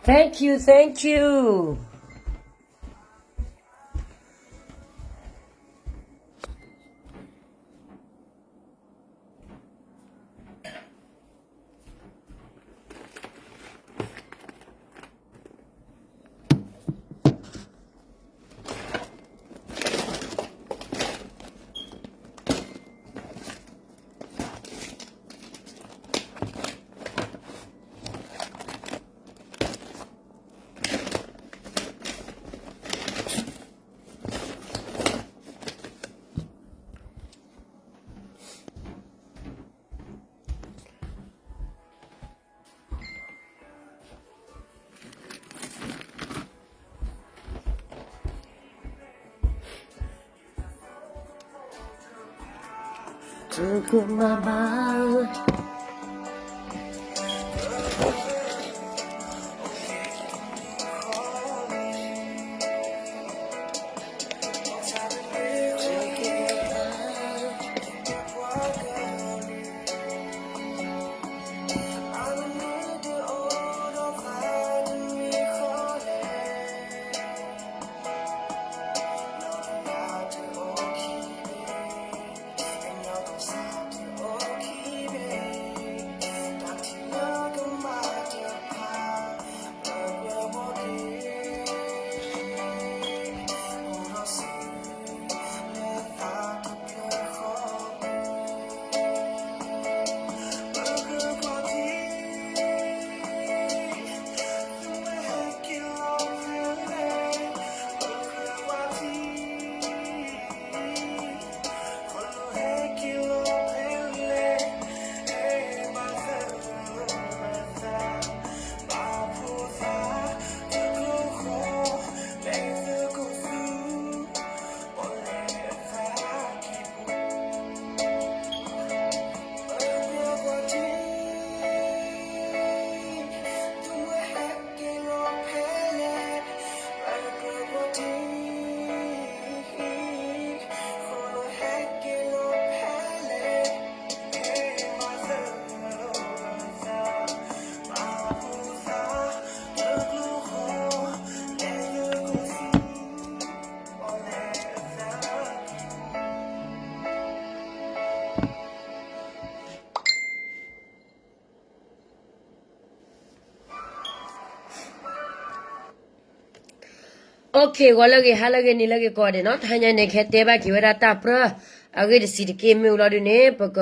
Thank you, thank you. Okay, ဂီၤလၢအဂ့ၤ ဟါလၢအဂ့ၤ နံၤလၢအဂ့ၤကိးဂၤဒဲးနီၤ, တဟါညါန့ၣ် ကဟဲတဲဘၣ်က့ၤဝဲဒၣ်တၢ်ပြၢ အဂ့ၢ်တဆံးတက့ၢ် မ့ၢ်ဝံၤလီၤဒုးန့ၣ် ပက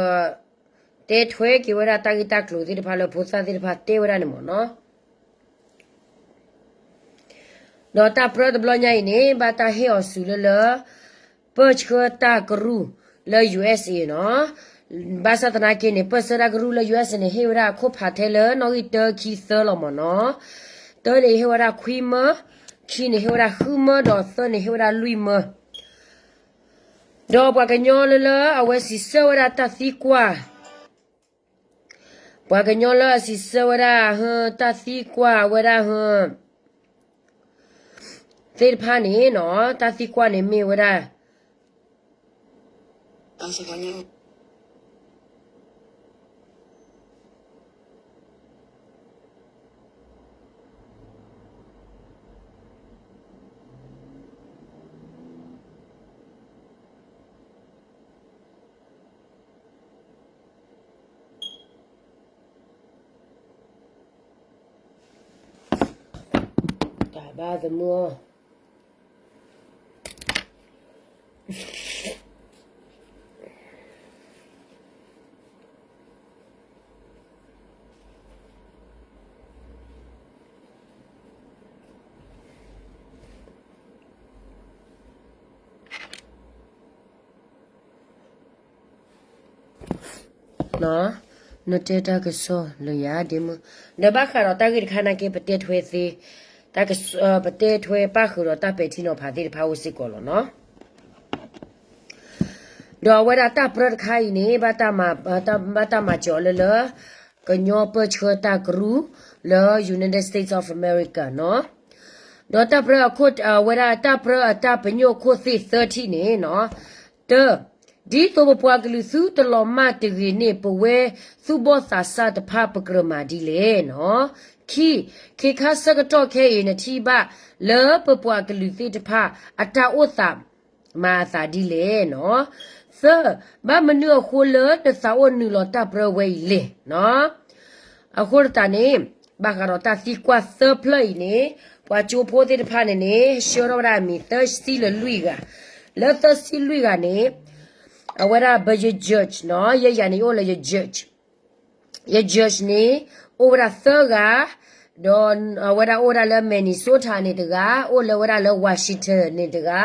တဲထွဲက့ၤဝဲဒၣ်တၢ်ဂ့ၢ်တၢ်ကျိၤသ့ၣ်တဖၣ်လၢဖိသၣ်သ့ၣ်တဖၣ်တဲဝဲဒၣ်န့ၣ်မ့ၢ်နီၤ. ဒီးတၢ်ပြၢတဘျီညါအံၤန့ၣ် ဘၣ်တၢ်ဟ့ၣ်အီၤစူၤလၢလၢ ပၢၢ်ဆှၢတၢ်ကရူၢ်လၢ U S A နီၤ. ဘၣ်ဆၣ်သနာ်က့န့ၣ် ပၢၢ်ဆှၢတၢ်ကရူၢ်လၢ U S A န့ၣ် ဟ့ၣ်ဝဲဒၣ်အခိၣ်ဖးထဲလၢနီၣ်ဂံၢ်တၢ ခံ သၢလီၤမ့ၢ်နီၤ. တၢန့ၣ်ဟ့ၣ်ဝဲဒၣ်ခွံမၢ, ခံန့ၣ်ဟ့ၣ်ဝဲဒၣ်ဃုမၢ, ဒီးသၢန့ၣ်ဟ့ၣ်ဝဲဒၣ်လွံၢ်မၢ. ဒီးပှၤကညီလၢလၢအဝဲစံးဆၢဝဲဒၣ်တၢ်သံကွၢ် ပှၤကညီလၢအစံးဆၢဝဲဒၣ် ဟၢ တၢ်သံကွၢ်ဝဲဒၣ် ဟၢ သ့ၣ်တဖၣ်န့ၣ်နီၤ, တၢ်သံကွၢ်န့ၣ်မ့ၢ်ဝဲဒၣ်တၢ်ဘၣ်သမူ နတဲတၢ်ကစီၣ်လၢယၤဒ့မုၣ်, ဒီးဘၣ်ဃးဒီးတၢ်ဂ့ၢ်တခါနာ်က့ ပတဲထွဲသ့, တၢ်ကစီၣ် ပတဲထွဲပၣ်ဃုာ်ဒီးတၢ်ပဲာ်ထံနီၤဖးသ့ၣ်တဖၣ်အိၣ်စ့ၢ်ကီးလီၤနီၤ. ဒီးအဝဲဒၣ်တၢ်ပြၢတခါအံၤန့ၣ် ဘၣ်တၢ်မၤစၢၤအီၤလၢလၢ ကညီပၢၢ်ဆှၢတၢ်ကရူၢ် လၢ United States of America နီၤ. ဒီးတၢ်ပြၢအခိၣ် အဝဲဒၣ်တၢ်ပြၢအတၢ်ပညိၣ်ခိၣ်သ့ၣ်သၢထံၣ်န့ၣ်နီၤ, တၢ, ဒ်သိးပပှၤကလုာ်သုတလီၤမၢ်တဂ့ၤန့ၣ် ပဝဲသူၣ်ဘီၣ်သးစၢ်တဖၣ်ပကြၢးမၤဒ်လဲၣ်နီၤ. ခံ, ခ့ခါဆၢကတီၢ်ခဲအံၤ နထံၣ်ဘၣ်လၢပပှၤကလုာ်သ့ၣ်တဖၣ် အတၢ်အိၣ်သး မၤအသးဒ်လဲၣ်နီၤ. သၢ, ဘၣ်မနုၤအဃိလၢနသးအိၣ်နုာ်လီၤတၢ်ပြၢဝဲအံၤလဲၣ်နီၤ. အဃိသတးန့ၣ် ဘၣ်ဃးဒီးတၢ်သံကွၢ်သၢဖျၢၣ်အံၤန့ၣ် ပှၤကၠိဖိသ့ၣ်တဖၣ်န့ၣ်န့ၣ် ဆှၢထီၣ်ဝဲဒၣ်အမံၤသၢဆံလၢလွံၢ်ဂၤ, လၢသၢဆံလွံၢ်ဂၤန့ၣ် အဝဲဒၣ်ပယ judge နီၤ, ယဲယၤန့ၣ်အိၣ်လၢယ judge ယ judge န့ၣ် အိၣ်ဝဲဒၣ်သၢဂၤ, ဒီးအဝဲဒၣ်အိၣ်ဝဲဒၣ်လၢ Minnesota န့ၣ်တဂၤ, အိၣ်လၢဝဲဒၣ်လၢ Washington န့ၣ်တဂၤ,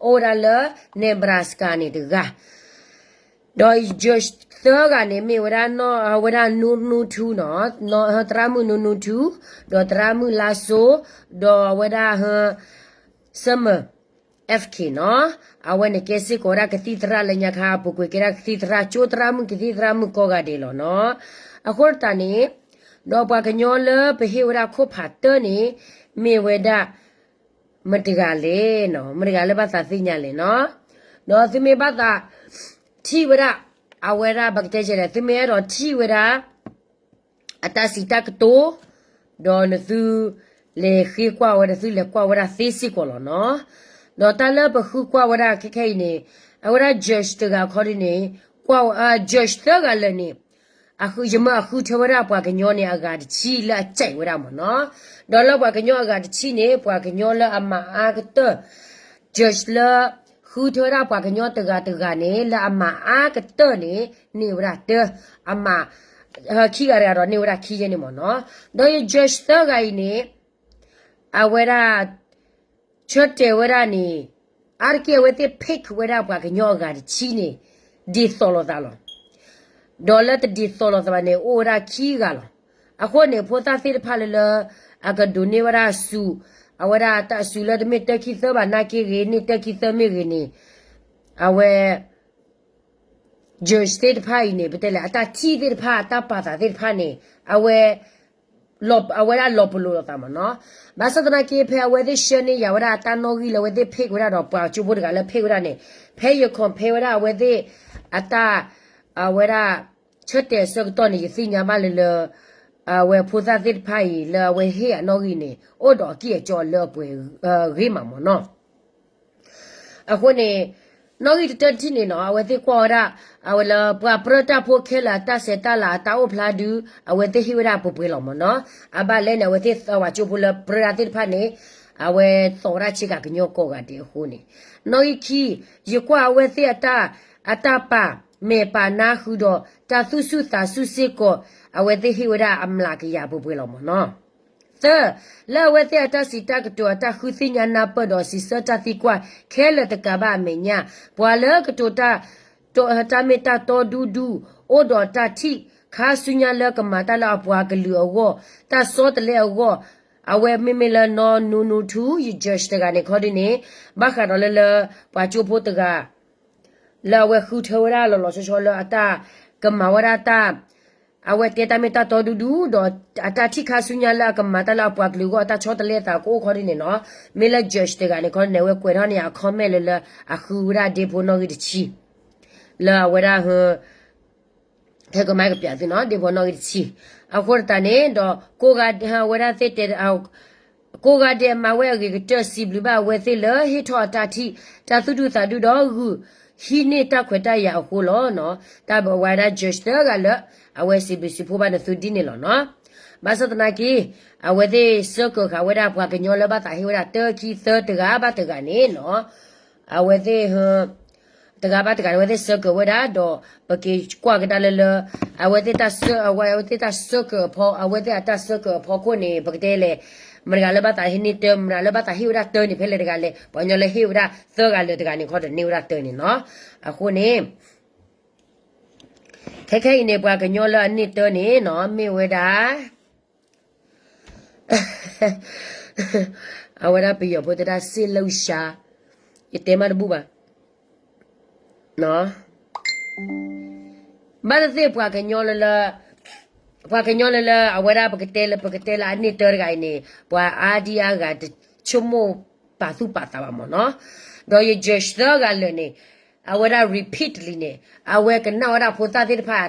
အိၣ်ဝဲဒၣ်လၢ Nebraska န့ၣ်တဂၤ, ဒီး judge သၢဂၤန့ၣ် မ့ၢ်ဝဲဒၣ် အဝဲဒၣ် နူနူထူနီၤ, သရၣ်မုၣ်နူနူထူ, ဒီးသရၣ်မုၣ်လါစိ, ဒီးအဝဲဒၣ် Summer F K နီၤ, အဝဲန့ၣ်ကဲစ့ၢ်ကီးဝဲဒၣ်ကသံၣ်သရၣ်လၢညါခါ အပူၤကွံာ်ကဲဒၣ်ကသံၣ်သရၣ် ကၠိသရၣ်မုၣ်ကသံၣ်သရၣ်မုၣ်ကိးဂၤဒဲးလီၤနီၤ. အဃိသတးန့ၣ် ဒီးပှၤကညီလၢပဟ့ၣ်ဝဲဒၣ်ခိၣ်ဖးတၢၢ်န့ၣ် မ့ၢ်ဝဲဒၣ် မတဂၤလဲၣ်နီၤ, မတဂၤလၢဘၣ်သးသ့ၣ်ညါလဲၣ်နီၤ. ဒီးသုမ့ၢ်ဘၣ်သးထံၣ်ဝဲဒၣ် အဝဲဒၣ်ပကတဲလဲၣ် သုမ့ၢ်အဲၣ်ဒိးထံၣ်ဝဲဒၣ် အတၢ်စံးတၢ်ကတိၤ, ဒီးနသုလဲၤဃ့ကွၢ်ဝဲဒၣ် သုလဲၤကွၢ်ဝဲဒၣ်သ့စ့ၢ်ကီးလီၤနီၤ. ဒီးတၢ်လၢပဃုကွၢ်ဝဲဒၣ်ခဲခဲအံၤန့ၣ် အဝဲဒၣ် judge တဂၤခီဒ်န့ၣ် ကွၢ် judge သၢဂၤလၢာ်န့ၣ် ယမ့ၢ်အဃုထၢဝဲဒၣ်ပှၤကညီန့ၣ် အဂၤတဆံလၢအစဲးဝဲဒၣ်မ့ၢ်နီၤ. ဒီးလၢပှၤကညီအဂၤတဆံန့ၣ် ပှၤကညီလၢအမၤအါကတၢၢ် judge လၢ ဃုထၢဝဲဒၣ်ပှၤကညီတဂၤတဂၤန့ၣ် လၢအမၤအါကတၢၢ်န့ၣ် န့ၢ်ဝဲဒၣ်တၢ, အမၤ ခံဂၤတဂၤဒီးန့ၢ်ဝဲဒၣ်ခံယဲန့ၣ်မ့ၢ်နီၤ. ဒီးယ judge သၢဂၤအံၤန့ၣ် အဝဲဒၣ် ဆၢတဲာ်ဝဲဒၣ်န့ၣ် အါတက့ၢ်အဝဲသ့ၣ် pick ဝဲဒၣ်ပှၤကညီအဂၤတဆံန့ၣ် ဒ်သိးလိာ်သးလီၤ. ဒီးလၢတဒ်သိးလိာ်သးဘၣ်န့ၣ် အိၣ်ဝဲဒၣ်ခံဂၤလီၤ. အဃိန့ၣ် ဖိသၣ်သ့ၣ်တဖၣ်လၢလၢ အကဒိးန့ၢ်ဝဲဒၣ်ဆူး, အဝဲဒၣ်တၢ်ဆူးလၢတမ့ၢ်တၢခံသၢဘၣ်နာ်က့ဂ့ၤ န့ၢ်တၢခံသၢမ့ၢ်ဂ့ၤန့ၣ် အဝဲ judge သ့ၣ်တဖၣ်အံၤန့ၣ် ပတဲလဲၣ် အတၢ်ထံၣ်သ့ၣ်တဖၣ် အတၢ်ပာ်သးသ့ၣ်တဖၣ်န့ၣ် အဝဲ အဝဲဒၣ်လီၤပလိာ်လိာ်သးမ့ၢ်နီၤ. ဘၣ်ဆၣ်သနာ်က့ ဖဲအဝဲသ့ၣ်ဆှၢန့ၢ်ယၤဝဲဒၣ်အတၢ်နီၣ်ဂံၢ်လၢအဝဲသ့ၣ် pick ဝဲဒၣ်ဒီးပှၤကၠိဖိတဂၤလၢ pick ဝဲဒၣ်န့ၣ် ဖဲယ compare ဝဲဒၣ်အဝဲသ့ၣ် အတၢ် အဝဲဒၣ် ဆၢတဲာ်အဆၢကတီၢ်န့ၣ် ယသ့ၣ်ညါဘၣ်လၢလၢ အဝဲဖိသၣ်သ့ၣ်တဖၣ်အံၤ လၢအဝဲဟ့ၣ်အနီၣ်ဂံၢ်န့ၣ် အိၣ်ဒီးအကံၢ်အစီလၢအပှဲၤဂ့ၤမးမ့ၢ်နီၤ. အဃိန့ၣ် နီၣ်ဂံၢ်တတၢတထံၣ်န့ၣ်နီၤ အဝဲသ့ၣ်ကွၢ်ဝဲဒၣ် အဝဲလၢပှၤပြၢတၢ်ဖိခဲလၢာ်အတၢ်ဆဲးတၢ်လၤအတၢ်အိၣ်ဖျါဒုး အဝဲသ့ၣ်ဟ့ၣ်ဝဲဒၣ်ပှဲၤပှဲၤလီၤမ့ၢ်နီၤ. အဘၣ်လဲၣ်န့ၣ် အဝဲသ့ၣ်သၢဝဲကၠိဖိလၢပြၢတၢ်သ့ၣ်တဖၣ်န့ၣ် အဝဲသီၣ်ဝဲဒၣ်ဆ့ကၤကညီကိးဂၤဒဲးအဃိန့ၣ် နီၣ်ဂံၢ်ခံ ယကွၢ်အဝဲသ့ၣ်အတၢ် အတၢ်ပာ်မဲာ်ပာ်နါဃုာ်ဒီး တၢ်သူၣ်ဆူၣ်သးဆူၣ်စ့ၢ်ကီး အဝဲသ့ၣ်ဟ့ၣ်ဝဲဒၣ်အမျးကယၤပှဲၤပှဲၤလီၤမ့ၢ်နီၤ. သၢ, လၢအဝဲသ့ၣ်အတၢ်စံးတၢ်ကတိၤ အတၢ်ဃုသ့ၣ်ညါနၢ်ပၢၢ်ဒီးစံးဆၢတၢ်သံကွၢ် ခဲလၢာ်တကးဘၣ်အမဲာ်ညါ, ပှၤလၢကတိၤတၢ် တၢ်မ့ၢ်တၢ်တီဒူဒူ အိၣ်ဒီးတၢ်ထံၣ်ခါဆူညါလၢကမၤတၢ်လၢအပှၤကလုာ်အဂီၢ် တၢ်ဆီတလဲအဂီၢ်, အဝဲမ့မ့ၢ်လၢနီၢ်နူနူထူ ယ judge တဂၤန့ၣ်ခီဒ်န့ၣ် ဘၣ်ဃးဒီးလၢလၢ ပှၤကၠိဖိတဂၤ လၢအဝဲဃုထၢဝဲဒၣ်လီၤလီၤဆီဆီလၢအတၢ် ကမၤဝဲဒၣ်တၢ် အဝဲတဲတၢ်မ့ၢ်တၢ်တီဒူဒူ ဒီးအတၢ်ထံၣ်ခါဆူညါလၢအကမၤတၢ်လၢအပှၤကလုာ်အဂီၢ် အတၢ်ဆီတလဲအသးကအိၣ်ခီဒ်န့ၣ်နီၤ. မ့ၢ်လၢ judge တဂၤန့ၣ်ခီဒ်န့ၣ် အဝဲကွဲးထီၣ်န့ၢ်အ comment လၢလၢအဃုဝဲဒၣ်ဒ့ဖိနီၣ်ဂံၢ်တဆံ လၢအဝဲဒၣ် ထဲကမၤကပျးသုနီၤ ဒ့ဖိနီၣ်ဂံၢ်တဆံ အဃိသတးန့ၣ်ဒီး ကိးဂၤဒဲး အဝဲဒၣ်သ့ၣ်တဲ ကိးဂၤဒဲးမၤဝဲအဂ့ၤကတၢၢ် စံးဘျုးဘၣ်အဝဲသ့ၣ်လၢဟ့ၣ်ထီၣ်အတၢ်ထံၣ် တၢ်သူၣ်ဒူသးဒူဒီးဂုာ်ဟံးန့ၢ်တၢ်ခွဲးတၢ်ယာ်အဃိလီၤ. တၢ်ဝဲဒၣ် judge သၢဂၤလၢ အဝဲစံးဘျုးစံးဖှိၣ်ဘၣ်နသုဒ်န့ၣ်လီၤနီၤ. ဘၣ်ဆၣ်သနာ်က့ အဝဲသ့ၣ်ဆၢကၢးဃာ်ဝဲဒၣ်ပှၤကညီလၢဘၣ်သးဟ့ၣ်ဝဲဒၣ်တၢခံသၢတဂၤဘၣ်တဂၤန့ၣ်နီၤ အဝဲသ့ၣ် တဂၤဘၣ်တဂၤန့ၣ် အဝဲသ့ၣ်ဆၢကၢးဝဲဒၣ်ဒီး ပက့ၤကွၢ်ကဒါလၢလၢ အဝဲသ့ၣ်တၢ်ဆၢ အဝဲသ့ၣ်တၢ်ဆၢကၢးအဖီ အဝဲသ့ၣ်အတၢ်ဆၢကၢးအဖီခိၣ်န့ၣ် ပကတဲလဲၣ် မတဂၤလၢဘၣ်သးဟ့ၣ်န့ၢ်တၢ မတဂၤလၢဘၣ်သးဟ့ၣ်ဝဲဒၣ်တၢန့ၣ် ဖဲလဲၣ်တဂၤလဲၣ် ပှၤကညီလၢဟ့ၣ်ဝဲဒၣ်သၢဂၤလၢာ်တဂၤန့ၣ်ခီဒီးန့ၢ်ဝဲဒၣ်တၢန့ၣ်နီၤ. အဃိန့ၣ် ခဲခဲအံၤန့ၣ် ပှၤကညီလၢအန့ၢ်တၢန့ၣ်နီၤ မ့ၢ်ဝဲဒၣ် အဝဲဒၣ်ပယီၤဖိသ့ၣ်တဖၣ် စ့လၢၡါ, ယတဲမးတဘူၣ်ဘၣ်. ဘၣ်သ့ၣ်သ့ၣ်ပှၤကညီလၢလၢ ပှၤကညီလၢလၢ အဝဲဒၣ်ပကတဲလၢ ပကတဲလၢအန့ၢ်တၢတဂၤအံၤန့ၣ် ပှၤအါဒံအါဂၤတဆိကမိၣ်ပာ်သူၣ်ပာ်သးဘၣ်မ့ၢ်နီၤ. ဒီးယ judge သၢဂၤလၢာ်န့ၣ် အဝဲဒၣ် repeatedly န့ၣ် အဝဲကနၣ်ဝဲဒၣ်ဖိသၣ်သ့ၣ်တဖၣ်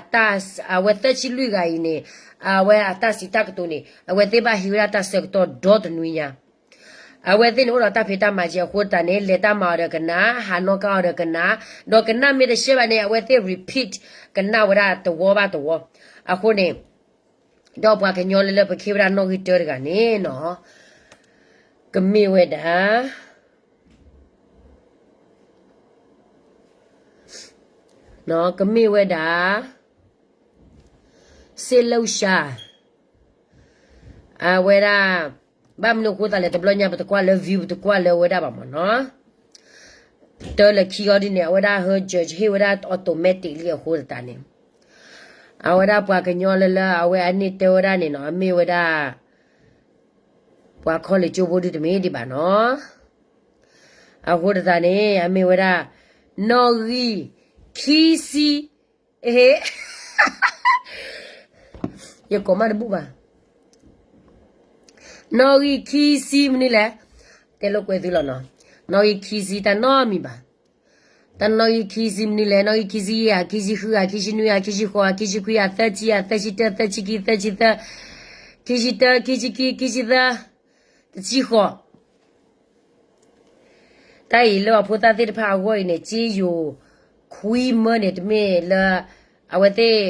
အဝဲသၢဆံလွံၢ်ဂၤအံၤန့ၣ် အဝဲအတၢ်စံးတၢ်ကတိၤန့ၣ် အဝဲသ့ၣ်ဘၣ်ဟံးဝဲဒၣ်တၢ်ဆၢကတီၢ်ဒီတနွံညါ အဝဲသ့ၣ်န့ၣ်အိၣ်ဒီးတၢ်ဖံးတၢ်မၤက့ၤအဃိသတးန့ၣ် လဲၤတၢ်မၤအီၤဒီးကနၣ်, ဟးနီၣ်ကါအီၤဒီးကနၣ်, ဒီးကနၣ်မ့ၢ်တရှဲဘၣ်န့ၣ် အဝဲသ့ၣ် repeat ကနၣ်ဝဲဒၣ်တဝီဘၣ်တဝီ. အဃိန့ၣ် ဒီးပှၤကညီလၢလၢပကဟ့ၣ်ဝဲဒၣ်နီၣ်ဂံၢ်တၢတဂၤန့ၣ်နီၤ ကမ့ၢ်ဝဲဒၣ် ကမ့ၢ်ဝဲဒၣ် စ့လၢၡါ အဝဲဒၣ် ဘၣ်မနုၤအဃိသတးလဲၣ် တဘျီညါပတကွၢ်လၢ view ပတကွၢ်လၢဝဲဒၣ်ဘၣ်မ့ၢ်နီၤ. တၢလၢခံအီၤဒ်န့ၣ် အဝဲဒၣ်ဟၢ judge ဟ့ၣ်ဝဲဒၣ် automatic လံအဃိသတးန့ၣ် အဝဲဒၣ်ပှၤကညီလၢလၢအဝဲအန့ၢ်တၢဝဲဒၣ်န့ၣ်နီၤ အမ့ၢ်ဝဲဒၣ် ပှၤခီလ့ၣ်ကၠိဖိဒုတမ့ၢ်ဒံးဘၣ်နီၤ. အဃိသတးန့ၣ် အမ့ၢ်ဝဲဒၣ် နီၣ်ဂံၢ်ခံဆံ ယကိးမးတဘူၣ်ဘၣ်. နီၣ်ဂံၢ်ခံဆံမနုၤလဲၣ်, တဲလိာ်ကွဲသုလီၤနီၤ. နီၣ်ဂံၢ်ခံဆံတၢ်နီတမံၤဘၣ်. တၢ်နီၣ်ဂံၢ်ခံဆံမနုၤလဲၣ်, နီၣ်ဂံၢ်ခံဆံယဲၢ်ဧါ, ခံဆံဃုဧါ, ခံဆံနွံဧါ, ခံဆံဃိးဧါ, ခံဆံခွံဧါ, သၢဆံဧါ, သၢဆံတၢ, သၢဆံခံ, သၢဆံသၢ, ခံဆံတၢ, ခံဆံခံ, ခံဆံသၢ, တဆံဃိး တၢ်အံၤလၢအဖိသၣ်သ့ၣ်တဖၣ်အဂီၢ်အံၤန့ၣ် က့ယိၤခွံမၢန့ၣ် တမ့ၢ်လၢ အဝဲသ့ၣ်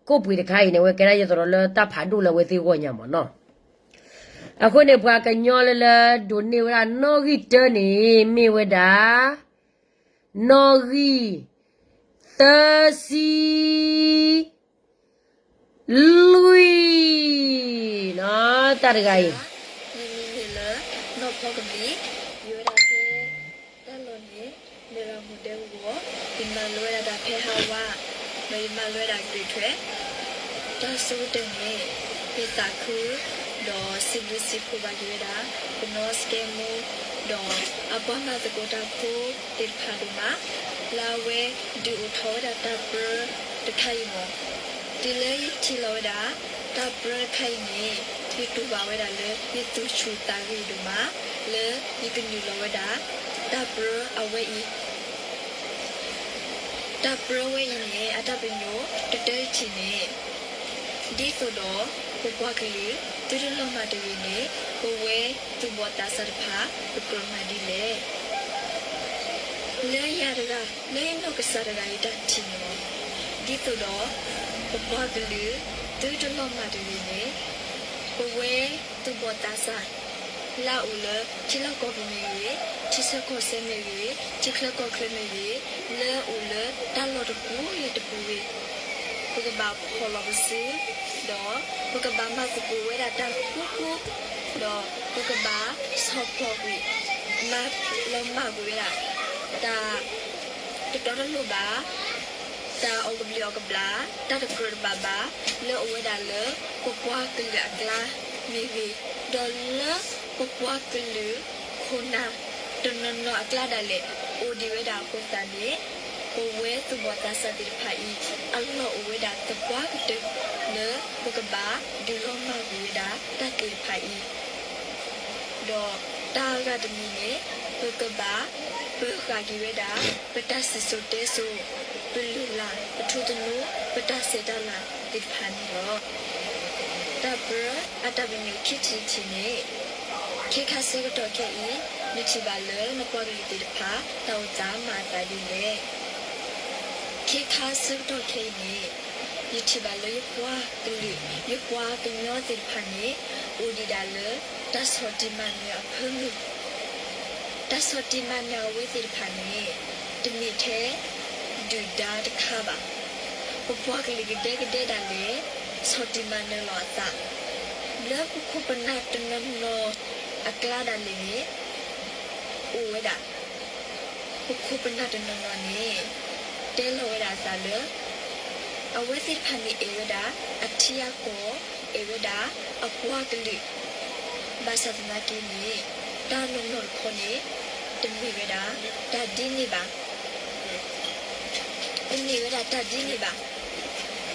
ကိၣ်ပှ့ၤတခါအံၤန့ၣ် အဝဲကဲဒၣ်ယသးဒီးလၢတၢ်ဖးဒိၣ်လၢအဝဲသ့ၣ်ဂီၢ်ညါမ့ၢ်နီၤ. အဃိန့ၣ် ပှၤကညီလၢလၢဒိးန့ၢ်ဝဲဒၣ်နီၣ်ဂံၢ်တၢန့ၣ် မ့ၢ်ဝဲဒၣ် နီၣ်ဂံၢ်သၢဆံ လွံၢ်နီၤ တၢ်တဂၤအံၤ ယမံၤမ့ၢ်လၢ နီၢ်ဖီကဘျံး, ယဝဲဒၣ်ဖဲတၢ်လီၢ်န့ၣ် မ့ၢ်ရၤမူၤဒဲကဝီၤ, ယမၤလိဝဲဒၣ်တၢ်ဖဲဟးဝး, ဒီးယမၤလိဝဲဒၣ် grade twelve, တၢ်ဆိကတၢၢ်န့ၣ် ယသးခု ဒီးစံးဘျုးစံးဖှိၣ်ဘၣ်က့ၤဝဲဒၣ် ပနီၢ်စကဲမူ ဒီးအပှၤမၤသကိးတၢ်ဖိသ့ၣ်တဖၣ်ဒိၣ်မး လၢအဝဲဒုးအိၣ်ထီၣ်ဝဲဒၣ်တၢ်ပြၢတခါအံၤမ့ၢ် တုၤလၢယထံၣ်လီၤဝဲဒၣ် တၢ်ပြၢတခါအံၤန့ၣ် ယတူၢ်ဘၣ်ဝဲဒၣ်လၢ ယသူၣ်ဆူၣ်သးဂဲၤဒိၣ်မး လၢယကနုာ်လီၤဝဲဒၣ် တၢ်ပြၢအဝဲအံၤ တၢ်ပြၢဝဲအံၤန့ၣ် အတၢ်ပညိၣ်တတၢတထံၣ်န့ၣ် ဒ်သိးဒီး ပပှၤကလုာ် သုတလီၤမၢ်တဂ့ၤန့ၣ် ပဝဲသူၣ်ဘီၣ်သးစၢ်တဖၣ် ပကြၢးမၤဒ်လဲၣ်. လၢယၤတဂၤ လၢယနီၢ်ကစၢ်တဂၤအံၤတၢ်ထံၣ်န့ၣ်လီၤ. ဒ်သိးဒီး ပပှၤကလုာ် သုတလီၤမၢ်တဂ့ၤန့ၣ် ပဝဲသူၣ်ဘီၣ်သးစၢ် လၢအအိၣ်လၢထံလီၢ်ကီၢ်ပူၤမ့ၢ်ဂ့ၤ, ထံဆၢကီၢ်ဆၢမ့ၢ်ဂ့ၤ, ထံချၢကီၢ်ချၢမ့ၢ်ဂ့ၤ, လၢအအိၣ်လၢတၢ်လီၢ်တပူၤဂ့ၤတပူၤဂ့ၤ, ပကဘၣ်ဖီၣ်လီၤပစု, ဒီးပကဘၣ်မၤသကိးဝဲဒၣ်တၢ်ဃူဃူ, ဒီးပကဘၣ်ဆီၣ်ဖျိးကွံာ် မၤလီၤမၢ်ကွံာ်ဝဲဒၣ် တၢ်တတီတလိၤဘၣ် တၢ်အီၣ်ကဘျံးအီၣ်ကဘျၣ်, တၢ်တကြၢးတဘၣ်ဘၣ် လၢအအိၣ်ဝဲဒၣ်လၢ ပပှၤကလုာ်အကျါမ့ၢ်ဂ့ၤ, ဒီးလၢပပှၤကလုာ်ခိၣ်နၢ်တနီၤနီၤအကျါဒၣ်လဲာ် အိၣ်ဒံးဝဲဒၣ်အဃိသတးန့ၣ်, ပဝဲသူၣ်ဘီၣ်သးစၢ်သ့ၣ်တဖၣ်အံၤ အလီၢ်အိၣ်ဝဲဒၣ်သပှၢ်ကတၢၢ် လၢပကဘၣ်ဒုးလီၤမၢ်ကွံာ်ဝဲဒၣ်တၢ်သ့ၣ်တဖၣ်အံၤ ဒီးတၢ်အဂၤတမံၤန့ၣ် ပကဘၣ်ပၢၤဃာ်က့ၤဝဲဒၣ် ပတၢ်စံၣ်စိၤတဲစိၤ, ပလုၢ်လၢ်, ပထူသနူ, ပတၢ်ဆဲးတၢ်လၤသ့ၣ်တဖၣ်န့ၣ်လီၤ. တၢ်ပြၢအတၢ်ပညိၣ်ခံထံၣ်တထံၣ်န့ၣ်, ခ့ခါဆၢကတီၢ်ခဲအံၤ နထံၣ်ဘၣ်လၢနပှၤကလုာ်သ့ၣ်တဖၣ် တၢ်အိၣ်သးမၤအသးဒ်လဲၣ်. ခ့ခါဆၢကတီၢ်ခဲအံၤန့ၣ် ယထံၣ်ဘၣ်လၢယပှၤကလုာ် ယပှၤကညီသ့ၣ်တဖၣ်န့ၣ် အိၣ်ဒံးဒၣ်လၢ တၢ်ဆီၣ်တံၢ်မၤနၢၤအဖၢမုၢ်, တၢ်ဆီၣ်တံၢ်မၤနၢၤအဝဲသ့ၣ်တဖၣ်န့ၣ် တမ့ၢ်ထဲဒုၣ်ဒါတခါဘၣ်. ပပှၤကလုာ်ကဒဲကဒဲဒၣ်လဲာ် ဆီၣ်တံၢ်မၤနၢၤလီၤအသး လၢပခိၣ်ပနၢ်တနီၤနီၤအကျါဒၣ်လဲာ်န့ၣ် အိၣ်ဝဲဒၣ် ပခိၣ်ပနၢ်တနီၤနီၤန့ၣ် တဲလီၤဝဲဒၣ်အသးလၢ အဝဲသ့ၣ်တဖၣ်န့ၣ်အဲၣ်ဝဲဒၣ် အထံအကီၢ်, အဲၣ်ဝဲဒၣ် အပှၤကလုာ်, ဘၣ်ဆၣ်သနာ်က့န့ၣ် တၢ်နီၢ်နီၢ်တခီန့ၣ် တမ့ၢ်ဝဲဒၣ် တၢ်ဒ်န့ၣ်ဘၣ်. တမ့ၢ်ဝဲဒၣ်တၢ်ဒ်န့ၣ်ဘၣ်.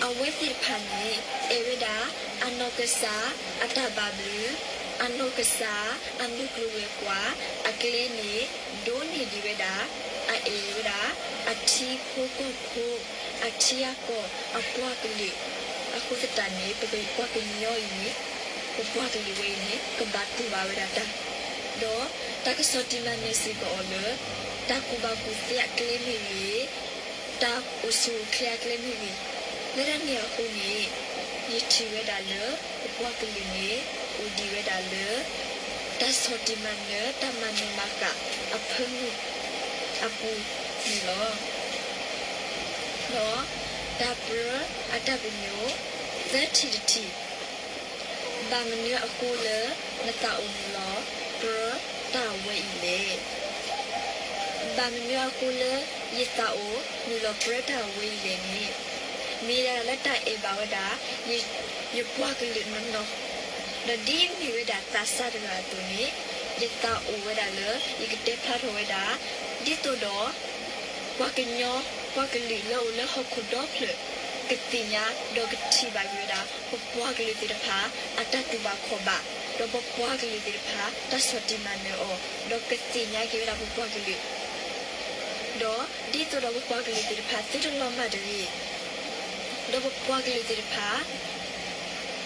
အဝဲသ့ၣ်တဖၣ်န့ၣ် အဲၣ်ဝဲဒၣ် အနီၢ်ကစၢ် အတၢ်ဘၣ်ဘျုး, အနီၢ်ကစၢ် အမုၢ်ကျိၤဝဲၤကွာ် အကျဲန့ၣ် ဒိၣ်န့ၢ်ဒံးဝဲဒၣ် အအဲၣ်ဝဲဒၣ် အထံဖိကီၢ်ဖိ, အထံအကီၢ် အပှၤကလုာ်. အဃိသတးန့ၣ် ပပှၤကညီအံၤန့ၣ် ပပှၤကလုာ်ဝဲအံၤန့ၣ် ကဘၣ်တူၢ်ဘၣ်ဝဲဒၣ်တၢ်, ဒီးတၢ်ကဆီၣ်တံၢ်မၤနၢၤစ့ၢ်ကီးအီၤလၢ တၢ်ကူၣ်ဘၣ်ကူၣ်သ့အကျဲမ့ၢ်ဂ့ၤ, တၢ်အိၣ်ဆူၣ်အိၣ်ချ့အကျဲမ့ၢ်ဂ့ၤ, လၢတၢ်န့ၣ်အဃိန့ၣ် ယထံၣ်ဝဲဒၣ်လၢ ပပှၤကလုာ်န့ၣ် အိၣ်ဒံးဝဲဒၣ်လၢ တၢ်ဆီၣ်တံၢ်မၤနၢၤ တၢ်မၤနၢၤမၤဃၣ်အဖၢမုၢ်အပူၤန့ၣ်လီၤ. ဒီးတၢ်ပြၢအတၢ်ပညိၣ် သၢထံၣ်တထံၣ်, ဘၣ်မနုၤအဃိလၢ နသးအိၣ်နုာ်လီၤပြၢတၢ်ဝဲအံၤလဲၣ်. ဘၣ်မနုၤအဃိလၢ ယသးအိၣ်နုာ်လီၤပြၢတၢ်ဝဲအံၤလဲၣ်န့ၣ် မ့ၢ်ဒၣ်လၢတၢ်အဲၣ်ဘၣ်ဝဲဒၣ် ယပှၤကလုာ်နီၢ်နီၢ်, ဒီးဒ်မ့ၢ်ဝဲဒၣ်သးစၢ်တဂၤအသိးန့ၣ် ယသးအိၣ်ဝဲဒၣ်လၢ ယကတဲဖျါထီၣ်ဝဲဒၣ် ဒ်သိးဒီး ပှၤကညီ ပှၤကလုာ်လၢအိၣ်လၢဟီၣ်ခိၣ်ဒီဖျၢၣ် ကသ့ၣ်ညါ ဒီးကထံၣ်ဘၣ်က့ၤဝဲဒၣ် ပပှၤကလုာ်သ့ၣ်တဖၣ် အတၢ်တူၢ်ဘၣ်ခီၣ်ဘၣ်, ဒီးပပှၤကလုာ်သ့ၣ်တဖၣ် တၢ်ဆီၣ်တံၢ်မၤနၢၤအီၤ, ဒီးကသ့ၣ်ညါက့ၤဝဲဒၣ်ပပှၤကလုာ်, ဒီးဒ်သိးဒီးပပှၤကလုာ်သ့ၣ်တဖၣ် သုတလီၤမၢ်တဂ့ၤ, ဒီးပပှၤကလုာ်သ့ၣ်တဖၣ်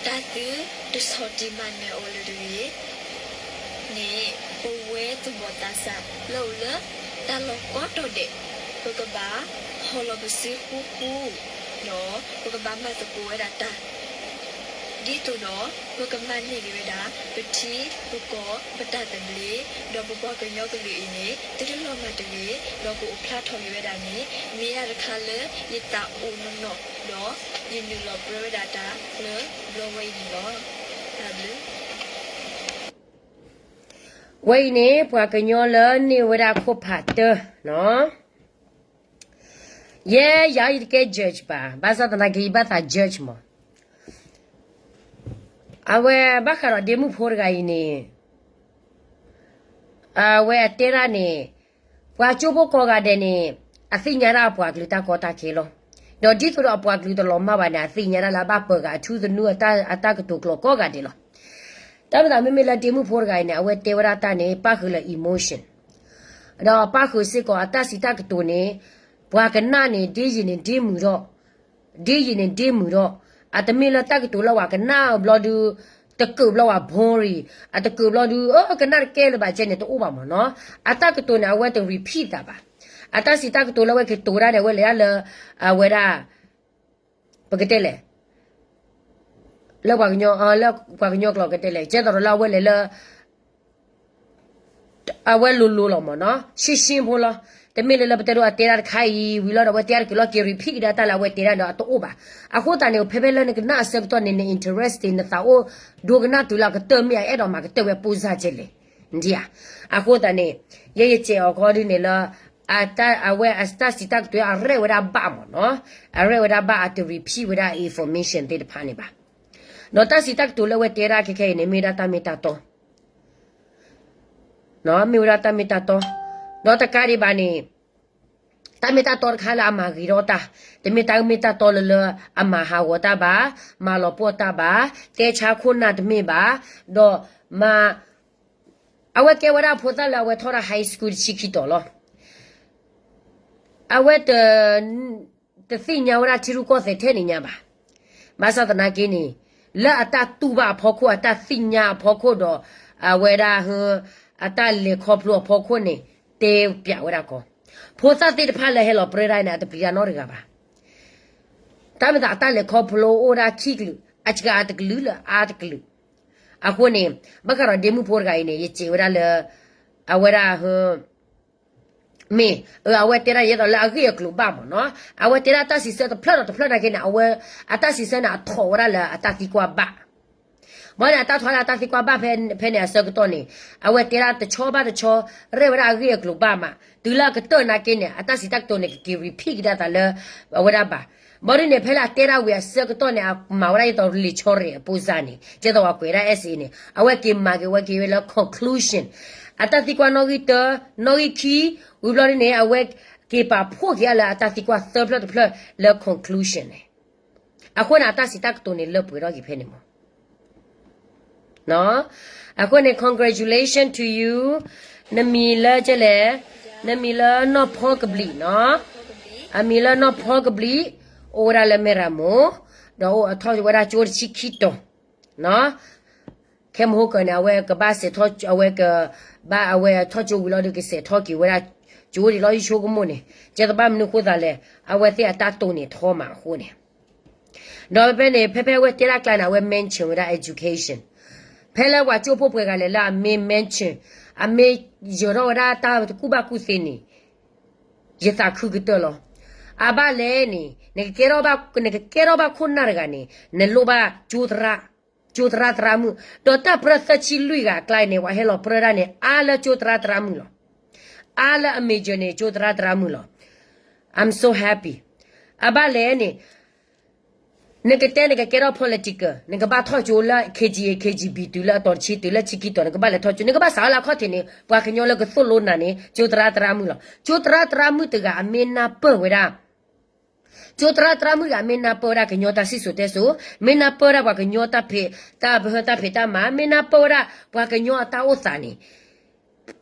တၢ်သုတဆီၣ်တံၢ်မၤနၢၤအီၤလၢၤတဂ့ၤန့ၣ် ပဝဲသူၣ်ဘီၣ်သးစၢ်လၢအိၣ်လၢတၢ်လီၢ်ကိးတီၤဒဲး ပကဘၣ်ဟီၣ်လီၤပစုဃူဃူ, ဒီးပကဘၣ်မၤသကိးဝဲဒၣ်တၢ် ဒ်သိးဒီး ပကမၤန့ၢ်က့ၤဝဲဒၣ် ပထံပကီၢ်ပတၢ်သဘျ့, ဒီးပပှၤကညီကလုာ်အံၤန့ၣ် သုတလီၤမၢ်တဂ့ၤ, ဒီးကအိၣ်ဖျါထီၣ်က့ၤဝဲဒၣ်န့ၣ် မ့ၢ်ဒၣ်တခါလၢယသးအိၣ်နီၢ်နီၢ်, ဒီးယနုာ်လီၤပြၢဝဲဒၣ်တၢ်လၢဘျီဝဲအံၤန့ၣ်လီၤ. တၢ်ဘျုး ဝဲအံၤန့ၣ် ပှၤကညီလၢန့ၢ်ဝဲဒၣ်ခိၣ်ဖးတၢၢ်နီၤ, ယဲယၤယတကဲ judge ဘၣ်, ဘၣ်ဆၣ်သနာ်က့ ယဘၣ်သး judge မး, အဝဲဘၣ်ဃးဒီးဒ့မုၣ်ဖိတဂၤအံၤန့ၣ် အဝဲအတဲဒၣ်န့ၣ် ပှၤကၠိဖိကိးဂၤဒဲးန့ၣ် အသ့ၣ်ညါဒၣ်အပှၤကလုာ်တၢ်ကီတၢ်ခဲလီၤ. ဒီးဒ်သိးဒီးအပှၤကလုာ်တလီၤမၢ်ဘၣ်န့ၣ် အသ့ၣ်ညါဒၣ်လၢအဘၣ်ပၢၤဃာ်အထူသနူအတၢ်ကတိၤကျိာ်ကိးဂၤဒဲးလီၤ. တၢ်မၤသးမ့မ့ၢ်လၢဒ့မုၣ်ဖိတဂၤအံၤန့ၣ် အဝဲတဲဝဲဒၣ်တၢ်န့ၣ် ပၣ်ဃုာ်လၢ emotion, ဒီးပၣ်ဃုာ်စ့ၢ်ကီးအတၢ်စံးတၢ်ကတိၤန့ၣ် ပှၤကနၣ်န့ၣ် ဒ်ယံာ်န့ၣ်ဒ့မုာ်ဒီး ဒ်ယံာ်န့ၣ်ဒ့မုာ်ဒီး အတမ့ၢ်လၢတၢ်ကတိၤလၢပှၤကနၣ်ဘျီဒုး တကုးဘျီပှၤ boring, အတကုးဘျီဒုး အကနၣ်တကဲလၢၤဘၣ်ကဲန့ၣ် တအိၣ်ဘၣ်မးနီၤ. အတၢ်ကတိၤန့ၣ် အဝဲတ repeat သးဘၣ်. အတၢ်စံးတၢ်ကတိၤလၢအဝဲကတိၤဒၣ်န့ၣ် အဝဲလဲၤဒၣ်လၢ အဝဲဒၣ် ပကတဲလဲၣ် လၢပှၤကညီ လၢပှၤကညီကျိာ်ကတဲလဲၣ် ကဲသိးဒီးလၢအဝဲလဲၤလၢ အဝဲလိၤလိၤလီၤမးနီၤ, ရှင်းရှင်းဖိလီၤ. တမ့ၢ်လၢလၢပတဲဒိးအတဲဒၣ်တခါအံၤဝံၤလီၤဒီး အဝဲတဲဒၣ်တက့ၤလီၤ က့ၤ repeat ကဒါတၢ်လၢအဝဲတဲဒၣ်န့ၣ်ဒီး အတအိၣ်ဘၣ်. အဃိသတးန့ၣ် ဖဲဖဲလၢနကနၣ်အဆၢကတီၢ်န့ၣ် န interest နသးအိၣ်ဒိကနၣ်တုၤလၢအကတၢၢ်မ့ၢ် အအဲၣ်ဒိးမၤကတၢၢ်ဝဲ ပူစၢ်ကဲလဲၣ် နဒံဧါ. အဃိသတးန့ၣ် ယဲယစဲးအီၤခီဒုန့ၣ်လၢ အဝဲအတၢ်စံးတၢ်ကတိၤအရဲၣ်ဝဲဒၣ်ဘၣ်မးနီၤ, အရဲၣ်ဝဲဒၣ်ဘၣ် အတ repeat ဝဲဒၣ် information သ့ၣ်တဖၣ်န့ၣ်ဘၣ်. ဒီးတၢ်စံးတၢ်ကတိၤလၢအဝဲတဲဒၣ်ခဲခဲအံၤန့ၣ် မ့ၢ်ဝဲဒၣ်တၢ်မ့ၢ်တၢ်တီ မ့ၢ်ဝဲဒၣ်တၢ်မ့ၢ်တၢ်တီ, ဒီးတကးဒံးဘၣ်န့ၣ် တၢ်မ့ၢ်တၢ်တီတခါလၢအမၤဂ့ၤထီၣ်တၢ်, တမ့ၢ်တၢ်မ့ၢ်တၢ်တီလၢလၢအမၤဟးဂီၤတၢ်ဘၣ်, မၤလီၤပှီၢ်တၢ်ဘၣ်, တဲဆါခိၣ်နၢ်တမ့ၢ်ဘၣ်, ဒီးမၤ အဝဲကဲဝဲဒၣ်ဖိသၣ်လၢအဝဲထီၣ်ဒၣ် high school တဆံခံတီၤလီၤ. အဝဲတ တသ့ၣ်ညါဝဲဒၣ်ထံရူၢ်ကီၢ်သဲးထဲန့ၣ်ညါဘၣ်. ဘၣ်ဆၣ်သနာ်က့န့ၣ် လၢအတၢ်တူၢ်ဘၣ်အဖီခိၣ် အတၢ်သ့ၣ်ညါအဖီခိၣ်ဒီး အဝဲဒၣ် အတၢ်လဲၤခီဖျိအဖီခိၣ်န့ၣ် တဲပျးဝဲဒၣ်ကီး, ဖိသၣ်သ့ၣ်တဖၣ်လၢဟဲလီၤပြၢတၢ်န့ၣ် အတပျံၤတၢ်နီတဂၤဘၣ်. တၢ်မၤသးအတၢ်လဲၤခီဖျိအိၣ်ဒၣ်ခံကလုာ်, အစှၤအတကလုာ်လၢအါတကလုာ်. အဃိန့ၣ် ဘၣ်ဃးဒီးဒ့မုၣ်ဖိတဂၤအံၤန့ၣ် ယစံးဝဲဒၣ်လၢ အဝဲဒၣ် မ့ၢ် အဝဲတဲဒၣ်ယဲသိးလၢအဂ့ၢ်အကျိၤဘၣ်မးနီၤ, အဝဲတဲဒၣ်တၢ်စံးဆၢတဖျၢၣ်ဒီးတဖျၢၣ်နာ်က့န့ၣ် အဝဲ အတၢ်စံးဆၢန့ၣ် အထီၣ်ဝဲဒၣ်လၢအတၢ်သံကွၢ်ဘၣ်. ဘၣ်န့ၣ် အတၢ်ထီၣ်ဒၣ်တၢ်သံကွၢ်ဘၣ်ဖဲန့ၣ်အဆၢကတီၢ်န့ၣ် အဝဲတဲဒၣ်တဆီဘၣ်တဆီ ရဲၣ်ဝဲဒၣ်အဂ့ၢ်အကျိၤဘၣ်မး, တုၤလၢအကတၢၢ်နာ်က့န့ၣ် အတၢ်စံးတၢ်ကတိၤန့ၣ် ကက့ၤ repeat ကဒါသးလၢ အဝဲဒၣ်ဘၣ်. ဘၣ်ဒ်န့ၣ် ဖဲလၢအတဲဒၣ်ဝံၤအဆၢကတီၢ်န့ၣ် အမၤဝဲဒၣ်ဒ်သိးလံာ်ဆီရဲၣ်အပူၤစၢ်န့ၣ် ဒ်သိးပှၤကွဲးဒၣ် essay န့ၣ် အဝဲက့ၤမၤက့ၤဝဲက့ၤဝဲလၢ conclusion အတၢ်သံကွၢ်နီၣ်ဂံၢ်တၢ နီၣ်ဂံၢ်ခံ ဝံၤဘျီဒ်န့ၣ် အဝဲက့ၤပာ်ဖှိၣ်က့ၤအါလၢအတၢ်သံကွၢ်သၢဖျၢၣ်တဖျၢၣ်လၢ conclusion န့ၣ် အဃိန့ၣ် အတၢ်စံးတၢ်ကတိၤန့ၣ်လၢပှဲၤထီၣ်က့ၤဖဲန့ၣ်မး. အဃိန့ၣ် congratulation to you နမံၤလၢကဲလဲၣ်, နမံၤလၢနီၢ်ဖီကဘျံးနီၤ, အမံၤလၢနီၢ်ဖီကဘျံး, အိၣ်ဝဲဒၣ်လၢမဲၢ်ရမိၢ်, ဒီးအိၣ်အထီၣ်ဝဲဒၣ်ကၠိတဆံခံတီၤ, ခဲမဟိကၢၤန့ၣ် အဝဲကဘၣ်စဲးထီၣ် အဝဲကဘၣ် အဝဲထီၣ်ကၠိဝံၤလီၤဒီး ကစဲးထီၣ်က့ၤဝဲဒၣ်ကၠိဒံးလီၤ ယဆိကမိၣ်န့ၣ် ကဲသဘၣ်မနုၤဃိသးလဲၣ် အဝဲသ့ၣ်အတၢ်တိာ်န့ၣ်ထီမးအဃိန့ၣ် ဒီးဖဲန့ၣ် ဖဲဖဲအဝဲတဲဒၣ်ကျါန့ၣ် အဝဲ mention ဝဲဒၣ် education ဖဲလၢပှၤကၠိဖိပှဲၤဂၤလဲၣ်လၢအမ့ၢ် mention အမ့ၢ်ယၢၤထီၣ်ဝဲဒၣ်တၢ်ကူၣ်ဘၣ်ကူၣ်သ့န့ၣ် ယသးခုကတၢၢ်လီၤ. အဘၣ်လဲၣ်န့ၣ် နကကဲထီၣ်ဘၣ် နကကဲထီၣ်ဘၣ်ခိၣ်နၢ်တဂၤန့ၣ် နလိၣ်ဘၣ်ကၠိသရၣ် ကၠိသရၣ်သရၣ်မုၣ် ဒီးတၢ်ပြၢသၢဆံလွံၢ်ဂၤအကျါန့ၣ် ပှၤဟဲလီၤပြၢတၢ်န့ၣ် အါလၢကၠိသရၣ်သရၣ်မုၣ်လီၤ. အါလၢအ major န့ၣ် ကၠိသရၣ်သရၣ်မုၣ်လီၤ. I'm so happy. အဘၣ်လဲၣ်န့ၣ် နကတဲနကကဲထီၣ် political နကဘၣ်ထီၣ်ကၠိလၢ K G A K G B တုၤလၢအတီၤတဆံတုၤလၢဆံခံတီၤ နကဘၣ်လဲၤထီၣ်ကၠိ နကဘၣ်စးထီၣ်လၢအခီၣ်ထံးန့ၣ် ပှၤကညီလၢကသိၣ်လိနၤန့ၣ် ကၠိသရၣ်သရၣ်မုၣ်လီၤ. ကၠိသရၣ်သရၣ်မုၣ်တဂၤအမ့ၢ်နၢ်ပၢၢ်ဝဲဒၣ် ကၠိသရၣ်သရၣ်မုၣ်တဂၤ မ့ၢ်နၢ်ပၢၢ်ဝဲဒၣ်ကညီတၢ်စံၣ်စိၤတဲစိၤ, မ့ၢ်နၢ်ပၢၢ်ဝဲဒၣ်ပှၤကညီတၢ်ဖံး တၢ်ပဟၢတၢ်ဖံးတၢ်မၤ, မ့ၢ်နၢ်ပၢၢ်ဝဲဒၣ်ပှၤကညီအတၢ်အိၣ်သးန့ၣ်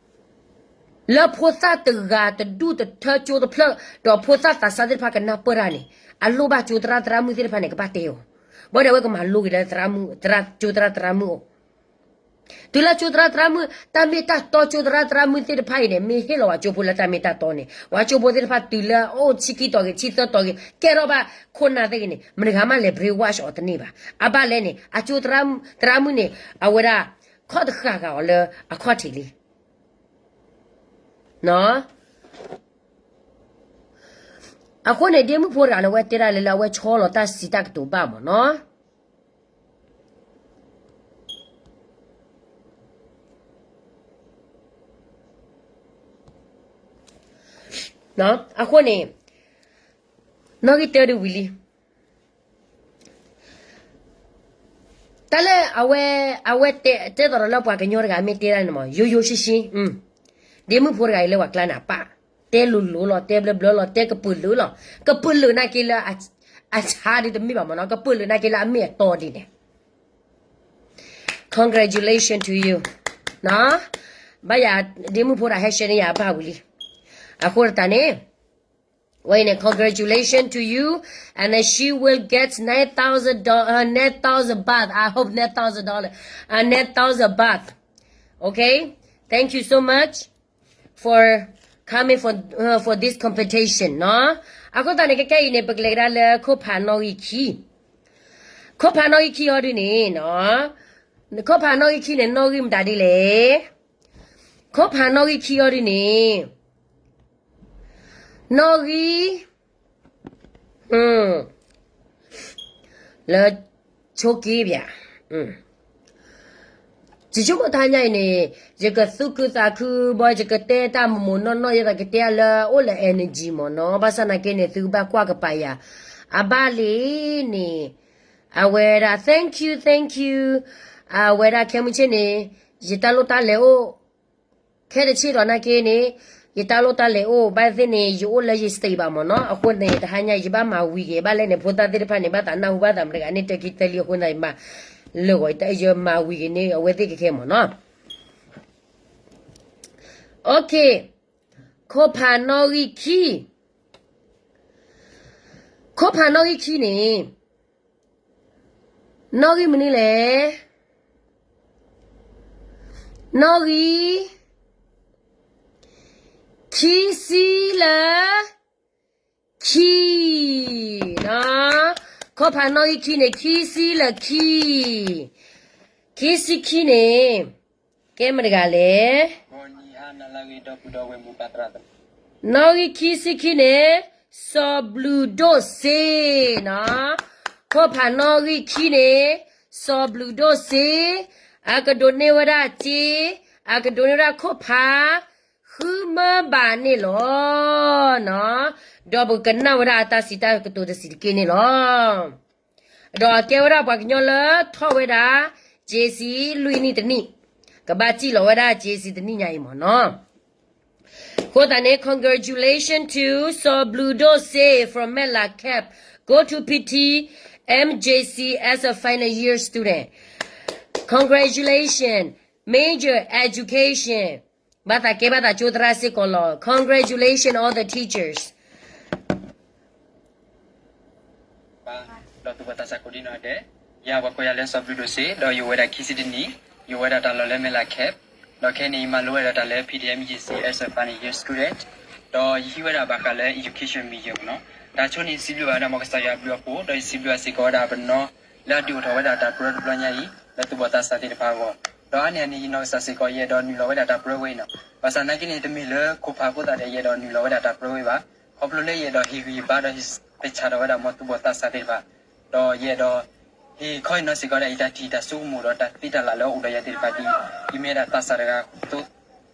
လၢဖိသၣ်တဂၤတဒူၣ်တထၢကၠိတဖျၢၣ် ဒီးဖိသၣ်သးစၢ်သ့ၣ်တဖၣ်ကနၢ်ပၢၢ်တၢ်န့ၣ် အလိၣ်ဘၣ်ကၠိသရၣ်သရၣ်မုၣ်သ့ၣ်တဖၣ်န့ၣ် ကဘၣ်တဲအီၤ, ဘၣ်ဒီးအဝဲကမၤလိက့ၤလၢ ကၠိသရၣ်သရၣ်မုၣ်အိၣ် တုၤလၢကၠိသရၣ်သရၣ်မုၣ် တၢ်မ့ၢ်တၢ်တီကၠိသရၣ်သရၣ်မုၣ်သ့ၣ်တဖၣ်အံၤန့ၣ် မ့ၢ်ဟ့ၣ်လီၤပှၤကၠိဖိလၢတၢ်မ့ၢ်တၢ်တီန့ၣ် ပှၤကၠိဖိသ့ၣ်တဖၣ်တုၤလၢအိၣ်ဆံခံတီၤဂ့ၤ ဆံသၢတီၤဂ့ၤ ကဲထီၣ်ဘၣ်ခိၣ်နၢ်သ့ၣ်ဂ့ၤန့ၣ် မတဂၤမးလဲၤ brainwash အီၤတန့ၢ်ဘၣ်. အဘၣ်လဲၣ်န့ၣ် အကၠိသရၣ်မုၣ်န့ၣ် အဝဲဒၣ် ခီၣ်တဃာ်ဃာ်အီၤလၢအခီၣ်ထံးလံ အဃိန့ၣ် ဒ့မုၣ်ဖိတဂၤန့ၣ် အဝဲတဲဒၣ်လၢ လၢအဝဲဆီလီၤတၢ်စံးတၢ်ကတိၤဘၣ်မးနီၤ. အဃိန့ၣ် နီၣ်ဂံၢ်တၢတဝံၤလံ တၢ်လၢအဝဲ အဝဲတဲ တဲသိးဒီးလၢပှၤကညီတဂၤမ့ၢ်တဲဒၣ်န့ၣ်မး ယိယိရှင်းရှင်း ဒ့မုၣ်ဖိတဂၤအံၤလၢပှၤကျါန့ၣ်အပၢ် တဲလိၤလိၤလီၤ တဲဘျၢဘျၢလီၤ တဲကပုာ်လုာ်လီၤ ကပုာ်လုာ်နာ်က့လၢ အဆါဒ်တမ့ၢ်ဘၣ်မးနီၤ ကပုာ်လုာ်နာ်က့လၢအမ့ၢ်အတီဒ်န့ၣ် congratulation to you ဘၣ်ယၤ ဒ့မုၣ်ဖိတဂၤဟဲရှဲန့ၢ်ယၤအဘၣ်ဝံၤလံ အဃိတၢ်န့ၣ် ဝဲအံၤန့ၣ် congratulation to you and then she will get nine thousand dollars, uh, nine thousand baht. I hope nine thousand dollars, uh, nine thousand baht. Okay, thank you so much for coming for, uh, for this competition နီၤ. အဃိသတးန့ၣ် ခဲခဲအံၤန့ၣ် ပကလဲၤကဒါလၢခိၣ်ဖးနီၣ်ဂံၢ်ခံ ခိၣ်ဖးနီၣ်ဂံၢ်ခံအီၤဒ်န့ၣ်နီၤ ခိၣ်ဖးနီၣ်ဂံၢ်ခံန့ၣ် နီၣ်ဂံၢ်မတၤဒ်လဲၣ် ခိၣ်ဖးနီၣ်ဂံၢ်ခံအီၤဒ်န့ၣ် နီၣ်ဂံၢ် လၢဆိက့ပၠး ယဆိကမိၣ်တဟါညါအံၤန့ၣ် ယကသူၣ်ခုသးခုဘၣ် ယကတဲတၢ်မမိၢ်နီၢ်နီၢ် ယသးကတဲလၢအိၣ်လၢ energy မ့ၢ်နီၤ ဘၣ်ဆၣ်နာ်က့န့ၣ် သုကဘၣ်ကွၢ်ကပၤယၤ အဘၣ်လံန့ၣ် အဝဲဒၣ် thank you, thank you အဝဲဒၣ်ခဲမုၢ်ဆ့ၣ်န့ၣ် ယတၢ်လိၣ်တၢ်လဲၤအိၣ် ခဲတဆ့ၣ်ဒီးနာ်က့န့ၣ် ယတၢ်လိၣ်တၢ်လဲၤအိၣ် ဘၣ်သ့ၣ်န့ၣ် ယအိၣ်လၢယ state ဘၣ်မ့ၢ်နီၤ အဃိန့ၣ် တဟါညါ ယဘၣ်မၤဝံၤက့ၤ ဘၣ်လဲၣ်န့ၣ် ဖိသၣ်သ့ၣ်တဖၣ်န့ၣ် ဘၣ်သးနၢ်ဟူဘၣ်သးမတဂၤန့ၣ် တၢ်ခံတၢ်လံအဃိန့ၣ် ယမၤလၢာ်ဂီၤ ယမၤဝံၤက့ၤန့ၣ် အဝဲသ့ၣ်ကခဲမ့ၢ်နီၤ okay ခိၣ်ဖးနီၣ်ဂံၢ်ခံ ခိၣ်ဖးနီၣ်ဂံၢ်ခံန့ၣ် နီၣ်ဂံၢ်မနုၤလဲၣ် နီၣ်ဂံၢ် ခံဆံလၢ ခံ ခိၣ်ဖးနီၣ်ဂံၢ်ခံန့ၣ် ခံဆံလၢခံ ခံဆံခံန့ၣ် ကဲမတဂၤလဲၣ် နီၣ်ဂံၢ်ခံဆံခံန့ၣ် စီၤဘျုးဒိၣ်စ့နီၤ ခိၣ်ဖးနီၣ်ဂံၢ်ခံန့ၣ် စီၤဘျုးဒိၣ်စ့ အကဒိးန့ၢ်ဝဲဒၣ်စ့ အကဒိးန့ၢ်ဝဲဒၣ်ခိၣ်ဖး ဃုမၢဘၣ်န့ၣ်လီၤ. ဒီးပကနၣ်ဝဲဒၣ်အတၢ်စံးတၢ်ကတိၤတဆံးတက့ၢ်န့ၣ်လီၤ. ဒီးအကဲဝဲဒၣ်ပှၤကညီလၢထီၣ်ဝဲဒၣ် JC လွံၢ်နံၣ်တနံၣ်, ကဘၣ်စံၣ်လီၤဝဲဒၣ် JC တနံၣ်ညါအံၤမ့ၢ်နီၤ. အဃိသတးန့ၣ် congratulations to စီၤဘျုးဒိၣ်စ့ from Metla Camp, go to P T M J C as a final year student. Congratulations, major education. ဘၣ်သးကဲဘၣ်သးကၠိသရၣ်စ့ၢ်ကီးလီၤ. Congratulations all the teachers. ဒီးသူၣ်ဘီၣ်သးစၢ်ကိးဒံနီၢ်ဒဲး, ယၤပှၤကိးယၤလၢစီၤဘျုးဒိၣ်စ့, ဒီးယအိၣ်ဝဲဒၣ်ခံဆံတနံၣ်, ယအိၣ်ဝဲဒၣ်တၢ်လီၢ်လၢ Metla Camp, ဒီးခဲအံၤန့ၣ် ယမၤလိဝဲဒၣ်တၢ်လၢ P T M J C as a final year student, ဒီးယဟံးဝဲဒၣ်ဘၣ်ဃးလၢ education major မ့ၢ်နီၤ. တၢ်ဆိန့ၣ် စံးဘျုးဘၣ်ဝဲဒၣ်မ်ကစၢ်ယွၤအဘျုးအဖှိၣ်, ဒီးယစံးဘျုးဘၣ်စ့ၢ်ကီးဝဲဒၣ်ပနီၢ်လၢအဒုးအိၣ်ထီၣ်ဝဲဒၣ်တၢ်ပြၢတဘျီညါအံၤ လၢသူၣ်ဘီၣ်သးစၢ်သ့ၣ်တဖၣ်အဂီၢ်, ဒီးအါန့ၢ်အန့ၣ် ယနီၢ်ကစၢ်စ့ၢ်ကီး ယအဲၣ်ဒိးနုာ်လီၤဝဲဒၣ်တၢ်ပြၢဝဲအံၤနီၤ. ဘၣ်ဆၣ်သနာ်က့န့ၣ် တမ့ၢ်လၢခိၣ်ဖးအဃိသတးဒီး ယအဲၣ်ဒိးနုာ်လီၤဝဲဒၣ်တၢ်ပြၢဝဲဘၣ်. ခီဖျိလၢယအဲၣ်ဒိးဟ့ၣ်ဂံၢ်ဟ့ၣ်ဘါဒီးဟ့ၣ်သဆၣ်ထီၣ်ဝဲဒၣ်မ်သူၣ်ဘီၣ်သးစၢ်သ့ၣ်တဖၣ်, ဒီးယအဲၣ်ဒိး ဟ့ၣ်ခီဟ့ၣ်နီၤစ့ၢ်ကီးဝဲဒၣ်ယတၢ်ထံၣ်တၢ်ဆိကမိၣ်ဒီးတၢ်သ့တၢ်လၢ်လၢအအိၣ်ဒီးယၤသ့ၣ်တဖၣ်ဒ် ယမ့ၢ်ဝဲဒၣ်သးစၢ်တဂၤအသိး,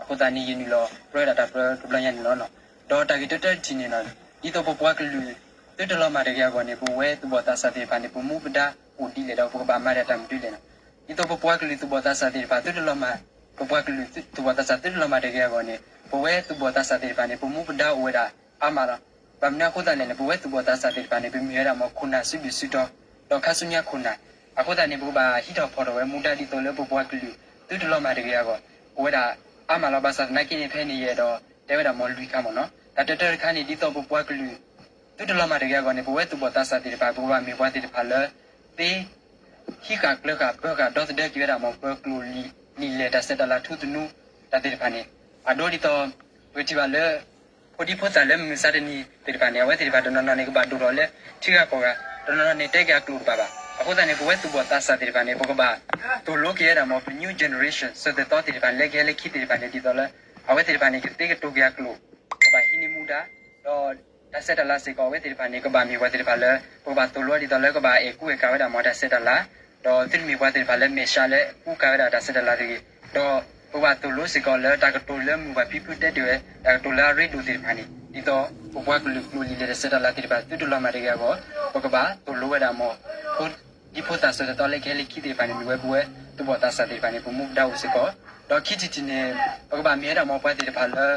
အဃိသတးန့ၣ် ယနုာ်လီၤပြၢဝဲဒၣ်တၢ်ပြၢတဘျီညါန့ၣ်လီၤ. ဒီးတၢ်ဂ့ၢ်တၢတထံၣ်န့ၣ်နီၤ, ဒ်သိးပပှၤကလုာ် သုတလီၤမၢ်တဂ့ၤအဂီၢ်န့ၣ် ပဝဲသူၣ်ဘီၣ်သးစၢ်သ့ၣ်တဖၣ်န့ၣ် ပမူပဒါအိၣ်ဒ်လဲၣ်ဒီးပကဘၣ်မၤဒၣ်တၢ်မနုၤလဲၣ်နီၤ. ဒ်သိးပပှၤကလုာ်သူၣ်ဘီၣ်သးစၢ်သ့ၣ်တဖၣ် သုတလီၤမၢ်, ပပှၤကလုာ်သူၣ်ဘီၣ်သးစၢ်သုတလီၤမၢ်တဂ့ၤအဂီၢ်န့ၣ် ပဝဲသူၣ်ဘီၣ်သးစၢ်သ့ၣ်တဖၣ်န့ၣ် ပမူပဒါအိၣ်ဝဲဒၣ်အါမးလီၤ. ဘၣ်မနုၤအဃိသတးလဲၣ်န့ၣ် ပဝဲသူၣ်ဘီၣ်သးစၢ်သ့ၣ်တဖၣ်န့ၣ် ပမ့ၢ်ဝဲဒၣ်မ်ခိၣ်နၢ်စုဒုၣ်စုတီၤ, ဒီးခါဆူညါခိၣ်နၢ်, အဃိသတးန့ၣ် ပကဘၣ်ဟံးထီၣ်ဖီၣ်ထီၣ်ဝဲမူဒါဒ်သိးလၢပပှၤကလုာ် သုတလီၤမၢ်တဂ့ၤအဂီၢ်, အိၣ်ဝဲဒၣ်အါမးလီၤ. ဘၣ်ဆၣ်သနာ်က့န့ၣ် ဖဲန့ၣ်ယအဲၣ်ဒိးတဲဝဲဒၣ်မ်လွံၢ်ခါမ့ၢ်နီၤ. တၢ်တၢတၢတခါန့ၣ် ဒ်သိးပပှၤကလုာ် သုတလီၤမၢ်တဂ့ၤအဂီၢ်န့ၣ် ပဝဲသူၣ်ဘီၣ်သးစၢ်သ့ၣ်တဖၣ် ပကဘၣ်မ့ၢ်ပှၤသ့ၣ်တဖၣ်လၢ သ့ ဟံးဃာ်ကျၢၤဃာ်ပၢဃာ်ဒီသဒၢက့ၤဝဲဒၣ်မ်ပကျိာ်လံာ်လဲၢ်တၢ်ဆဲးတၢ်လၤထူသနူတၢ်သ့ၣ်တဖၣ်န့ၣ်, အဒိဒ်သိး ပကထံၣ်ဘၣ်လၢ ဖိဒံဖိသၣ်လၢမုၢ်မဆါတနံၤသ့ၣ်တဖၣ်န့ၣ် အဝဲသ့ၣ်တဖၣ်တနီၤနီၤန့ၣ် ကဘၣ်ဒိၣ်ထီၣ်လၢထံဂၤကီၢ်ဂၤ, တနီၤနီၤန့ၣ် တဲက့ၤအကျိာ်တဘၣ်ဘၣ်. အဃိသတးန့ၣ် ပဝဲသူၣ်ဘီၣ်သးစၢ်သ့ၣ်တဖၣ်န့ၣ် ပကဘၣ်သိၣ်လိက့ၤဝဲဒၣ်မ်ပ new generation စၢၤသ့ၣ်သီသ့ၣ်တဖၣ် လၢကဟဲလၢခံသ့ၣ်တဖၣ်န့ၣ် ဒ်သိးလၢ အဝဲသ့ၣ်တဖၣ်န့ၣ် ကသ့ကတိၤက့ၤအကျိာ်, ကဘၣ်ဟံးန့ၢ်မူဒါ ဒီးတၢ်ဆဲးတၢ်လၤစ့ၢ်ကီး အဝဲသ့ၣ်တဖၣ်န့ၣ် ကဘၣ်မ့ၢ်ပှၤသ့ၣ်တဖၣ်လၢ ပကဘၣ်သိၣ်လိဒ်သိးလၢကဘၣ်အဲၣ်ကူအဲၣ်ကၤဝဲဒၣ်မ်တၢ်ဆဲးတၢ်လၤ, ဒီးသုတမ့ၢ်ပှၤသ့ၣ်တဖၣ်လၢမဲာ်ဆှးလၢကူကၤဝဲဒၣ်တၢ်ဆဲးတၢ်လၤတဂ့ၤ, ဒီးပကဘၣ်သိၣ်လိစ့ၢ်ကီးလၢတၢ်ကတိၤလၢမုၢ်ဘၣ်ဖံဖုတဲတ့ၢ်ဝဲ တၢ်ကတိၤလၢအရ့ဒိၣ်သ့ၣ်တဖၣ်န့ၣ် ဒ်သိးပပှၤကလုာ်ကျိာ်လံာ်လဲၢ်တၢ်ဆဲးတၢ်လၤသ့ၣ်တဖၣ် သုတလီၤမၢ်တဂ့ၤအဂီၢ်, ပကဘၣ်သိၣ်လိဝဲဒၣ်မ်ဖိဒံဖိသၣ်စၢၤသ့ၣ်သီလၢကဟဲလၢခံသ့ၣ်တဖၣ်န့ၣ် မ့ၢ်ဝဲပဝဲသူၣ်ဘီၣ်သးစၢ်သ့ၣ်တဖၣ်န့ၣ် ပမူပဒါအိၣ်စ့ၢ်ကီး, ဒီးခံထံၣ်တထံၣ်န့ၣ် ပကဘၣ်မ့ၢ်ဝဲဒၣ်မ်ပှၤသ့ၣ်တဖၣ်လၢ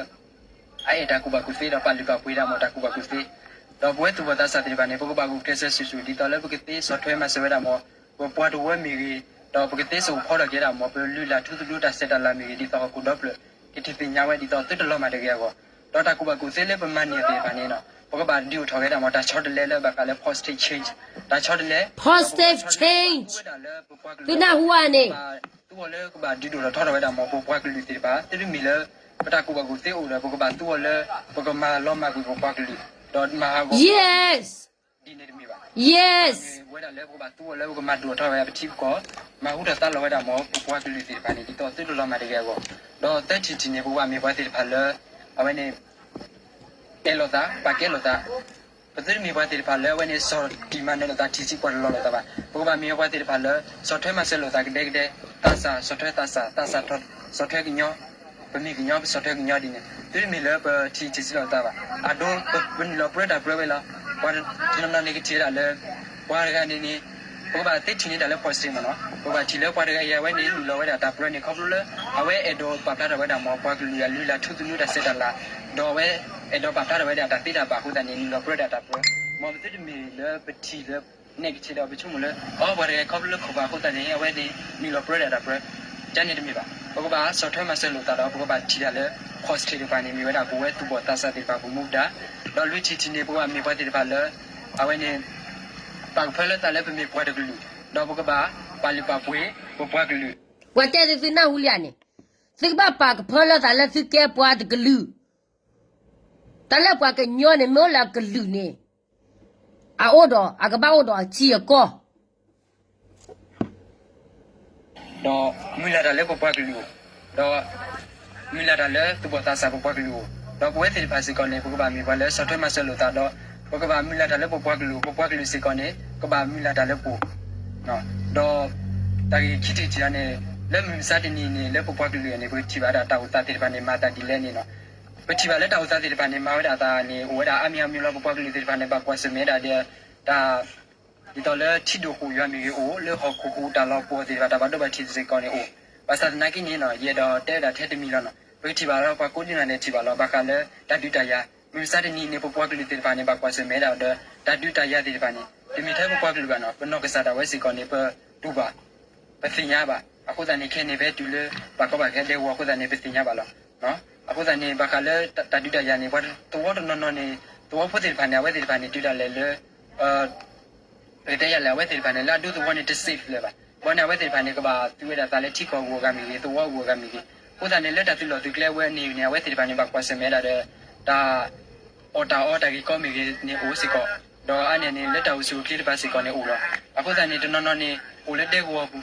အအဲၣ်တၢ်ကူၣ်ဘၣ်ကူၣ်သ့ ဒီးပာ်လုၢ်ပာ်ပှ့ၤဒၣ်မ်တၢ်ကူၣ်ဘၣ်ကူၣ်သ့, ဒီးပဝဲသူၣ်ဘီၣ်သးစၢ်သ့ၣ်တဖၣ်န့ၣ် ပကဘၣ်ဂုာ်ကျဲးစၢးဆူၣ်ဆူၣ် ဒ်သိးလၢပကသ့ဆီၣ်ထွဲမၤစၢၤဝဲဒၣ်မ် ပပှၤတဝၢမ့ၢ်ဂ့ၤ, ဒီးပကသ့စိာ်ဖီထီၣ်က့ၤဝဲဒၣ်မ်ပလုၢ်လၢ်ထူသနူတၢ်ဆဲးတၢ်လၤမ့ၢ်ဂ့ၤ ဒ်သိးဟီၣ်ခိၣ်ဒီဖျၢၣ် ကထံၣ်သ့ၣ်ညါဝဲဒ်သိးသုတလီၤမၢ်တဂ့ၤအဂီၢ်, ဒီးတၢ်ကူၣ်ဘၣ်ကူၣ်သ့လၢပမၤန့ၢ်သ့ၣ်တဖၣ်န့ၣ် ပကဘၣ်ဒုးအိၣ်ထီၣ်က့ၤဝဲဒၣ်မ်တၢ်ဆီတလဲလၢဘၣ်ဃးလၢ positive change, တၢ်ဆီတလဲ, positive change, သုနၢ်ဟူဧါန့ၣ် ပကဘၣ်သူအီၤလၢကဘၣ်ဒုးဒိၣ်ထီၣ်ထီထီၣ်ဝဲဒၣ်မ်ပပှၤကလုာ်သ့ၣ်တဖၣ် သုတမ့ၢ်လၢ ပတၢ်ကူၣ်ဘၣ်ကူၣ်သ့အိၣ်ဒီး ပကဘၣ်သူအီၤလၢ ပကမၤလီၤမၢ်ကွံာ်ပပှၤကလုာ်, ဒီးမၤဟးဂီၤ yes, ဒ်န့ၣ်တမ့ၢ်ဘၣ်, yes, ဝဲဒၣ်လၢပကဘၣ်သူအီၤလၢပကမၤဒိၣ်ထီၣ်ဝဲပထံပကီၢ်, မၤဟူထီၣ်သါလီၤဝဲဒၣ်မ်ပပှၤကလုာ်သ့ၣ်တဖၣ်န့ၣ် ဒ်သိးသုတလီၤမၢ်တဂ့ၤအဂီၢ်, ဒီးသၢထံၣ်တထံၣ်န့ၣ် ပကဘၣ်မ့ၢ်ပှၤသ့ၣ်တဖၣ်လၢ အဝဲန့ၣ် အဲၣ်လိာ်သး ပာ်ကဲလိာ်သး, ပသုတမ့ၢ်ပှၤသ့ၣ်တဖၣ်လၢအဝဲန့ၣ် စီၤတံၢ်မၤနၢၤလိာ်သး ထံၣ်ဆံးပှၤတလီၤလိာ်သးဘၣ်. ပကဘၣ်မ့ၢ်ပှၤသ့ၣ်တဖၣ်လၢ ဆီၣ်ထွဲမၤစၢၤလိာ်သးကဒဲကဒဲ, သးစၢ်ဆီၣ်ထွဲသးစၢ်, သးစၢ်ဆီၣ်ထွဲကညီ, ပမ့ၢ်ကညီ ပဆီၣ်ထွဲကညီဒ်န့ၣ် သုတမ့ၢ်လၢပထံၣ်ဆံးလိာ်သးဘၣ်. အဒိ ပနုာ်လီၤပြၢတၢ်ပြၢဝဲလီၤ. ပှၤတနီၤနီၤန့ၣ်ကထံၣ်ဝဲဒၣ်လၢ ပှၤတဂၤန့ၣ်န့ၣ် ပကဘၣ်သ့ထံၣ်န့ၢ်တၢ်လၢ positive မ့ၢ်နီၤ. ပကဘၣ်ထံၣ်လၢပှၤတဂၤအံၤ အဝဲန့ၣ်နုာ်လီၤဝဲဒၣ်တၢ်ပြၢန့ၣ် ခီဖျိလၢ အဝဲအဲၣ်ဒိးပာ်ဖျါထီၣ်ဝဲဒၣ်မ် ပှၤကလုာ်အလုၢ်အလၢ်ထူသနူတၢ်ဆဲးတၢ်လၤ, ဒီးအဝဲအဲၣ်ဒိးပာ်ဖျါထီၣ်ဝဲဒၣ်တၢ်သ့တၢ်ဘၣ်အဃိသတးန့ၣ် နုာ်လီၤပြၢဒၣ်တၢ်ပြၢ. မ်ပသုတမ့ၢ်လၢပထံၣ်လၢ negative ဒီးပဆိကမိၣ်လၢ အိ ပှၤတဂၤအံၤခီဖျိလၢခိၣ်ဖးအဃိသတးန့ၣ် အဝဲန့ၣ်နုာ်လီၤပြၢဒၣ်တၢ်ပြၢ, ကန့ၣ်တမ့ၢ်ဘၣ်. ပကဘၣ်ဆီၣ်ထွဲမၤစၢၤလိာ်သးဒီး ပကဘၣ်ထံၣ်တၢ်လၢ positive တဖၣ်န့ၣ် မ့ၢ်ဝဲဒၣ်ပဝဲသူၣ်ဘီၣ်သးစၢ်သ့ၣ်တဖၣ်ပမူဒါ, ဒီးလွံၢ်ထံၣ်တထံၣ်န့ၣ် ပကဘၣ်မ့ၢ်ပှၤသ့ၣ်တဖၣ်လၢ အဝဲန့ၣ် ပာ်ကဖၢလၢသးလၢပမ့ၢ်ပှၤတကလုာ်, ဒီးပကဘၣ်ပာ်လုၢ်ပာ်ပှ့ၤပပှၤကလုာ်. ပှၤတဲသုသုနၢ်ဟူလံဧါန့ၣ်, သုကဘၣ်ပာ်ကဖၢလၢသးလၢသုကဲပှၤတကလုာ်, တၢ်လၢပှၤကညီန့ၣ် မ့ၢ်အိၣ်လၢအကလုာ်န့ၣ် အအိၣ်ဒီး အကဘၣ်အိၣ်ဒီးအထံအကီၢ် ဒီးမုၢ်လၢ်တၢ်လၢပပှၤကလုာ်အိၣ်, ဒီးမုၢ်လၢ်တၢ်လၢသူၣ်ဘီၣ်သးစၢ်ပပှၤကလုာ်အိၣ်, ဒီးပဝဲသ့ၣ်တဖၣ်စ့ၢ်ကီးန့ၣ် ပကဘၣ်မ့ၢ်ပှၤလၢဆီၣ်ထွဲမၤစၢၤလိာ်သးဒီး ပကဘၣ်မုၢ်လၢ်တၢ်လၢပပှၤကလုာ်, ပပှၤကလုာ်စ့ၢ်ကီးန့ၣ် ကဘၣ်မုၢ်လၢ်တၢ်လၢပှၤ ဒီးတၢ်ဂ့ၢ်ခံထံၣ်တထံၣ်န့ၣ် လၢမုၢ်မဆါတနံၤန့ၣ် လၢပပှၤကလုာ်အံၤန့ၣ် ပကထံၣ်ဘၣ်ဒၣ်တၢ်အိၣ်သးသ့ၣ်တဖၣ်န့ၣ် မၤသးဒ်လဲၣ်န့ၣ်လီၤ. ပထံၣ်ဘၣ်လၢတၢ်အိၣ်သးသ့ၣ်တဖၣ်န့ၣ် မၤဝဲဒၣ်အသးန့ၣ် အိၣ်ဝဲဒၣ်အါမံၤအါမံၤလီၤ. ပပှၤကလုာ်သ့ၣ်တဖၣ်န့ၣ် ဘၣ်ကွၢ်ဆၢၣ်မဲာ်ဒၣ်ဒီး တၢ် ဒ်သိးလၢထံဒိၣ်ဃိၣ်ယွၤမ့ၢ်ဂ့ၤအိၣ်, လၢဟီၣ်ခိၣ်ဟူးတၢ်လီၤပှီၢ်သ့ၣ်တဖၣ် တၢ်ဘၣ်ဒိဘၣ်ထံးစ့ၢ်ကီးန့ၣ်အိၣ်. ဘၣ်ဆၣ်သနာ်က့န့ၣ် ယအဲၣ်ဒိးတဲဝဲဒၣ်ထဲတမံၤလီၤ. ပကထံၣ်ဘၣ်လၢပှၤကိးဒံနီၢ်ဂၤဒဲးထံၣ်ဘၣ်လီၤ. ဘၣ်ဃးလၢတၢ်ဒုးတၢ်ယၤ မုၢ်မဆါတနံၤန့ၣ် ပပှၤကလုာ်သ့ၣ်တဖၣ်န့ၣ် ဘၣ်ကွၢ်ဆၢၣ်မဲာ်ဒၣ်ဒီး တၢ်ဒုးတၢ်ယၤသ့ၣ်တဖၣ်န့ၣ် တမ့ၢ်ထဲပပှၤကလုာ်ဘၣ်နီၤ, ပနီၢ်ကစၢ်ဒၣ်ဝဲစ့ၢ်ကီးန့ၣ် ပတူၢ်ဘၣ် ပသ့ၣ်ညါဘၣ်. အဃိသတးန့ၣ် ခဲအံၤန့ၣ် ပဟဲတုၤလၢ ဘၣ်ကီဘၣ်ခဲဒဲကဝီၤအဃိသတးန့ၣ် ပသ့ၣ်ညါဘၣ်လီၤ. အဃိသတးန့ၣ် ဘၣ်ဃးလၢတၢ်ဒုးတၢ်ယၤန့ၣ် ပှၤသဝီတနီၤနီၤန့ၣ် သဝီဖိသ့ၣ်တဖၣ်န့ၣ် အဝဲသ့ၣ်တဖၣ်န့ၣ် တုၤဒၣ်လဲာ်လၢ ပကတဲယၤလဲၣ် အဝဲသ့ၣ်တဖၣ်န့ၣ် လၢအဒူသဝီန့ၣ် တ safe လၢၤဘၣ်. ဘၣ်န့ၣ် အဝဲသ့ၣ်တဖၣ်န့ၣ် ကဘၣ်သူဝဲဒၣ်သးလၢထံကီၢ်အဂီၢ်အဂၤမ့ၢ်ဂ့ၤ, သဝီအဂီၢ်အဂၤမ့ၢ်ဂ့ၤ. အဃိသတးန့ၣ် လၢတၢ်သုးလီၢ်သုးကျဲအဝဲန့ၣ်န့ၣ် အဝဲသ့ၣ်တဖၣ်န့ၣ် ဘၣ်ကွၢ်ဆၢၣ်မဲာ်ဒၣ်ဒီး တၢ်အီၣ်တၢ်အီတၢ်ဂ့ၢ်ကီမ့ၢ်ဂ့ၤန့ၣ်အိၣ်စ့ၢ်ကီး, ဒီးအါန့ၢ်န့ၣ် လၢတၢ်အိၣ်ဆူၣ်အိၣ်ချ့တဖၣ်စ့ၢ်ကီးန့ၣ်အိၣ်လီၤ. အဃိသတးန့ၣ် တနီၤနီၤန့ၣ် အိၣ်လၢဒဲကဝီၤပူ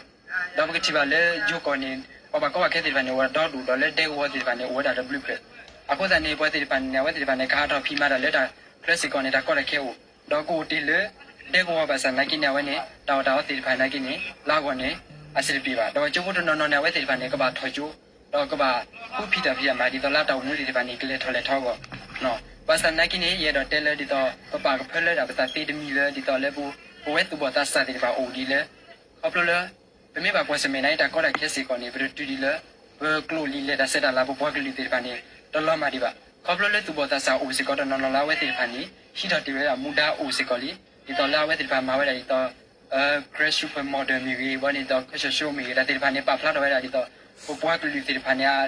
ၤ, ဒီးပကထံၣ်ဘၣ်လၢယိၤကီၢ်န့ၣ် ပှၤဘၣ်ကီဘၣ်ခဲသ့ၣ်တဖၣ်န့ၣ် အိၣ်ဝဲဒၣ်ဒီဒူၣ်, ဒီးလၢဒဲကဝီၤသ့ၣ်တဖၣ်န့ၣ် အိၣ်ဝဲဒၣ်ဒီးဘျုးဖျၢၣ်. အဃိသတးန့ၣ် ပှၤသ့ၣ်တဖၣ်န့ၣ် အဝဲသ့ၣ်တဖၣ်န့ၣ် ကဟးထီၣ်ဖံးမၤတၢ်လၢတၢ်ချၢစ့ၢ်ကီးန့ၣ် တၢ်ကီတၢ်ခဲအိၣ်, ဒီးကအိၣ်တ့ၢ်လၢဒဲကဝီၤဘၣ်ဆၣ်သနာ်က့န့ၣ် အဝဲန့ၣ် တၢ်အီၣ်တၢ်အီသ့ၣ်တဖၣ်သနာ်က့န့ၣ် လၢအဂီၢ်န့ၣ် အဆင်တပြေဘၣ်. ဒီးကၠိဖိတနီၤနီၤန့ၣ် အဝဲသ့ၣ်တဖၣ်န့ၣ် ကဘၣ်ထီၣ်ကၠိ, ဒီးကဘၣ်ဃုဖံးတၢ်ဖံးတၢ်မၤ ဒ်သိးလၢတၢ်အိၣ်မူသ့ၣ်တဖၣ်န့ၣ် ကလဲၤထီၣ်လဲၤထီအဂီၢ်. ဘၣ်ဆၣ်သနာ်က့န့ၣ် ယအဲၣ်ဒိးတဲလၢဒ်သိး ပပာ်ကဖၢလၢဒၣ်ပသးသ့တမံၤလၢ ဒ်သိးလၢပ ပဝဲသူၣ်ဘီၣ်သးစၢ်သ့ၣ်တဖၣ်အိၣ်ဒ်လၢ ခီဖျိလၢ ပမ့ၢ်ဘၣ်ကွၢ်ဆၢၣ်မဲာ်န့ၣ် တၢ်ကီတၢ်ခဲစ့ၢ်ကီးန့ၣ် ပတတုၤဒ်လၢ ပကျိာ်လံာ်လဲၤတၢ်ဆဲးတၢ်လၤ ပပှၤကလုာ်သ့ၣ်တဖၣ်န့ၣ် တလီၤမၢ်ဒံးဘၣ်. ခီဖျိလၢသူၣ်ဘီၣ်သးစၢ်အိၣ်စ့ၢ်ကီးတနီၤနီၤလၢအဝဲသ့ၣ်တဖၣ်န့ၣ် ဟံးထီၣ်တ့ၢ်ဝဲဒၣ်မူဒါအိၣ်စ့ၢ်ကီးလံ, ဒ်သိးလၢအဝဲသ့ၣ်တဖၣ်မၤဝဲဒၣ်ဒ်သိး Crash Super Model မ့ၢ်ဂ့ၤ, ဘၣ်န့ၣ်ဒ်သိး Crash Show မ့ၢ်ဂ့ၤ တၢ်သ့ၣ်တဖၣ်န့ၣ် ပာ်ဖျါထီၣ်ဝဲဒၣ်ဒ်သိး ပပှၤကလုာ်သ့ၣ်တဖၣ်န့ၣ်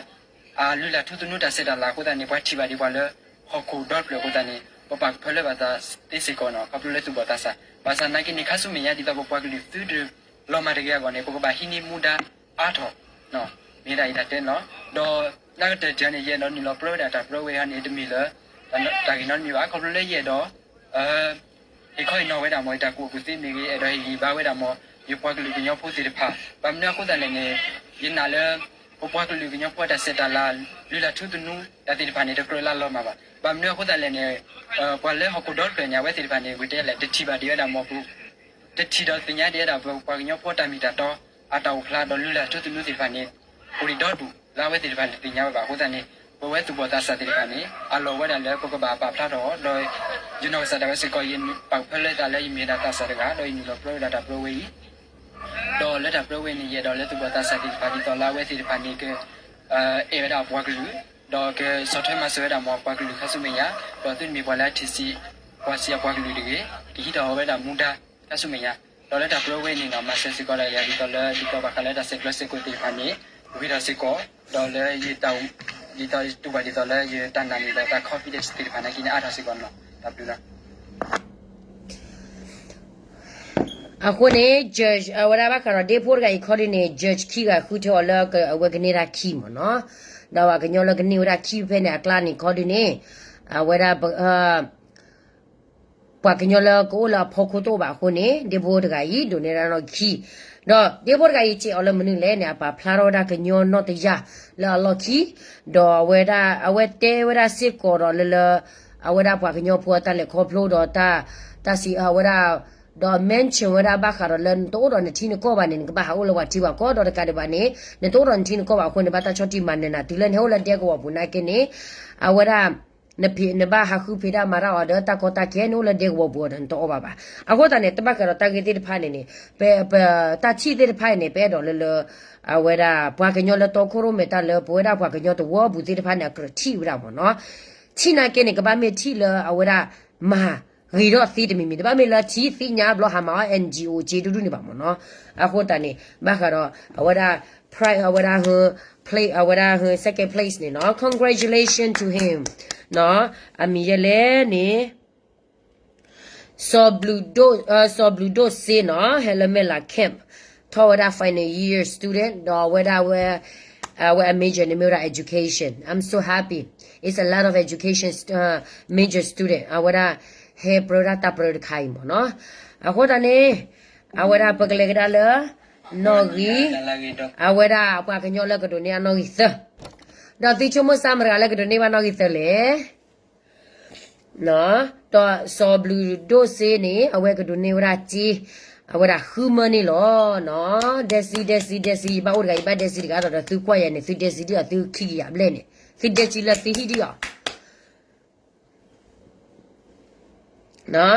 အလုၢ်လၢ်ထူသနူတၢ်ဆဲးတၢ်လၤအဃိသတးန့ၣ် ပှၤထံၣ်ဘၣ်ဒံးပှၤလၢ ဟီၣ်ခိၣ်ဒီဖျၢၣ်အဃိသတးန့ၣ် ပပာ်ကဖၢလၢပသးသ့စ့ၢ်ကီးနီၤ ခီဖျိလၢသူၣ်ဘီၣ်သးစၢ်. ဘၣ်ဆၣ်သနာ်က့န့ၣ် ခါဆူမဲာ်ညါဒ်သိးပပှၤကလုာ်သုတလီၤမၢ်တဂ့ၤအဂီၢ်န့ၣ် ပကဘၣ်ဟံးန့ၢ်မူဒါအါထီၣ် မ့ၢ်ဒၣ်ယတၢ်တဲန့ၣ်လီၤ. ဒီးလၢကတၢၢ်တၢၢ်န့ၣ် ယအဲၣ်ဒိးနုာ်လီၤပြၢဝဲဒၣ်တၢ်ပြၢဝဲအံၤန့ၣ် တမ့ၢ်လၢ တၢ်ဂ့ၢ်နီတမံၤဘၣ်. ခီဖျိလၢယအဲၣ်ဒိး ဟ့ၣ်ခီဟ့ၣ်နီၤဝဲဒၣ်မ့ၢ် ယတၢ်ကူၣ်ဘၣ်ကူၣ်သ့မ့ၢ်ဂ့ၤ, အဲၣ်ဒိးဟ့ၣ်ဂံၢ်ဘါဝဲဒၣ်မ့ၢ် ယပှၤကလုာ်ကညီဖိသ့ၣ်တဖၣ်. ဘၣ်မနုၤအဃိသတးလဲၣ်န့ၣ် ယနာ်လၢ ပပှၤကလုာ်ကညီဖိအတၢ်ဆဲးတၢ်လၤ လုၢ်လၢ်ထူသနူ တၢ်သ့ၣ်တဖၣ်န့ၣ် တကြၢးလၢလီၤမၢ်ဘၣ်. ဘၣ်မနုၤအဃိသတးလဲၣ်န့ၣ် ပှၤလၢဟီၣ်ခိၣ်ဒီဖျၢၣ်န့ၣ် အဝဲသ့ၣ်တဖၣ်န့ၣ် ပကတဲလဲၣ် တထံၣ်ဘၣ်ဒံးဝဲဒၣ်မ့ၢ် တထံၣ်ဒီးသ့ၣ်ညါဒံးဝဲဒၣ် ပပှၤကညီဖိအတၢ်မ့ၢ်တၢ်တီ အတၢ်အိၣ်ဖျါဒီးလုၢ်လၢ်ထူသနူသ့ၣ်တဖၣ်န့ၣ် အိၣ်ဒံးဒီဒူၣ်လၢအဝဲသ့ၣ်တဖၣ်န့ၣ်သ့ၣ်ညါဝဲဘၣ်. အဃိသတးန့ၣ် ပဝဲသူၣ်ဘီၣ်သးစၢ်သ့ၣ်တဖၣ်န့ၣ် အလီၢ်ဝဲဒၣ်လၢပကဘၣ်ပာ်ဖျါထီၣ် ဒီးယနီၢ်ကစၢ်ဒၣ်ဝဲစ့ၢ်ကီး ယပာ်ကဖၢလၢသးလၢယမ့ၢ်ဒၣ်သးစၢ်တဂၤ ဒီးယနုာ်လီၤပြၢဝဲဒၣ်တၢ်ပြၢဝဲအံၤ ဒီးလၢတၢ်ပြၢဝဲန့ၣ် ယအဲၣ်ဒိးလၢသူၣ်ဘီၣ်သးစၢ်သ့ၣ်တဖၣ် ဒ်သိးလၢအဝဲသ့ၣ်တဖၣ်န့ၣ် ကအဲၣ်ဝဲဒၣ်အပှၤကလုာ် ဒီးကဆီၣ်ထွဲမၤစၢၤဝဲဒၣ်မ့ၢ်အပှၤကလုာ်ခါဆူမဲာ်ညါ ဒီးသုတမ့ၢ်ပှၤလၢအထံၣ်ဆံးကွၢ်ဆံးအပှၤကလုာ်တဂ့ၤ, ကဟံးထီၣ်ဝဲဒၣ်မူဒါခါဆူမဲာ်ညါ, ဒီးလၢတၢ်ပြၢဝဲန့ၣ်နီၤ မၤစၢၤစ့ၢ်ကီးဒၣ်ယၤ ဒ်သိးလၢ ဒ်သိးဘၣ်ဃးလၢတၢ်ဆဲးကျိးစ့ၢ်ကီးသ့ၣ်တဖၣ်န့ၣ် ဂ့ၤထီၣ်စ့ၢ်ကီး ဒီးလၢယတၢ် ဒ်သိးတူၢ်ဘၣ်ဒ်သိးလၢယတၢ်နာ်န့ၣ်ဒီးတၢ် confidence သ့ၣ်တဖၣ်နာ်က့န့ၣ် အါထီၣ်စ့ၢ်ကီးနီၤ တၢ်ဘျုးလီၤ. အဃိန့ၣ် judge အဝဲဒၣ်ဘၣ်ဃးဒီးဒ့ဖိတဂၤအံၤခီဒုန့ၣ် judge ခံဂၤဃုထၢအီၤလၢအဝဲကန့ၢ်တၢ်ခံမ့ၢ်နီၤ, ဒီးပှၤကညီလၢကန့ၢ်ဝဲဒၣ်ခံဖဲန့ၣ်အကျါန့ၣ်ခီဒုန့ၣ် အဝဲဒၣ် ပှၤကညီလၢကအိၣ်လၢအဖီခိၣ်တအိၣ်ဘၣ်အဃိန့ၣ် ဒ့ဖိတဂၤအံၤ ဒိးန့ၢ်ဒၣ်နီၣ်ဂံၢ်ခံ, ဒီးဒ့ဖိတဂၤအံၤ စံးအီၤလၢမနုၤလဲၣ်န့ၣ် အပာ်ဖျါထီၣ်ဝဲဒၣ်ကညီနီၢ်တယၢ်လၢအလီၢ်ခံ, ဒီးအဝဲဒၣ် အဝဲတဲဝဲဒၣ်စ့ၢ်ကီးဒီးလၢလၢ အဝဲဒၣ်ပှၤကညီဖိအတၢ်လဲၤခီဖျိဒီးတၢ် တၢ်စံးအဝဲဒၣ် ဒီး mention ဝဲဒၣ်ဘၣ်ဃးဒီးလၢနတအိၣ်ဒီးနထံနကီၢ်ဘၣ်န့ၣ် နကဘၣ်ဟးအိၣ်လၢပှၤထံပှၤကီၢ်ဒီးတကးဒံးဘၣ်န့ၣ် နတအိၣ်ဒီးနထံနကီၢ်ဘၣ်အဃိန့ၣ် ဘၣ်တၢ်ဆီၣ်တံၢ်မၤနၢၤနၤ တုၤလၢနဟဲအိၣ်လၢဒဲကဝီၤပူၤနာ်က့န့ၣ် အဝဲဒၣ် နဖံး နဘၣ်ဟးဃုဖံးတၢ်မၤတၢ်အီၤဒီးတၢ်ကီတၢ်ခဲ နအိၣ်လၢဒဲကဝီၤပူၤအီၤဒီးနတအီၣ်ဘၣ်ဘၣ်. အဃိသတးန့ၣ် တဘၣ်ဃးဒီးတၢ်ဂ့ၢ်သ့ၣ်တဖၣ်န့ၣ်န့ၣ် ပ ပ တၢ်ထံၣ်သ့ၣ်တဖၣ်အံၤန့ၣ် ပအဲၣ်ဒိးလၢလၢ အဝဲဒၣ်ပှၤကညီလၢတီခိၣ်ရိၣ်မဲာ်တၢ်လၢပဝဲဒၣ်ပှၤကညီတဝၢပူၤသ့ၣ်တဖၣ်န့ၣ် အကြၢးထံၣ်ဝဲဒၣ်မ့ၢ်နီၤ. ထံၣ်နာ်က့န့ၣ် ကဘၣ်မ့ၢ်ထံၣ်လၢအဝဲဒၣ် မၤဂ့ၤထီၣ်သ့တမံၤမံၤ တဘၣ်မ့ၢ်လၢထံၣ်သ့ၣ်ညါဘျီဟးမၤအီၣ် NGO က့ဒူဒူန့ၣ်ဘၣ်မ့ၢ်နီၤ. အဃိသတးန့ၣ် ဘၣ်ဃးဒီး အဝဲဒၣ် pride အဝဲဒၣ် play အဝဲဒၣ် second place န့ၣ်နီၤ congratulation to him နီၤ အမံၤယဲလဲၣ်န့ၣ် စီၤဘျုးဒိၣ်စ့နီၤ ဟဲလၢမဲၢ်လး camp ထီၣ်ဝဲဒၣ် final year student ဒီးအဝဲဒၣ်ဝဲ အဝဲအ major န့ၣ်မ့ၢ်ဝဲဒၣ် education. I'm so happy. It's a lot of education major student အဝဲဒၣ် ဟဲပြၢတၢ်တၢ်ပြၢတခါအံၤမ့ၢ်နီၤ. အဃိသတးန့ၣ် အဝဲဒၣ်ပကလဲၤကဒါလၢ နီၣ်ဂံၢ် အဝဲဒၣ်ပှၤကညီလၢကဒိးန့ၢ်အနီၣ်ဂံၢ်သၢ ဒီးသုဆိကမိၣ်စၢ်မတၤတဂၤလၢကဒိးန့ၢ်ဘၣ်နီၣ်ဂံၢ်သၢလဲၣ်. ဒီးစီၤဘျုးဒိၣ်စ့န့ၣ် အဝဲကဒိးန့ၢ်ဝဲဒၣ်စ့ အဝဲဒၣ်ဃုမၢန့ၣ်လီၤ. ဒဲစံဒဲစံဒဲစံ ယဘၣ်အိၣ်တဂၤ ယဘၣ်ဒဲစံတဂၤဒီး သုကွၢ်ယၤန့ၣ် သုဒဲစံဒ်အီၤ သုခံကယၤဘျဲၣ်န့ၣ် သုဒဲစံလၢသုဟံၣ်ဒ်အီၤ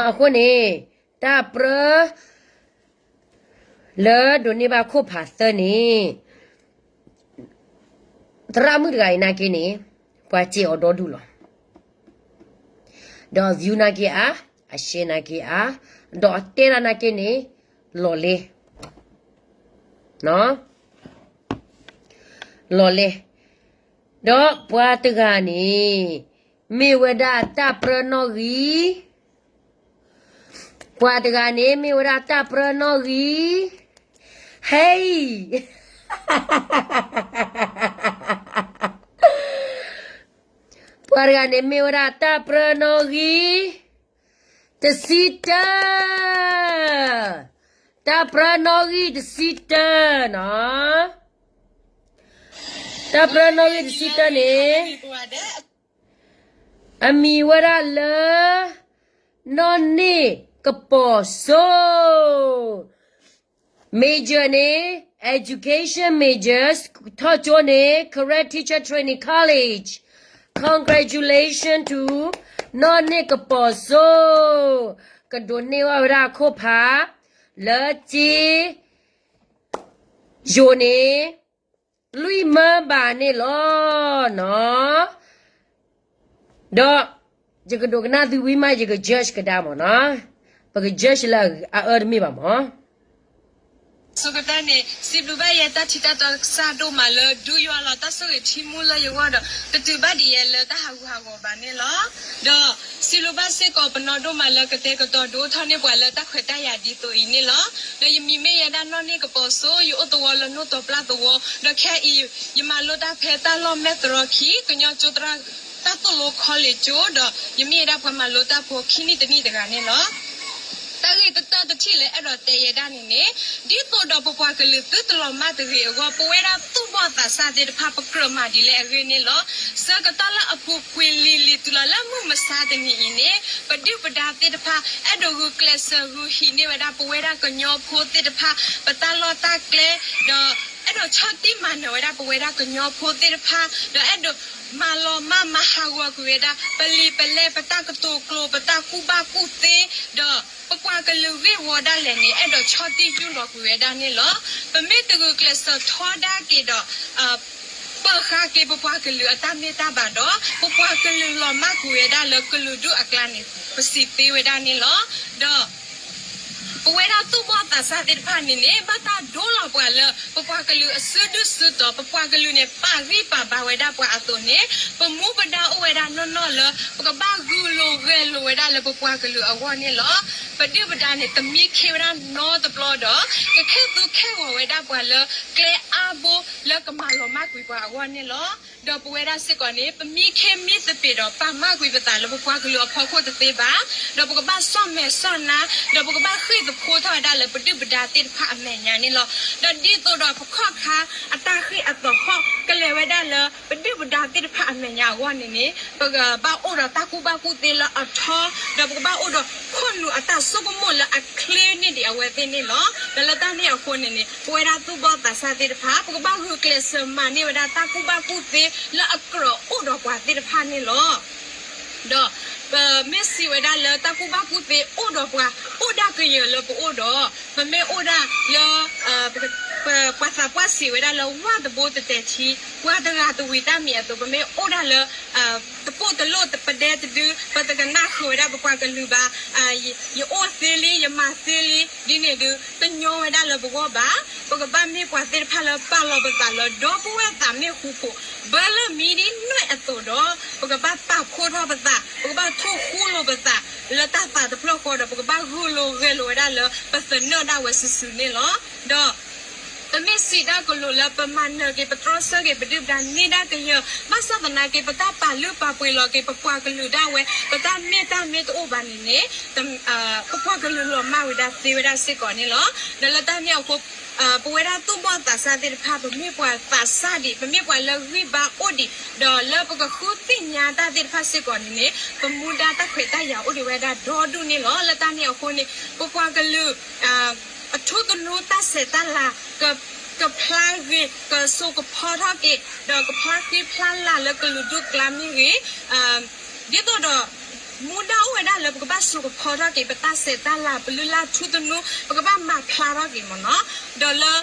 အဃိန့ၣ် တၢ်ပြၢ လၢဒိးန့ၢ်ဘၣ်ခိၣ်ဖးသၢန့ၣ် သရၣ်မုၣ်တဂၤအံၤနာ်က့န့ၣ် ပှၤစဲးအီၤဒီဒူၣ်လီၤ. ဒီး view နာ်က့အါ, အ share နာ်က့အါ, ဒီးအတဲဒၣ်နာ်က့န့ၣ် လီၤလဲ, လီၤလဲ. ဒီးပှၤတဂၤန့ၣ် မ့ၢ်ဝဲဒၣ်တၢ်ပြၢနီၣ်ဂံၢ်, ပှၤတဂၤန့ၣ် မ့ၢ်ဝဲဒၣ်တၢ်ပြၢနီၣ်ဂံၢ်, ဟဲအံၤ ပှၤတဂၤန့ၣ်မ့ၢ်ဝဲဒၣ်တၢ်ပြၢနီၣ်ဂံၢ် တဆံတၢ, တၢ်ပြၢနီၣ်ဂံၢ်တဆံတၢနီၤ, တၢ်ပြၢနီၣ်ဂံၢ်တဆံတၢန့ၣ် အမံၤဝဲဒၣ်လၢ နီၢ်န့ၢ်ကပီၤစိ major န့ၣ် education majors, ထီၣ်ကၠိန့ၣ် Karen Teacher Training College. Congratulation to နီၢ်န့ၢ်ကပီၤစိ, ကဒိးန့ၢ်ဘၣ်ဝဲဒၣ်အခိၣ်ဖး လၢကၠ့ ယိၤန့ၣ် လွံၢ်မၢဘးန့ၣ်လီၤနီၤ. ဒီး ယကဒိးကနၣ်သုဝံၤမး ယက judge ကဒါမၢ်နီၤ, ပက judge လၢအအၢတမ့ၢ်ဘၣ်မၢ်. ဆိကတၢၢ်န့ၣ် စံးဘျုးဘၣ်ယဲတၢ်ထံၣ်တၢ်တီကစၢ်ဒိၣ်မးလၢ ဒုးယွၤလီၤတၢ်ဆိၣ်ဂ့ၤထံမူလၢယဂီၢ်ဒီး တတုၤဘၣ်ဒံးယဲလၢတၢ်ဟးဂူာ်ဟးဂီၤဘၣ်န့ၣ်လီၤ. ဒီးစံးဘျုးဘၣ်စ့ၢ်ကီးပနီၢ်ဒိၣ်မးလၢကတဲာ်ကတီၤဒိၣ်ထီၣ်န့ၢ်ပှၤလၢတၢ်ခွဲးတၢ်ယာ်ဒ်သိးအံၤန့ၣ်လီၤ. ဒီးယမံၤမ့ၢ်ယဲဒၣ်နီၢ်န့ၢ်ကပီၤစိ, ယအိၣ်သဝီလၢနိၣ်တီပျၢ်သဝီ, ဒီးခဲအံၤ ယမၤလိတၢ်ဖဲတၢ်လီၢ်မဲၢ်သရီခံ ကညီကၠိသရၣ်တၢ်သိၣ်လိ college ကၠိ, ဒီးယမ့ၢ်ဝဲဒၣ်ပှၤမၤလိတၢ်ဖိခံနံၣ်တနံၣ်တဂၤန့ၣ်လီၤ. တၢ်ဂ့ၢ်ကတၢၢ်တထံၣ်လၢအဲၣ်ဒိးတဲယဲဒၣ်န့ၣ်န့ၣ်, ဒ်သိးဒီးပပှၤကလုာ်သုတလီၤမၢ်တဂ့ၤအဂီၢ် ပဝဲဒၣ်သူၣ်ဘီၣ်သးစၢ်သ့ၣ်တဖၣ် ပကြၢးမၤဒ်လဲၣ်အဂ့ၢ်န့ၣ်လီၤ. ဆၢကတီၢ်လၢအပူၤကွံာ်လံၤလံၤတုၤလီၤလၢမုၢ်မဆါတနံၤအံၤန့ၣ်, ပဒုၣ်ပဒါသ့ၣ်တဖၣ် အဲၣ်ဒိးဂုာ်ကျဲးစၢးဂုာ်ဟံးန့ၢ်ဝဲဒၣ်ပဝဲဒၣ်ကညီဖိသ့ၣ်တဖၣ် ပတၢ်လီၢ်တၢ်ကျဲ, ဒီးအဲၣ်ဒိးဆီၣ်တံၢ်မၤနၢၤဝဲဒၣ်ပဝဲဒၣ်ကညီဖိသ့ၣ်တဖၣ်, ဒီးအဲၣ်ဒိးမၤလီၤမၢ်မၤဟးဂီၤကွံာ်ဝဲဒၣ် ပလံာ်ပလဲၢ် ပတၢ်ကတိၤကျိၤ ပတၢ်ကူၣ်ဘၣ်ကူၣ်သ့, ဒီးပပှၤကလုာ်ဂ့ၢ်ဝီဒၣ်လဲာ်န့ၣ် အဲၣ်ဒိးဆီၣ်တံၢ်ယူၢ်လီၤကွံာ်ဝဲဒၣ်န့ၣ်လီၤ. ပမ့ၢ်တဂုာ်ကျဲးစၢးထီဒါက့ၤဒီး ပၢၤဃာ်က့ၤပပှၤကလုာ်အတၢ်မ့ၢ်တၢ်ဘၣ်ဒီး ပပှၤကလုာ်လီၤမၢ်ကွံာ်ဝဲဒၣ်လၢကလုာ်ဒူၣ်အကျါန့ၣ် ပစံးသ့ဝဲဒၣ်န့ၣ်လီၤ. ဒီး ပဝဲဒၣ်သူၣ်ဘီၣ်သးစၢ်သ့ၣ်တဖၣ်န့ၣ်န့ၣ် ဘၣ်တၢ်ဒိလီၤပှၤလၢ ပပှၤကလုာ်အစုဒုၣ်စုတီၤ ပပှၤကလုာ်န့ၣ် ပာ်ဂံၢ်ပာ်ဘါဝဲဒၣ်ပှၤအသိးန့ၣ်, ပမူပဒါအိၣ်ဝဲဒၣ်နီၢ်နီၢ်လၢ ပကဘၣ်ဂုာ်လိာ်ဂဲၤလိာ်ဝဲဒၣ်လၢပပှၤကလုာ်အဂီၢ်န့ၣ်လီၤ. ပဒုၣ်ပဒါန့ၣ် တမံခ့ဝဲဒၣ်နီတဘျီဒီး ကခဲသူခဲဂီၤဝဲဒၣ်ပှၤလၢကျဲအါဘိလၢကမၤလီၤမၢ်ကွံာ်ပှၤအဂီၢ်န့ၣ်လီၤ. ဒီးပဝဲဒၣ်စ့ၢ်ကီးန့ၣ် ပမံခ့မံသပ့ၤဒီး ပာ်မၢ်ကွံာ်ပသးလၢပပှၤကလုာ်အဖီခိၣ်တသ့ဘၣ်, ဒီးပကဘၣ်စီၣ်မဲာ်စီၣ်နါ, ဒီးပကဘၣ်ဃ့ၢ်သဖှိထီၣ်ဝဲဒၣ်လၢပဒုၣ်ပဒါသ့ၣ်တဖၣ်အမဲာ်ညါန့ၣ်လီၤ. ဒီးဒ်သိးဒီးပခီၣ်ခါအတၢ်ဃ့ၢ်အသီးဟီၣ်ကလဲၤဝဲဒၣ်လၢ ပဒုၣ်ပဒါသ့ၣ်တဖၣ်အမဲာ်ညါအဂီၢ်န့ၣ်န့ၣ် ပကဘၣ်အိၣ်ဒီးတၢ်ကူၣ်ဘၣ်ကူၣ်သ့လၢအထီ, ဒီးပကဘၣ်အိၣ်ဒီးခိၣ်နူာ်အတၢ်ဆိကမိၣ်လၢအချ့န့ၢ်ဒံးအဝဲသ့ၣ်န့ၣ်လီၤ. ဒီးလၢတၢ်န့ၣ်အဃိန့ၣ်န့ၣ် ပဝဲဒၣ်သူၣ်ဘီၣ်သးစၢ်သ့ၣ်တဖၣ် ပကဘၣ်ဂုာ်ကျဲးစၢးမၤန့ၢ်ဝဲဒၣ်တၢ်ကူၣ်ဘၣ်ကူၣ်သ့လၢအကြၢးအိၣ်ဒီးပှၤသ့ၣ်တဖၣ်န့ၣ်လီၤ. ဒီး ပမ့ၢ်စံးဝဲဒၣ်လၢတၢ်ကူၣ်ဘၣ်ကူၣ်သ့အိၣ်ဒီးပှၤ အိၣ်ဒၣ်ကယၢၤလၢပအိၣ်ဒီး ပမ့ၢ်အိၣ်ဒၣ်လၢ ပှၤသးပှၢ်စံးဝဲဒၣ်လၢ ဝၣ်တဘိတတဲာ်ထံ ပှၤတဂၤတဝံၤတၢ်မံၤအသိး ပမ့ၢ်အိၣ်ဒၣ်လၢ တပိၢ်တလိၣ်ပဒဲတဒု ပတကနၣ်ဃုာ်ဝဲဒၣ်ပပှၤကလုာ်ဘၣ်, ယအိၣ်သ့လံ ယမၤသ့လံ ဒ်န့ၣ်ဒုး တညီဝဲဒၣ်လၢပဂီၢ်ဘၣ်. ပကဘၣ်မ့ၢ်ပှၤသ့ၣ်တဖၣ်လၢပာ်လီၤပသးလၢ ဒီပုၢ်ဝဲၢ်သးမ့ၢ်ဃူဖိး ဘၢလၢမံဒ်နွဲၣ်အသိးဒီး ပကဘၣ်ပာ်ဖှိၣ်ထီၣ်ပသး, ပကဘၣ်ထိၣ်ဃူလိာ်ပသး လၢတၢ်သးတဖျၢၣ်ဃီဒီး ပကဘၣ်ဂုာ်လိာ်ဂဲၤလိာ်ဝဲဒၣ်လၢ ပသနၢၣ်ဒၣ်ဝဲစုာ်စုာ်န့ၣ်လီၤ. ဒီး ပမ့ၢ်စံးတၢ်ကလိာ်လၢပမၤနၢၤက့ၤ ပတြီဆၢက့ၤ ပဒုၣ်ပဒါန့ၢ်ဒၣ်ကယၢၤ ဘၣ်ဆၣ်သနာ်က့ ပတၢ်ပာ်လုၢ်ပာ်ပှ့ၤလီၤက့ၤ ပပှၤကလုာ်ဒၣ်ဝဲ ပတၢ်မ့ၢ်တၢ်မ့ၢ်တအိၣ်ဘၣ်န့ၣ်န့ၣ် ပပှၤကလုာ်လီၤမၢ်ဝဲဒၣ်သ့ဝဲဒၣ်စ့ၢ်ကီးန့ၣ်လီၤ. ဒီးလၢတၢ်န့ၣ်အဃိ ပဝဲဒၣ်သူၣ်ဘီၣ်သးစၢ်သ့ၣ်တဖၣ် ပမ့ၢ်ပှၤသးစၢ်ဒံး ပမ့ၢ်ပှၤလၢဂံၢ်ဘါအိၣ်ဒံး ဒီးလၢပကဃုသ့ၣ်ညါတၢ်သ့ၣ်တဖၣ်စ့ၢ်ကီးန့ၣ်န့ၣ် ပမူဒါတၢ်ခွဲးတၢ်ယာ်အိၣ်ဒံးဝဲဒၣ်ဒီဒူၣ်န့ၣ်လီၤ. လၢတၢ်န့ၣ်အဃိန့ၣ် ပပှၤကလုာ် အထူသနူတၢ်ဆဲးတၢ်လၤ ကဖျါဂ့ၤ ကစိာ်ကဖီထီၣ်က့ၤ ဒီးကဖျါဃံဖျါလၤလၢကလုာ်ဒူၣ်ကျါမ့ၢ်ဂ့ၤ, ဒ်သိးဒီး မူဒါအိၣ်ဝဲဒၣ်လၢပကဘၣ်စိာ်ကဖီထီၣ်က့ၤ ပတၢ်ဆဲးတၢ်လၤ ပလုၢ်လၢ်ထူသနူ ပကဘၣ်မၤဖျါထီၣ်က့ၤမ့ၢ်နီၤ. ဒီးလၢ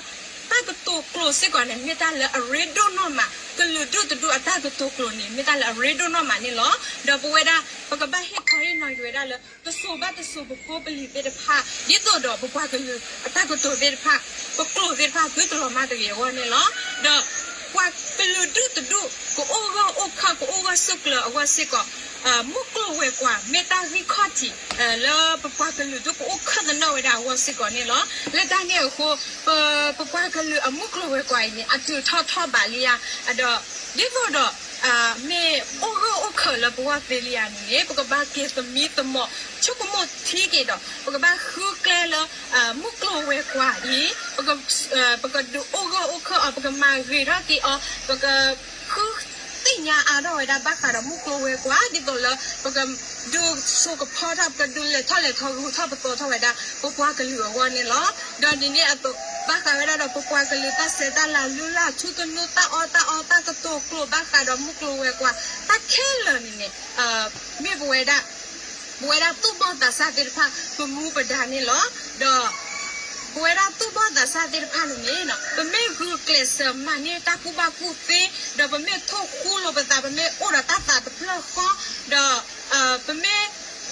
တၢ်ကတိၤကျိာ်စ့ၢ်ကီးန့ၣ် မ့ၢ်တၢ်လၢအရ့ဒိၣ်နီၢ်မး, ကလုာ်ဒူၣ်တဒူၣ်အတၢ်ကတိၤကျိာ်န့ၣ် မ့ၢ်တၢ်လၢအရ့ဒိၣ်နီၢ်မးန့ၣ်လီၤ. ဒီးပဝဲဒၣ် ပကဘၣ်ဟ့ၣ်ခီဟ့ၣ်နီၤက့ၤဝဲဒၣ်လၢ တစိၤဘၣ်တစိၤပဖိပလံၤသ့ၣ်တဖၣ် ဒ်သိးဒီးပပှၤကလုာ်အတၢ်ကတိၤသ့ၣ်တဖၣ် ပကျိာ်သ့ၣ်တဖၣ်သုတလီၤမၢ်တဂ့ၤအဂီၢ်န့ၣ်လီၤ. ဒီးပှၤကလုာ်ဒူၣ်တဒူၣ် ကအိၣ်ဂၢၢ်အိၣ်ခၢၣ် ကအိၣ်ဂၢၢ်ဆိးကျၢၤအဂီၢ်စ့ၢ်ကီး မုၢ်ကျိၤဝဲၤကွာ် မ့ၢ်တၢ်ဂံၢ်ခီၣ်ထံး လၢပပှၤကလုာ်ဒူၣ်ကအိၣ်ခၢၣ်သနၢၣ်ဝဲဒၣ်အဂီၢ်စ့ၢ်ကီးန့ၣ်လီၤ. လၢတၢ်န့ၣ်အဃိ ပ ပပှၤကလုာ်အမုၢ်ကျိၤဝဲၤကွာ်အံၤန့ၣ် အတုၤထီၣ်ထီၣ်ဘးလံဧါ, ဒီး ဒ်သိးဒီး မ့ၢ်အိၣ်ဂၢၢ်အိၣ်ခၢၣ်လၢပဂီၢ်သ့လံဧါန့ၣ်န့ၣ် ပကဘၣ်က့ၤသမံသမိး ဆိကမိၣ်ထံက့ၤဒီး ပကဘၣ်ဃုကျဲလၢ မုၢ်ကျိၤဝဲၤကွာ်အံၤ ပက ပကဒုးအိၣ်ဂၢၢ်အိၣ်ခၢၣ်အီၤ ပကမၤဂ့ၤထီၣ်က့ၤအီၤ ပက ဃုသ့ၣ်ညါအါထီၣ်ဝဲဒၣ်ဘၣ်ဃးဒီးမုၢ်ကျိၤဝဲၤကွာ် ဒ်သိးလၢပကဒုးစိာ်ကဖီထီၣ် ပကဒုးလဲၤထီၣ်လဲၤထီၣ်ဂုာ်ထီၣ်ပသီထီၣ်ဝဲဒၣ် ပပှၤကလုာ်အဂီၢ်န့ၣ်လီၤ. ဒီးဒ်န့ၣ်အသိး ဘၣ်ဃးဝဲဒၣ်ဒီးပပှၤကလုာ်တၢ်ဆဲးတၢ်လၤ လုၢ်လၢ်ထူသနူ တၢ်အီၣ်တၢ်အီ တၢ်ကတိၤကျိာ်ဘၣ်ဃးဒီးမုၢ်ကျိၤဝဲၤကွာ် တၢ်ခဲလၢာ်န့ၣ်န့ၣ် မ့ၢ်ပဝဲဒၣ် ပဝဲဒၣ်သူၣ်ဘီၣ်သးစၢ်သ့ၣ်တဖၣ် ပမူပဒါန့ၣ်လီၤ. ဒီး ပဝဲဒၣ်သူၣ်ဘီၣ်သးစၢ်သ့ၣ်တဖၣ်န့ၣ်န့ၣ် ပမ့ၢ်ဂုာ်ကျဲးစၢးမၤန့ၢ်တၢ်ကူၣ်ဘၣ်ကူၣ်သ့ ဒီးပမ့ၢ်ထိၣ်ဃူလိာ်ပသး ပမ့ၢ်အိၣ်ဒီးတၢ်သးတဖျၢၣ်ဃီ ဒီး ပမ့ၢ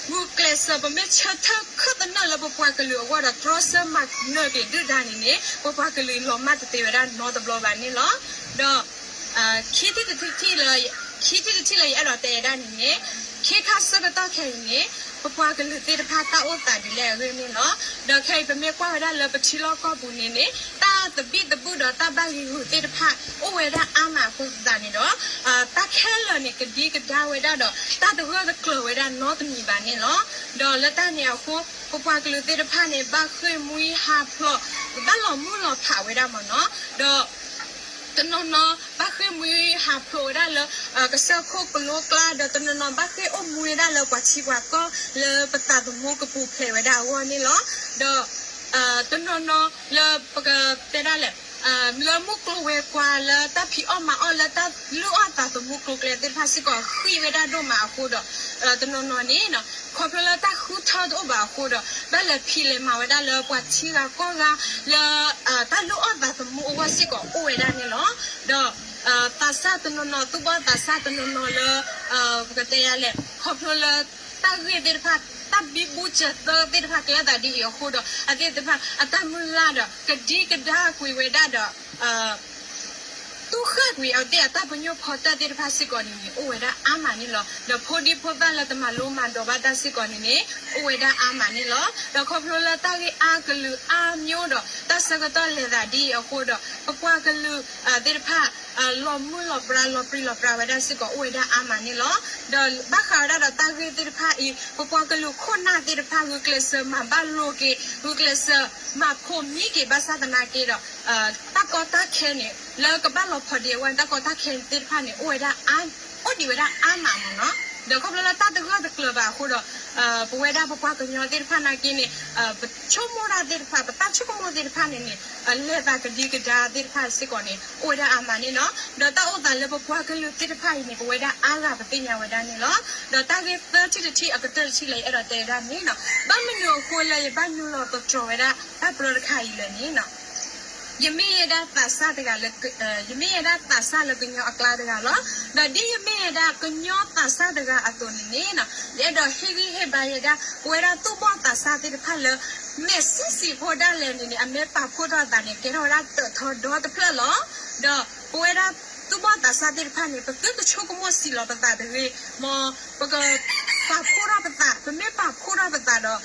်ဂုာ်ကျဲးစၢး ပမ့ၢ်ဆၢထၢၣ်ခၢၣ်သနၢၣ်လၢပပှၤကလုာ်အဂီၢ်ဒီး တြီဆၢမၤနၢၤက့ၤဒုၣ်ဒါန့ၣ်န့ၣ် ပပှၤကလုာ်လီၤမၢ်တသ့ဝဲဒၣ်နီတဘျီဘၣ်န့ၣ်လီၤ. ဒီး ခံထံၣ်တထံၣ်လၢ ခံထံၣ်တထံၣ်လၢယအဲၣ်ဒိးတဲဝဲဒၣ်န့ၣ်န့ၣ် ခ့ခါဆၢကတီၢ်ခဲအံၤန့ၣ် ပပှၤကလုာ်သ့ၣ်တဖၣ်တၢ်အိၣ်သးဒ်လဲၣ်အဂ့ၢ်န့ၣ်လီၤ. ဒီးခဲအံၤပမ့ၢ်ကွၢ်ဝဲဒၣ်လၢပထံလီၢ်ကီၢ်ပူၤန့ၣ်န့ၣ် တၢ်သဘံၣ်သဘုၣ်ဒီးတၢ်ဘၣ်ဂံာ်ဂူာ်သ့ၣ်တဖၣ် အိၣ်ဝဲဒၣ်အါမးအဃိသတးန့ၣ်ဒီး တၢ်ခဲလၢာ်န့ၣ် ကဒံကဒါဝဲဒၣ်ဒီး တၢ်တဂၢၢ်တကျၢၤဝဲဒၣ်နီတမံၤဘၣ်န့ၣ်လီၤ. ဒီးလၢတၢ်န့ၣ်အဃိ ပပှၤကလုာ်သ့ၣ်တဖၣ်န့ၣ် ဘၣ်ဃ့ၢ်မှံဟးဖျိး ဘၣ်လီၤမုၢ်လီၤဖးဝဲဒၣ်မ့ၢ်နီၤ. ဒီး တနီၤနီၤ ဘၣ်ဃ့ၢ်မှံဟးဖျိးဝဲဒၣ်လၢ ကစၢၢ်ခိၣ်ကလိကျါ ဒီးတနီၤနီၤ ဘၣ်ဃ့ၢ်အိၣ်မူဝဲဒၣ်လၢပှၤထံပှၤကီၢ်လၢပသးသမူကပူၤဖျဲးဝဲဒၣ်အဂီၢ်န့ၣ်လီၤ. ဒီး တနီၤနီၤလၢပကတဲဒၣ်လဲၣ် လၢမုၢ်ကျိၤဝဲၤကွာ်လၢတၢ်ဖံးအီၣ်မၤအီၣ်လၢတၢ်လုၢ်အီၣ်သးသမူကျိၤကျဲသ့ၣ်တဖၣ်စ့ၢ်ကီးဃံးဝဲဒၣ်ဒိၣ်မးအဃိဒီး တနီၤနီၤန့ၣ် ခီဖျိလၢတၢ်ဃုထၢတအိၣ်ဘၣ်အဃိဒီး ဘၣ်လဲၤဖံးလဲၤမၤဝဲဒၣ်လၢပှၤထံဂၤကီၢ်ဂၤလၢ တၢ်လုၢ်အီၣ်သးသမူအဂီၢ်စ့ၢ်ကီးအိၣ်ဝဲဒၣ်န့ၣ်လီၤ. ဒီး သးစၢ်တနီၤနီၤ သူၣ်ဘီၣ်သးစၢ်တနီၤနီၤလၢ ပကတဲယၤလဲၣ် ခီဖျိလၢ တၢ်ဂ့ၢ်သ့ၣ်တဖၣ် တၢ်ဘံဘူစၢၤသၢသ့ၣ်တဖၣ်ကျဲသးဒ်အံၤအဃိဒီး အသ့ၣ်တဖၣ် အတၢ်မုၢ်လၢ်ဒီး ကဒံကဒါကွံာ်ဝဲဒၣ်ဒီး တူၢ်ဃၣ်ကွံာ်အသ့ၣ်အတၢ်ပညိၣ်ဖီတၢၣ်သ့ၣ်တဖၣ်စ့ၢ်ကီးန့ၣ်န့ၣ် အိၣ်ဝဲဒၣ်အါမးန့ၣ်လီၤ. ဒီးဖိဒံဖိသၣ်လၢတမၤလိမၤဒိးဘၣ်တၢ်စ့ၢ်ကီးန့ၣ်န့ၣ် အိၣ်ဝဲဒၣ်အါမးန့ၣ်လီၤ. ဒီးခီဖျိလၢတၢ်ဂ့ၢ်အါကလုာ်အါမျိုးဒီး တၢ်ဆၢကတီၢ်လဲၤသးဒ်အံၤအဃိဒီး ပပှၤကလုာ်သ့ၣ်တဖၣ် လီၤမုၢ်လီၤပြါ လီၤပြံလီၤပြါဝဲဒၣ်စ့ၢ်ကီး အိၣ်ဝဲဒၣ်အါမးန့ၣ်လီၤ. ဒီးဘၣ်ဃးဝဲဒၣ်ဒီးတၢ်ဂ့ၢ်သ့ၣ်တဖၣ်အံၤ ပပှၤကလုာ်ခိၣ်နၢ်သ့ၣ်တဖၣ် ဂုာ်ကျဲးစၢးမၤဘၣ်လိာ်က့ၤ ဂုာ်ကျဲးစၢးမၤဖိးမံက့ၤ ဘၣ်ဆၣ်သနာ်က့ဒီး တၢ်ကီတၢ်ခဲန့ၣ် လၢကဘၣ်လီၤဖီဒံးအဂီၢ် တၢ်ကီတၢ်ခဲသ့ၣ်တဖၣ်န့ၣ် အိၣ်ဝဲဒၣ်အါ အိၣ်ဒံးဝဲဒၣ်အါမးမ့ၢ်နီၤ. ဒီးခီဖျိလၢတၢ်တဂၢၢ်တကျၢၤဘၣ်အဃိဒီး ပဝဲဒၣ်ပပှၤကညီသ့ၣ်တဖၣ်နာ်က့န့ၣ် ပဆိကမိၣ်တၢ်သ့ၣ်တဖၣ် ပတၢ်ဆိကမိၣ်သ့ၣ်တဖၣ်န့ၣ်န့ၣ် လဲၤသးကဒံကဒါသ့ၣ်တဖၣ်စ့ၢ်ကီးန့ၣ် အိၣ်ဝဲဒၣ်အါမးန့ၣ်လီၤ. ဒီးတၢ်အိၣ်သးလၢပပှၤကလုာ်သ့ၣ်တဖၣ်အံၤန့ၣ် ပဝဲဒၣ်အါဂၤပသ့ၣ်ညါဝဲဒၣ်န့ၣ်လီၤ. ဒီးတၢ်ဂ့ၢ်သၢထံၣ်တထံၣ်အကတၢၢ်တထံၣ်လၢယအဲၣ်ဒိးတဲဝဲဒၣ်န့ၣ်နီၤ ဘၣ်မနုၤအဃိလၢယဘၣ်နုာ်လီၤသတြီၤဝဲဒၣ် တၢ်ပြၢတခါအံၤလဲၣ်န့ၣ်နီၤ ယမ့ၢ်ဝဲဒၣ်သးစၢ်တဂၤလၢ ယမ့ၢ်ဝဲဒၣ်သးစၢ်လၢကညီအကျါတဂၤလီၤ. ဒီးဒ်ယမ့ၢ်ဝဲဒၣ်ကညီသးစၢ်တဂၤအသိးန့ၣ်န့ၣ်နီၤ ယအဲၣ်ဒိးဟ့ၣ်ဂံၢ်ဟ့ၣ်ဘါယဲဒၣ် ပဝဲဒၣ်သူၣ်ဘီၣ်သးစၢ်သ့ၣ်တဖၣ်လၢ မဲာ်ဆံးဆံးဖိဒၣ်လဲာ်န့ၣ်န့ၣ် အမ့ၢ်ပာ်ဖှိၣ်ထီၣ်အသးန့ၣ် ကဲထီၣ်ဝဲဒၣ်တၢးထီဒီတဖျၢၣ်လီၤ. ဒီးပဝဲဒၣ်သူၣ်ဘီၣ်သးစၢ်သ့ၣ်တဖၣ်န့ၣ် ပသုတဆိကမိၣ်စံးလီၤပသးတဂ့ၤ မ်ပက ပာ်ဖှိၣ်ထီၣ်ပသး ပမ့ၢ်ပာ်ဖှိၣ်ထီၣ်ပသးဒီး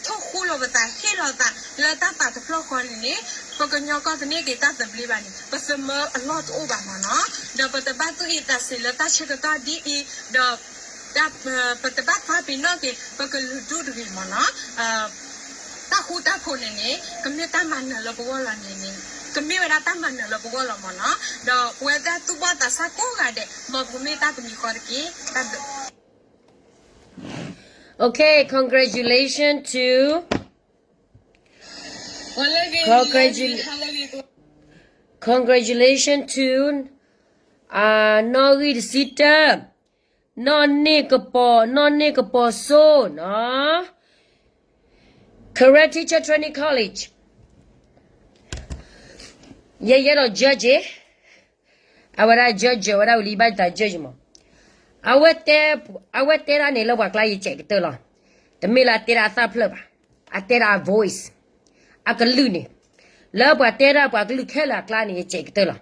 ထိၣ်ဃူလိာ်ပသး ဟ့ၣ်လီၤသးလၢတၢ်သးတဖျၢၣ်ဃီန့ၣ်န့ၣ် ပကညီကီၢ်သန့ၢ်က့ၤတၢ်သဘျ့ဘၣ်န့ၣ် ပသမၢအလီၢ်တအိၣ်ဘၣ်မ့ၢ်နီၤ. ဒီးပတဘၣ်သူၣ်အံၤသးဆံးလၢတၢ်ဆၢကတီၢ်ဒ်အံၤ ဒီး ပတဘၣ်သးပ့ၤနီၣ်က့ၤ ပကလုာ်ဒူၣ်တဂ့ၤမ့ၢ်နီၤ. တၢ်ဃူတၢ်ဖိးန့ၣ်န့ၣ် ကမ့ၢ်တၢ်မၤနၢၤလၢပဂီၢ်လီၤန့ၣ်န့ၣ် ကမ့ၢ်ဝဲဒၣ်တၢ်မၤနၢၤလၢပဂီၢ်လီၤမ့ၢ်နီၤ. ဒီးပဝဲဒၣ်သူၣ်ဘီၣ်သးစၢ်ကိးဂၤဒဲး မ်ပကမ့ၢ်တၢ်တမံၤဃီတက့ၢ်. Okay, congratulations to, congratulations to နီၣ်ဂံၢ်တဆံတၢ နီၢ်န့ၢ်ကပီၤ, နီၢ်န့ၢ်ကပီၤစိနီၤ, Karen Teacher Training College, ယဲယဲဒီး judge, အဝဲဒၣ် judge ဝဲဒၣ်ဝံၤလံ ဘၣ်ယသး judge မး, အဝဲတဲဒၣ်န့ၣ်လၢပှၤကျါ ယစဲးကတၢၢ်လီၤ. တမ့ၢ်လၢအတဲဒၣ်အသၣ်ဖျၢၣ်ဘၣ်, အတဲဒၣ်အ voice, အကလုၢ်န့ၣ်, လၢပှၤတဲဒၣ်ပှၤကလုၢ်ခဲလၢာ်အကျါန့ၣ် ယစဲးကတၢၢ်လီၤ.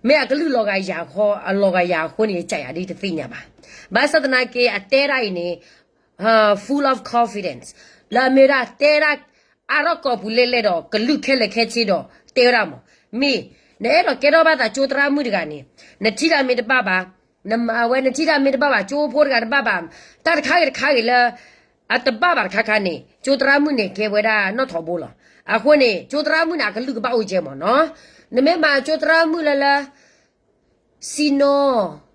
မ့ၢ်အကလုၢ်လီၤဂာ်ယၤဃီ, အလီၤဂာ်ယၤအဃိန့ၣ် ယစဲးယၤဒ်တသ့ၣ်ညါဘၣ်. ဘၣ်ဆၣ်သနာ်က့ အတဲဒၣ်အံၤန့ၣ် full of confidence, လၢအမ့ၢ်ဝဲဒၣ်တဲဒၣ်အါထီၣ်ကိာ်ပူၤလဲၣ်လဲၣ်ဒီး ကလုၢ်ခဲလၢာ်ခဲဆ့ဒီးတဲဝဲဒၣ်မး, မ့ၢ်နအဲၣ်ဒိးကဲထီၣ်ဘၣ်သးကၠိသရၣ်မုၣ်တဂၤန့ၣ်, နထံၣ်တၢ်မ့ၢ်တဘၣ်ဘၣ်, နမၤဝဲ နထံၣ်တၢ်မ့ၢ်တဘၣ်ဘၣ်, ကၠိဖိတဂၤတဘၣ်ဘၣ်, တၢ်တခါဂ့ၤတခါဂ့ၤလၢအတဘၣ်ဘၣ်တခါခါန့ၣ် ကၠိသရၣ်မုၣ်န့ၣ်ကဲဝဲဒၣ်နီၣ်ထိးဘိလီၤ. အဃိန့ၣ် ကၠိသရၣ်မုၣ်န့ၣ် အကလုၢ်ကဘၣ်အိၣ်ကဲမးနီၤ. နမ့ၢ်မၤကၠိသရၣ်မုၣ်လၢလၢ စံနီၤ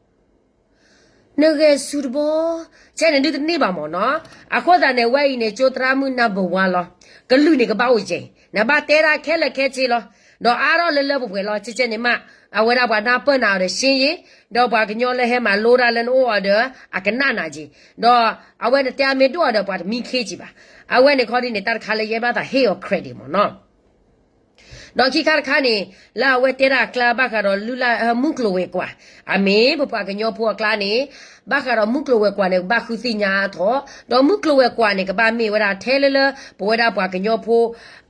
နဂဲၤဆူတဘီ, ကဲန့ၣ်ဒုးတန့ၢ်ဘၣ်မးနီၤ. အဃိသတးန့ၣ် ဝဲအံၤန့ၣ် ကၠိသရၣ်မုၣ် number one လီၤ. ကလုၢ်န့ၣ်ကဘၣ်အိၣ်ကဲ, နဘၣ်တဲဒၣ်ခဲလၢာ်ခဲဆ့လီၤ. ဒီးအါထီၣ်လၢလၢပှဲၤပှဲၤလီၤ. ကဲကဲန့ၣ်မး အဝဲဒၣ်ပှၤနၢ်ပၢၢ်နၤအီၤဒီးရှ့ယ့, ဒီးပှၤကညီလၢဟဲမၤလိတၢ်လၢနအိၣ်အီၤဒီး အကနၣ်နၤက့, ဒီးအဝဲနတဲအမ့ၢ်ဒိၣ်အီၤဒီး ပှၤတမံခ့က့ဘၣ်. အဝဲန့ၣ်ခီဒ်န့ၣ် တၢ်တခါလၢယဲဘၣ်သးဟ့ၣ်အီၤ credit မးနီၤ. ဒီးခံခါတခါန့ၣ် လၢအဝဲတဲဒၣ်အကျါ ဘၣ်ဃးဒီးလုၢ်လၢ်မုၢ်ကျိၤဝဲၤကွာ်, အမ့ၢ်ပပှၤကညီဖိအကျါန့ၣ်, ဘၣ်ဃးဒီးမုၢ်ကျိၤဝဲၤကွာ်န့ၣ် ကဘၣ်ဃုသ့ၣ်ညါအါထီၣ်, ဒီးမုၢ်ကျိၤဝဲၤကွာ်န့ၣ် ကဘၣ်မ့ၢ်ဝဲဒၣ်ထဲလၢလၢ ပဝဲဒၣ်ပှၤကညီဖိ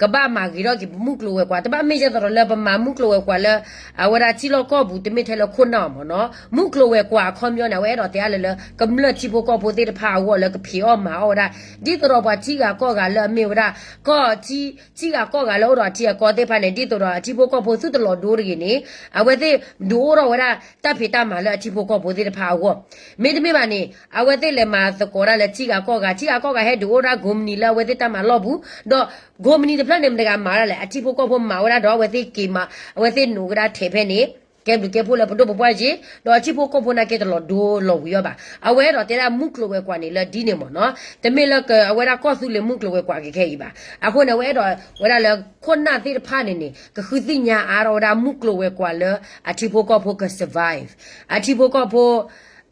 ကဘၣ်မၤဂ့ၤထီၣ်က့ၤပမုၢ်ကျိၤဝဲၤကွာ်, တဘၣ်မ့ၢ်ယဲသိးဒီးလၢပမၤမုၢ်ကျိၤဝဲၤကွာ်လၢ အဝဲဒၣ်ထံလီၢ်ကီၢ်ပူၤ တမ့ၢ်ထဲလၢခိၣ်နၢ်အီၤမးနီၤ. မုၢ်ကျိၤဝဲၤကွာ်အခီပညီန့ၣ် အဝဲအဲၣ်ဒိးတဲအါလၢလၢ ကမျၢၢ်ထံဖိကီၢ်ဖိသ့ၣ်တဖၣ်အဂီၢ်လၢကဖံးအီၣ်မၤအီၣ်ဝဲဒၣ်, ဒ်သိးဒီးပှၤထံဂၤကီၢ်ဂၤလၢအမ့ၢ်ဝဲဒၣ် ကီၢ်ထံ ထံဂၤကီၢ်ဂၤလၢအိၣ်ဒီးအထံအကီၢ်သ့ၣ်တဖၣ်န့ၣ် ဒ်သိးဒီးအထံဖိကီၢ်ဖိသုတလီၤဒိတဂ့ၤန့ၣ် အဝဲသ့ၣ်ဒုးအိၣ်ထီၣ်ဝဲဒၣ်တၢ်ဖံးတၢ်မၤလၢအထံဖိကီၢ်ဖိသ့ၣ်တဖၣ်အဂီၢ်, မ့တမ့ၢ်ဘၣ်န့ၣ် အဝဲသ့ၣ်လဲၤမၤသကိးဒၣ်လၢထံဂၤကီၢ်ဂၤ, ထံဂၤကီၢ်ဂၤဟဲဒုးအိၣ်ဒၣ်ကိးမုၢ်နံၤလၢအဝဲသ့ၣ်တၢ်မၤလီၢ်ပူၤ, ဒီးကိးမုၢ်နံၤတဖျၢၣ်န့ၣ် မတၤတဂၤမၤဒၣ်လဲၣ်, အထံဖိကီၢ်ဖိမၤဝဲဒၣ်ဒီး အဝဲသ့ၣ်က့ၤမၤ, အဝဲသ့ၣ်နုာ်ဝဲဒၣ်ထဲးဖဲန့ၣ် ကဲဘျုးကဲဖှိၣ်လၢပဒိၣ်ပပှၢ်က့ၤ, ဒီးအထံဖိကီၢ်ဖိနာ်က့တလီၤဒိလီၤဝံၤအီၤဘၣ်. အဝဲအဲၣ်ဒိးတဲဒၣ်မုၢ်ကျိၤဝဲၤကွာ်န့ၣ်လၢဒ်န့ၣ်မးနီၤ, တမ့ၢ်လၢအဝဲဒၣ်ကီၢ်သူလ့ၤမုၢ်ကျိၤဝဲၤကွာ်ကဲခဲအံၤဘၣ်. အဃိန့ၣ် အဝဲအဲၣ်ဒိးဝဲဒၣ်လၢခိၣ်နၢ်သ့ၣ်တဖၣ်န့ၣ်န့ၣ် ကဃုသ့ၣ်ညါအါထီၣ်ဝဲဒၣ်မုၢ်ကျိၤဝဲၤကွာ်လၢအထံဖိကီၢ်ဖိက survive, အထံဖိကီၢ်ဖိ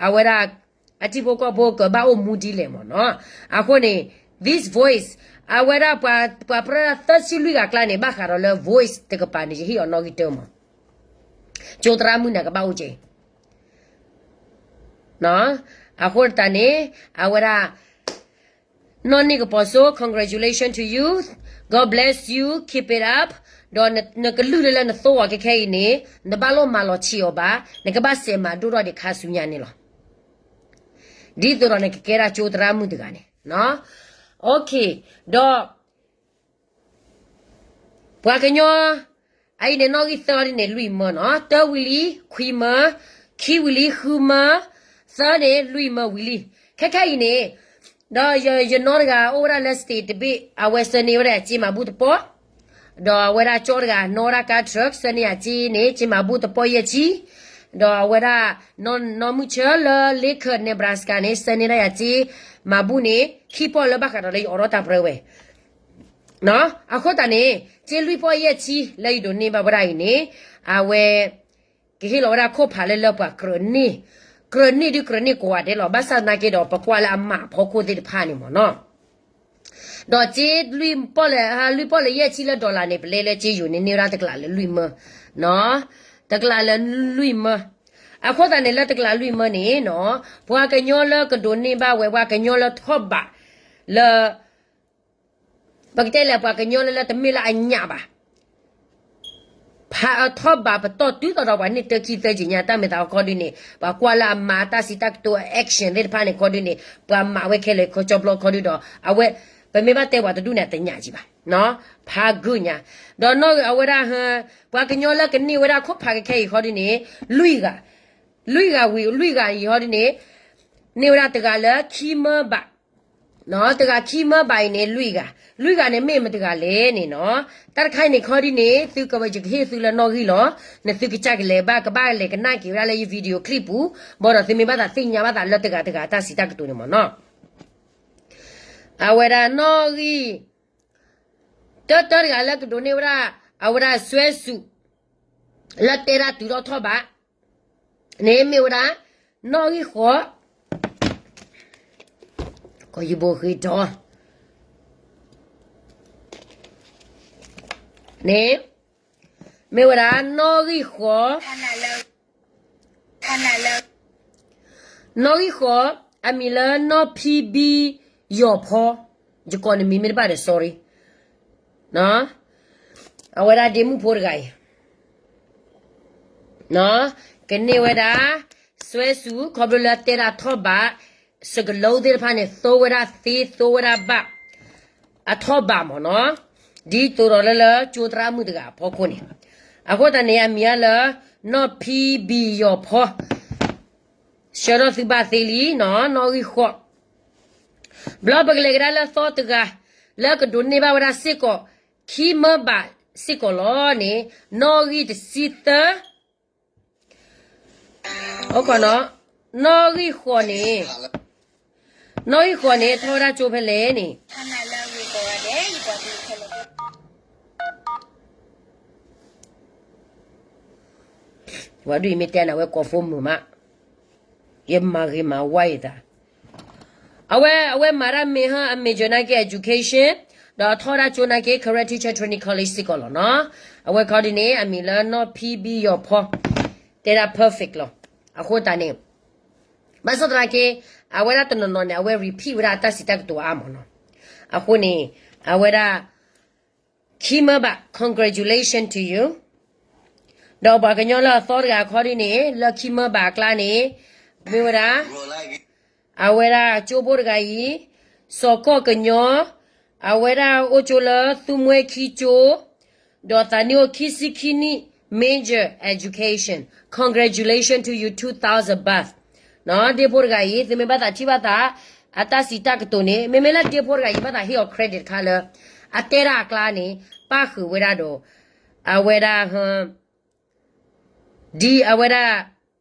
အဝဲဒၣ် အထံဖိကီၢ်ဖိကဘၣ်အိၣ်မူဒ်လဲၣ်မးနီၤ. အဃိန့ၣ် this voice အဝဲဒၣ်ပှၤပြၢဒၣ်သၢဆံလွံၢ်ဂၤကျါန့ၣ် ဘၣ်ဃးဒီးလၢ voice တကပၤန့ၣ် ယဟ့ၣ်အီၤနီၣ်ဂံၢ်တၢမး, ကၠိသရၣ်မုၣ်န့ၣ်ကဘၣ်အိၣ်ကဲ အဃိတးန့ၣ် အဝဲဒၣ် နီၢ်န့ၢ်ကပီၤစိ congratulation to you, God bless you, keep it up, ဒီးနကလုၢ်လၢလၢနသိအီၤခဲခဲအံၤန့ၣ် နဘၣ်လိၣ်မၤလီၤဆံးအီၤဘၣ်, နကဘၣ်စဲးမၤဒိၣ်ထီၣ်ဒံးခါဆူညါန့ၣ်လီၤ. ဒ်သိးဒီးနကကဲဒၣ်ကၠိသရၣ်မုၣ်တဂၤန့ၣ် ဒီး ပှၤကညီ အအံၤန့ၣ်နီၣ်ဂံၢ်သၢအီၤဒ်န့ၣ် လွံၢ်မၢနီၤ, တၢဝံၤလံ, ခွံမၢ, ခံဝံၤလံ, ဃုမၢ, သၢန့ၣ် လွံၢ်မၢဝံၤလံ. ခဲခဲအံၤန့ၣ် ဒီးယနီတဂၤအိၣ်ဝဲဒၣ်လၢ state တဘ့ၣ် အဝဲဆၢန့ၢ်ဝဲဒၣ်စ့မၤဘူၣ်တပီၢ်, ဒီးအဝဲဒၣ်ကၠီတဂၤ နီၣ်ဝဲဒၣ်ကါ truck ဆၢန့ၢ်ယၤစ့န့ၣ် စ့မၤဘူၣ်တပီၢ်ယဲၢ်ဆံ, ဒီးအဝဲဒၣ် နီၢ်မုၢ်ဆၢလၢ Lincoln Nebraska န့ၣ် ဆၢန့ၢ်ဒၣ်ယၤစ့မၤဘူၣ်န့ၣ် ခံပီၢ်လၢဘၣ်ဃးဒီးလၢယအိးထီၣ်တၢ်ပြၢဝဲ အဃိသတးန့ၣ် စ့လွံၢ်ပီၢ်ယဲၢ်ဆံလၢယဒိးန့ၢ်ဘၣ်ဝဲဒၣ်အံၤန့ၣ် အဝဲ ကဟ့ၣ်လီၤဝဲဒၣ်ခိၣ်ဖးလၢလၢပှၤကြၢးန့ၢ်, ကြၢးန့ၢ်ဒုးကြၢးန့ၢ်ကိးဂၤဒဲးလီၤ. ဘၣ်ဆၣ်သနာ်က့ဒီး ပကွၢ်လၢအမၤအဖီခိၣ်သ့ၣ်တဖၣ်န့ၣ်မၢနီၤ. ဒီးစ့လွံၢ်ပီၢ်လၢယဲၢ်ဆံလၢ dollar န့ၣ် ပလဲလၢစ့ယိၤန့ၣ်န့ၢ်ဝဲဒၣ်တကလးလၢလွံၢ်မၢ, တကလးလၢလွံၢ်မၢ. အဃိသတးန့ၣ်လၢတကလးလွံၢ်မၢန့ၣ်နီၤ ပှၤကညီလၢကဒိးန့ၢ်ဘၣ်ဝဲ ပှၤကညီလၢထီၣ်ဘးလၢ ပကတဲလဲၣ် ပှၤကညီလၢလၢတမ့ၢ်လၢအညၣ်ဘၣ်, ဖးအထီၣ်ဘးပတီၢ်တုၤသိးဒီးပှၤန့ၢ်တၢခံသၢက့ၤညါ တၢ်မဲာ်သးခီဒုန့ၣ် ပှၤကွၢ်လၢအမၤအတၢ်စံးတၢ်ကတိၤ action သ့ၣ်တဖၣ်န့ၣ်ခီဒုန့ၣ် ပှၤမၤဝဲခဲလၢာ်ခီကၠီဘျီခီဒုဒီး အဝဲ ပမ့ၢ်ဘၣ်တဲပှၤတဒူၣ်န့ၣ် အတညၣ်ကံဘၣ်, ဖးဂုာ်ညါ, ဒီးနီၣ်ဂံၢ်အဝဲဒၣ် ပှၤကညီလၢကန့ၢ်ဝဲဒၣ်ခိၣ်ဖးခဲခဲအံၤခီဒုန့ၣ် လွံၢ်ဂၤ, လွံၢ်ဂၤဝံၤ လွံၢ်ဂၤအံၤခီဒုန့ၣ် န့ၢ်ဝဲဒၣ်တဂၤလၢခံမၢဘး တဂၤခံမၢဘးအံၤန့ၣ် လွံၢ်ဂၤ, လွံၢ်ဂၤန့ၣ်မ့ၢ်မတဂၤလဲၣ်န့ၣ်နီၤ. တၢ်တခါအံၤန့ၣ်ခီဒုန့ၣ် သုကဝဲယကဟ့ၣ်သုလၢနီၣ်ဂံၢ်လီၤ. နသုကစၢ်ကလဲၤဘၣ် ကဘၣ်လဲၤကနၣ်က့ၤဝဲဒၣ်လၢယ video clip ပူၤ, ဘၣ်ဒီးသုမ့ၢ်ဘၣ်သးသ့ၣ်ညါဘၣ်သးလၢတဂၤတဂၤတၢ်စံးတၢ်ကတိၤန့ၣ်မၢနီၤ. အဝဲဒၣ်နီၣ်ဂံၢ် တၢတၢတဂၤလၢကဒိးန့ၢ်ဝဲဒၣ် အဝဲဒၣ်စွဲစူး လၢတဲဒၣ်တုၤထီၣ်ထီၣ်ဘး န့ၣ်မ့ၢ်ဝဲဒၣ် နီၣ်ဂံၢ်ဃိး, ကီၢ်ယဘိၣ်ဃ့ထီၣ် န့ၣ် မ့ၢ်ဝဲဒၣ်နီၣ်ဂံၢ်ဃိး, နီၣ်ဂံၢ်ဃိး အမံၤလၢနီၢ်ဖံဘံယီၤဖီ, ယကိးနမံၤမ့ၢ်တဘၣ်ဒီး sorry, အဝဲဒၣ်ဒ့မုၣ်ဖိတဂၤအံၤ ကန့ၢ်ဝဲဒၣ် စွဲဆူ ခီဖျိလၢတဲဒၣ်ထီၣ်ဘး စကလိသ့ၣ်တဖၣ်န့ၣ် သိဝဲဒၣ်သ့ သိဝဲဒၣ်ဘၣ် အထီၣ်ဘးမ့ၢ်နီၤ, ဒ်သိးဒီးလၢလၢကၠိသရၣ်မုၣ်တဂၤအဖီခိၣ်န့ၣ်, အဃိသတးန့ၣ် အမံၤအါလၢ နီၢ်ဖံဘံယီၤဖီ, ဆှၢထီၣ်သုဘၣ်သ့လံနီၤ နီၣ်ဂံၢ်ဃိး, ဘျီပကလဲၤကဒါလၢသီတဂၤ လၢကဒိးန့ၢ်ဘၣ်ဝဲဒၣ်စ့ၢ်ကီး ခံမၢဘးစ့ၢ်ကီးလီၤန့ၣ် နီၣ်ဂံၢ်တဆံသၢ အိၣ်ခီနီၤ, နီၣ်ဂံၢ်ဃိးန့ၣ်, နီၣ်ဂံၢ်ဃိးန့ၣ် ထီၣ်ဝဲဒၣ်ကၠိဖဲလဲၣ်န့ၣ်, ဝဲဒုးမ့ၢ်တဲနၤဝဲကိးဖိမုာ်မး, ယမၤဂ့ၤမၤဝါယသး အဝဲ အဝဲမၤတၢ်မ့ၢ်ဟါ အ major နာ်က့ education, ဒီးထီၣ်ဒၣ်ကၠိနာ်က့ Karen Teacher Training College စ့ၢ်ကီးလီၤနီၤ. အဝဲခီဒ်န့ၣ် အမံၤလၢနီၢ်ဖံဘံယီၤဖီ, တဲဒၣ် perfect လီၤ. အဃိသတးန့ၣ် ဘၣ်ဆၣ်သနာ်က့ အဝဲဒၣ်တနီၤနီၤန့ၣ် အဝဲ repeat ဝဲဒၣ်တၢ်စံးတၢ်ကတိၤအါမးနီၤ. အဃိန့ၣ် အဝဲဒၣ် ခံမၢဘး congratulation to you. ဒီးပှၤကညီလၢအသီတဂၤခီဒ်န့ၣ် လၢခံမၢဘးအကျါန့ၣ် မ့ၢ်ဝဲဒၣ် အဝဲဒၣ်ကၠိဖိတဂၤအံၤ စီၤကီၢ်ကညီ, အဝဲဒၣ်အိၣ်ကၠိလၢသူမှဲခံကၠိ, ဒီးသးနံၣ်အိၣ်ခံဆံခံနံၣ် major education, congratulation to you two thousand baht. ဒ့ဖိတဂၤအံၤ သုမ့ၢ်ဘၣ်သးထံၣ်ဘၣ်သး အတၢ်စံးတၢ်ကတိၤန့ၣ် မ့မ့ၢ်လၢဒ့ဖိတဂၤအံၤ ဘၣ်သးဟ့ၣ်အီၤ credit တခါလၢ အတဲဒၣ်အကျါန့ၣ် ပၣ်ဃုာ်ဝဲဒၣ်ဒီး အဝဲဒၣ် ဒ်အဝဲဒၣ်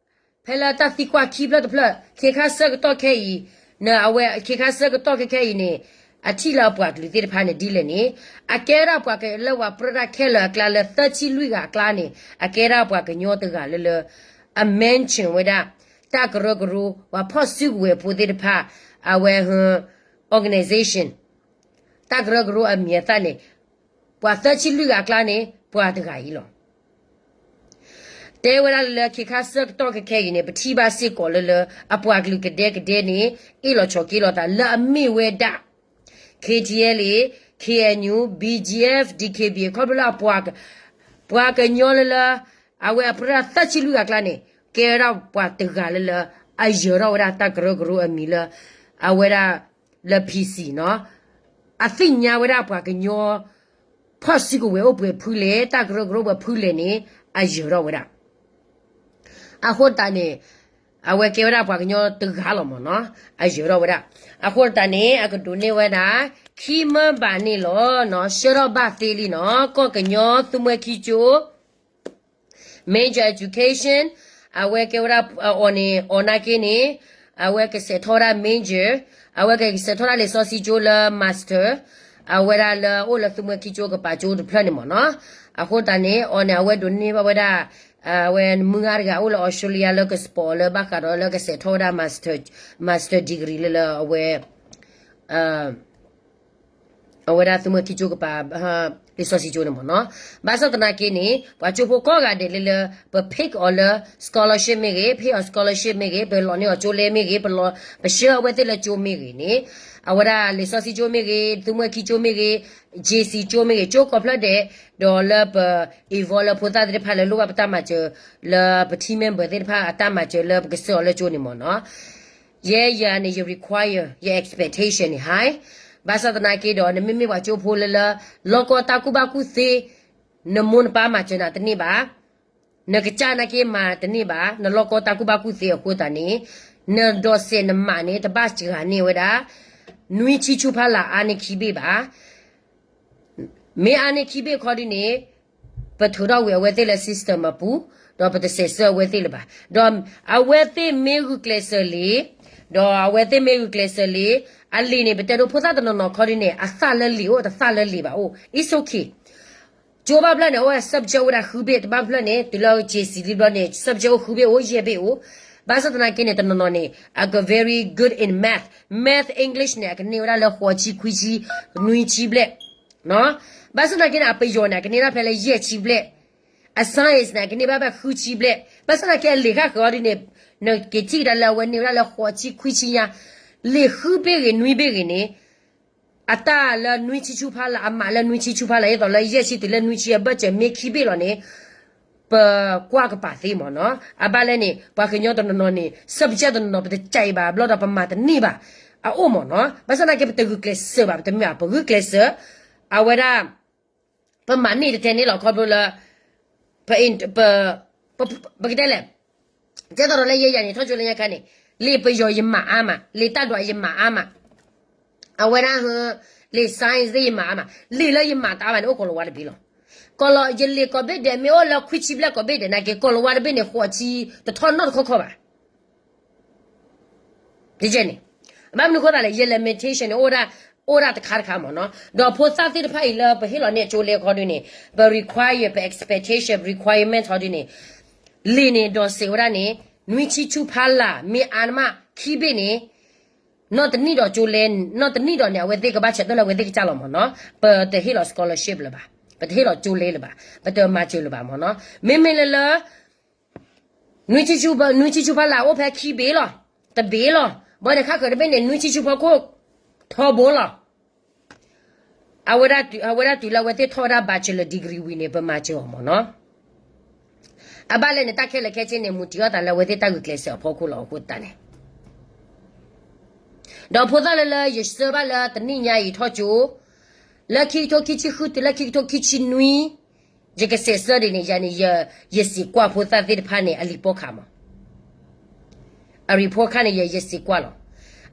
ဖဲလၢတၢ်သံကွၢ်ခံဖျၢၣ်တဖျၢၣ် ခ့ခါဆၢကတီၢ်ခဲအံၤ, နအဝဲခ့ခါဆၢကတီၢ်ခဲခဲအံၤန့ၣ် အထံၣ်လၢအပှၤကလုာ်သ့ၣ်တဖၣ်န့ၣ်ဒ်လဲၣ်န့ၣ်, အကဲဒၣ်ပှၤကလၢပှၤပြၢဒၣ်ခဲလၢာ်အကျါလၢသၢဆံလွံၢ်ဂၤအကျါန့ၣ် အကဲဒၣ်ပှၤကညီတဂၤလၢလၢ အ mention ဝဲဒၣ် တၢ်ကရၢကရိ ပှၤဖီၣ်စုကဝဲၤဖိသ့ၣ်တဖၣ် အဝဲ organization တၢ်ကရၢကရိအမံၤအသၣ်န့ၣ် ပှၤသၢဆံလွံၢ်ဂၤအကျါန့ၣ် ပှၤတဂၤအံၤလီၤ. တဲဝဲဒၣ်လၢခ့ခါဆၢကတီၢ်ခဲခဲအံၤန့ၣ် ပထံၣ်ဘၣ်စ့ၢ်ကီးလၢလၢ အပှၤကလုာ်ကဒဲကဒဲန့ၣ် အ့ၣ်လိာ်ဆိးက့လိာ်သးလၢအမ့ၢ်ဝဲဒၣ် K T L A, K N U, B G F, D K B A ခီဖျိလၢအပှၤ ပှၤကညီလၢလၢ အဝဲအပြၢဒၣ်သၢဆံလွံၢ်ဂၤအကျါန့ၣ် ကဲဝဲဒၣ်ပှၤတဂၤလၢလၢ အယၢၤထီၣ်ဝဲဒၣ်တၢ်ကရၢကရိအမံၤလၢ အဝဲဒၣ် လၢ P C နီၤ, အသ့ၣ်ညါဝဲဒၣ်ပှၤကညီ ဖီၣ်စုကဝဲၤအိၣ်ပှဲၤဖုလဲၣ် တၢ်ကရၢကရိပှဲၤဖုလဲၣ်န့ၣ် အယၢၤထီၣ်ဝဲဒၣ်. အဃိသတးန့ၣ် အဝဲကဲဝဲဒၣ်ပှၤကညီတဂၤလီၤမ့ၢ်နီၤ, အယၢၤထီၣ်ဝဲဒၣ်. အဃိသတးန့ၣ် အကဒိးန့ၢ်ဝဲဒၣ် ခံမၢဘးန့ၣ်လီၤနီၤ, ဆှၢထီၣ်ဘၣ်သ့လံနီၤ, ကီၢ်ကညီသူမှဲခံကၠိ Major Education, အဝဲကဲဝဲဒၣ် အီၤန့ၣ် အီၤနာ်က့န့ၣ် အဝဲကစဲးထီၣ်ဝဲဒၣ် Major, အဝဲကစဲးထီၣ်ဒၣ်လံာ်စီဆှံကၠိလၢ Master, အဝဲဒၣ်လၢအိၣ်လၢသူမှဲခံကၠိကပာ်ကၠိတဖျၢၣ်န့ၣ်မ့ၢ်နီၤ. အဃိသတးန့ၣ် အီၤန့ၣ် အဝဲဒိးန့ၢ်ဘၣ်ဝဲဒၣ် အဝဲမုၢ်ဂၤတဂၤအိၣ်လၢ Australia လၢက sponsor လၢဘၣ်ဃးဒီးလၢကစဲးထီၣ်ဝဲဒၣ် Master, Master degree လၢလၢအဝဲ အဝဲဒၣ်သူမှဲခံကၠိကပၤ လံာ်စီဆှံကၠိန့ၣ်မ့ၢ်နီၤ. ဘၣ်ဆၣ်သနာ်က့န့ၣ် ပှၤကၠိဖိကိးဂၤဒဲးလၢလၢ ပ pick အီၤလၢ scholarship မ့ၢ်ဂ့ၤ, ဖဲအီၤ scholarship မ့ၢ်ဂ့ၤ, ပလီၤန့ၢ်အီၤကၠိလဲမ့ၢ်ဂ့ၤ, ပလီၤ ပဆှၢအဝဲသ့ၣ်လၢကၠိမ့ၢ်ဂ့ၤန့ၣ် အဝဲဒၣ်လံာ်စီဆှံကၠိမ့ၢ်ဂ့ၤ, သူမှဲခံကၠိမ့ၢ်ဂ့ၤ, J C ကၠိမ့ၢ်ဂ့ၤ, ကၠိကိးဖျၢၣ်ဒဲး, ဒီးလၢပ involve လၢဖိသၣ်သ့ၣ်တဖၣ်လၢလိၣ်ဘၣ်ပတၢ်မၤစၢၤ လၢပ team member သ့ၣ်တဖၣ်အတၢ်မၤစၢၤလၢပကဆှၢအီၤလၢကၠိန့ၣ်မ့ၢ်နီၤ. ယဲယၤန့ၣ် ယ require, ယ expectation န့ၣ် high. ဘၣ်ဆၣ်သနာ်က့ဒီး နမ့မ့ၢ်ပှၤကၠိဖိလၢလၢ လီၢ်ကီတၢ်ကူၣ်ဘၣ်ကူၣ်သ့, နမိၢ်နပၢ်မၤစၢၤနၤတန့ၢ်ဘၣ်, နကစၢ်နာ်က့မၤတန့ၢ်ဘၣ်, နလီၢ်ကီတၢ်ကူၣ်ဘၣ်ကူၣ်သ့အဃိသတးန့ၣ် နဒိးစဲးနမးန့ၣ် တဘၣ်စှၤန့ၢ်ဝဲဒၣ် နွံဆံဆူဖီလာ်အါန့ၢ်ခံဘ့ၣ်ဘၣ်. မ့ၢ်အါန့ၢ်ခံဘ့ၣ်ခီဒ်န့ၣ် ပထုးထီၣ်ကွံာ်အဝဲသ့ၣ်လၢ system အပူၤ, ဒီးပတစဲးဆၢအဝဲသ့ၣ်လၢၤဘၣ်. ဒီးအဝဲသ့ၣ်မ့ၢ်ဂုာ်ကျဲးစၢးလံ, ဒီးအဝဲသ့ၣ်မ့ၢ်ဂုာ်ကျဲးစၢးလံ, အလံာ်န့ၣ် ပတဲဒိဖိသၣ်တနီၤနီၤခီဒ်န့ၣ် အသၣ်လၢလံာ်အိၣ် တသၣ်လၢလံာ်ဘၣ်အိၣ် it's okay. ကၠိဘၣ်ဖျၢၣ်န့ၣ် အိၣ်ဝဲ subject အိၣ်ဝဲဒၣ်ဃုဘ့ၣ်, တဘၣ်ဖျၢၣ်န့ၣ် တုၤလၢ J C လံဘျီန့ၣ် subject အိၣ်ဃုဘ့ၣ်အိၣ် ယဲၢ်ဘ့ၣ်အိၣ်. ဘၣ်ဆၣ်သနာ်က့န့ၣ် တနီၤနီၤန့ၣ် အက very good in math, math English န့ၣ် အကန့ၢ်ဝဲဒၣ်လၢဃိးဆံခွံဆံ နွံဆံဘျဲၣ်, ဘၣ်ဆၣ်သနာ်က့န့ၣ် အပယီၤန့ၣ် အကန့ၢ်ဒၣ်ဖဲလၢယဲၢ်ဆံဘျဲၣ်, အ science န့ၣ် အကန့ၢ်ဘၣ်ဖဲဃုဆံဘျဲၣ်, ဘၣ်ဆၣ်သနာ်က့အလံာ်ဃၣ်ဃၢၤအီၤဒ်န့ၣ် နက့ၤထံၣ်ကဒါလၢအဝဲန့ၢ်ဝဲဒၣ်လၢဃိးဆံခွံဆံညါ, လံာ်ဃုဘ့ၣ်ဂ့ၤနွံဘ့ၣ်ဂ့ၤန့ၣ် အတၢ်လၢနွံဆံဆူဖီလာ် အမးလၢနွံဆံဆူဖီလာ် ဒ်သိးလၢယဲၢ်ဆံတုၤလၢနွံဆံအဘၢၣ်စၢၤမ့ၢ်ခံဘ့ၣ်လီၤန့ၣ် ပကွၢ်ကပၤသ့မ့ၢ်နီၤ. အဘၣ်လဲၣ်န့ၣ် ပှၤကညီတနီၤနီၤန့ၣ် subject တနီၤနီၤ ပတကးအံၤဘၣ် ဘျီဒီးပမၤတန့ၢ်ဘၣ် အအိၣ်မ့ၢ်နီၤ. ဘၣ်ဆၣ်သနာ်က့ ပတဂုာ်ကျဲးစၢးဘၣ် ပတမ့ၢ်ဘၣ် ပဂုာ်ကျဲးစၢး အဝဲဒၣ် ပမၤန့ၢ်တထဲန့ၣ်လီၤ ခီဖျိလၢ ပ ပ ပကတဲလဲၣ်, ကဲသိးဒီးလၢယဲယၤန့ၣ် ထီၣ်ကၠိလၢညါခါန့ၣ် လံာ်ပယီၤယမၤအါမး လံာ်တၢ်ဒွးယမၤအါမး, အဝဲဒၣ် လံာ် science သ့ၣ်ယမၤအါမး လံာ်လၢယမၤတအါဘၣ်န့ၣ် အိၣ်ကိၤလၤဝါတဘ့ၣ်လီၤ. ကိၤလၤ ယလံာ်ကိးဘ့ၣ်ဒဲးမ့ၢ်အိၣ်လၢခွံဆံဘျဲၣ်ကိးဘ့ၣ်ဒဲးနာ်က့ ကိၤလၤဝါတဘ့ၣ်န့ၣ်ဃိးဆံတထီၣ်နီတခီခီဘၣ် တကဲန့ၣ်, ဘၣ်မနုၤအဃိသတးလဲၣ် ယ limitation န့ၣ် အိၣ်ဒၣ်တခါတခါမ့ၢ်နီၤ. ဒီးဖိသၣ်သ့ၣ်တဖၣ်အံၤလၢပဟ့ၣ်လီၤန့ၢ်အကၠိလဲခီဒုန့ၣ် ပ require ပ expectation requirement ဟီဒုန့ၣ် လံာ်န့ၣ် ဒိးစဲးဝဲဒၣ်န့ၣ် နွံဆံဆူဖီလာ် မ့ၢ်အါမးခံဘ့ၣ်န့ၣ် နီၢ်တနံၣ်ဒီးကၠိလဲ နီၢ်တနံၣ်ဒီးန့ၣ် အဝဲသ့ၣ်ကဘၣ်ဆဲးထၢၣ်လၢအဝဲသ့ၣ်ကစၢ်လီၤမ့ၢ်နီၤ. ပတဟ့ၣ်လီၤ scholarship လၢၤဘၣ်, ပတဟ့ၣ်လီၤကၠိလဲလၢၤဘၣ်, ပတမၤစၢၤလၢၤဘၣ်မ့ၢ်နီၤ. မ့မ့ၢ်လၢလၢ နွံဆံဆူ နွံဆံဆူဖီလာ်အိၣ်ဖဲခံဘ့ၣ်လီၤ, တဘ့ၣ်လီၤ, ဘၣ်န့ၣ်ခါဃၢၤတဘ့ၣ်န့ၣ် နွံဆံဆူဖီခိၣ်ထီဘိလီၤ. အဝဲဒၣ်တုၤလၢအဝဲသ့ၣ်ထီၣ်ဝဲဒၣ် bachelor degree ဝံၤန့ၣ် ပမၤစၢၤအီၤမ့ၢ်နီၤ. အဘၣ်လဲၣ်န့ၣ် တၢ်ခဲလၢာ်ခဲဆ့န့ၣ် မူတံၤအီၣ်သးလၢအဝဲသ့ၣ်တၢ်ဂုာ်ကျဲးစၢးအဖီခိၣ်လီၤ အဃိသတးန့ၣ် ဒီးဖိသၣ်လၢလၢယဆှၢဘၣ်လၢတနံၣ်ညါအံၤထီၣ်ကၠိ လၢခံကထိခံဆံဃုတုၤလၢခံကထိခံဆံနွံ ယကစဲးဆၢဒ်န့ၣ် ယၤန့ၣ် ယစံးကွၢ်ဖိသၣ်သ့ၣ်တဖၣ်န့ၣ် အလံာ်ပီၣ်ခးမး, အ report card န့ၣ် ယ ယစံးကွၢ်လီၤ.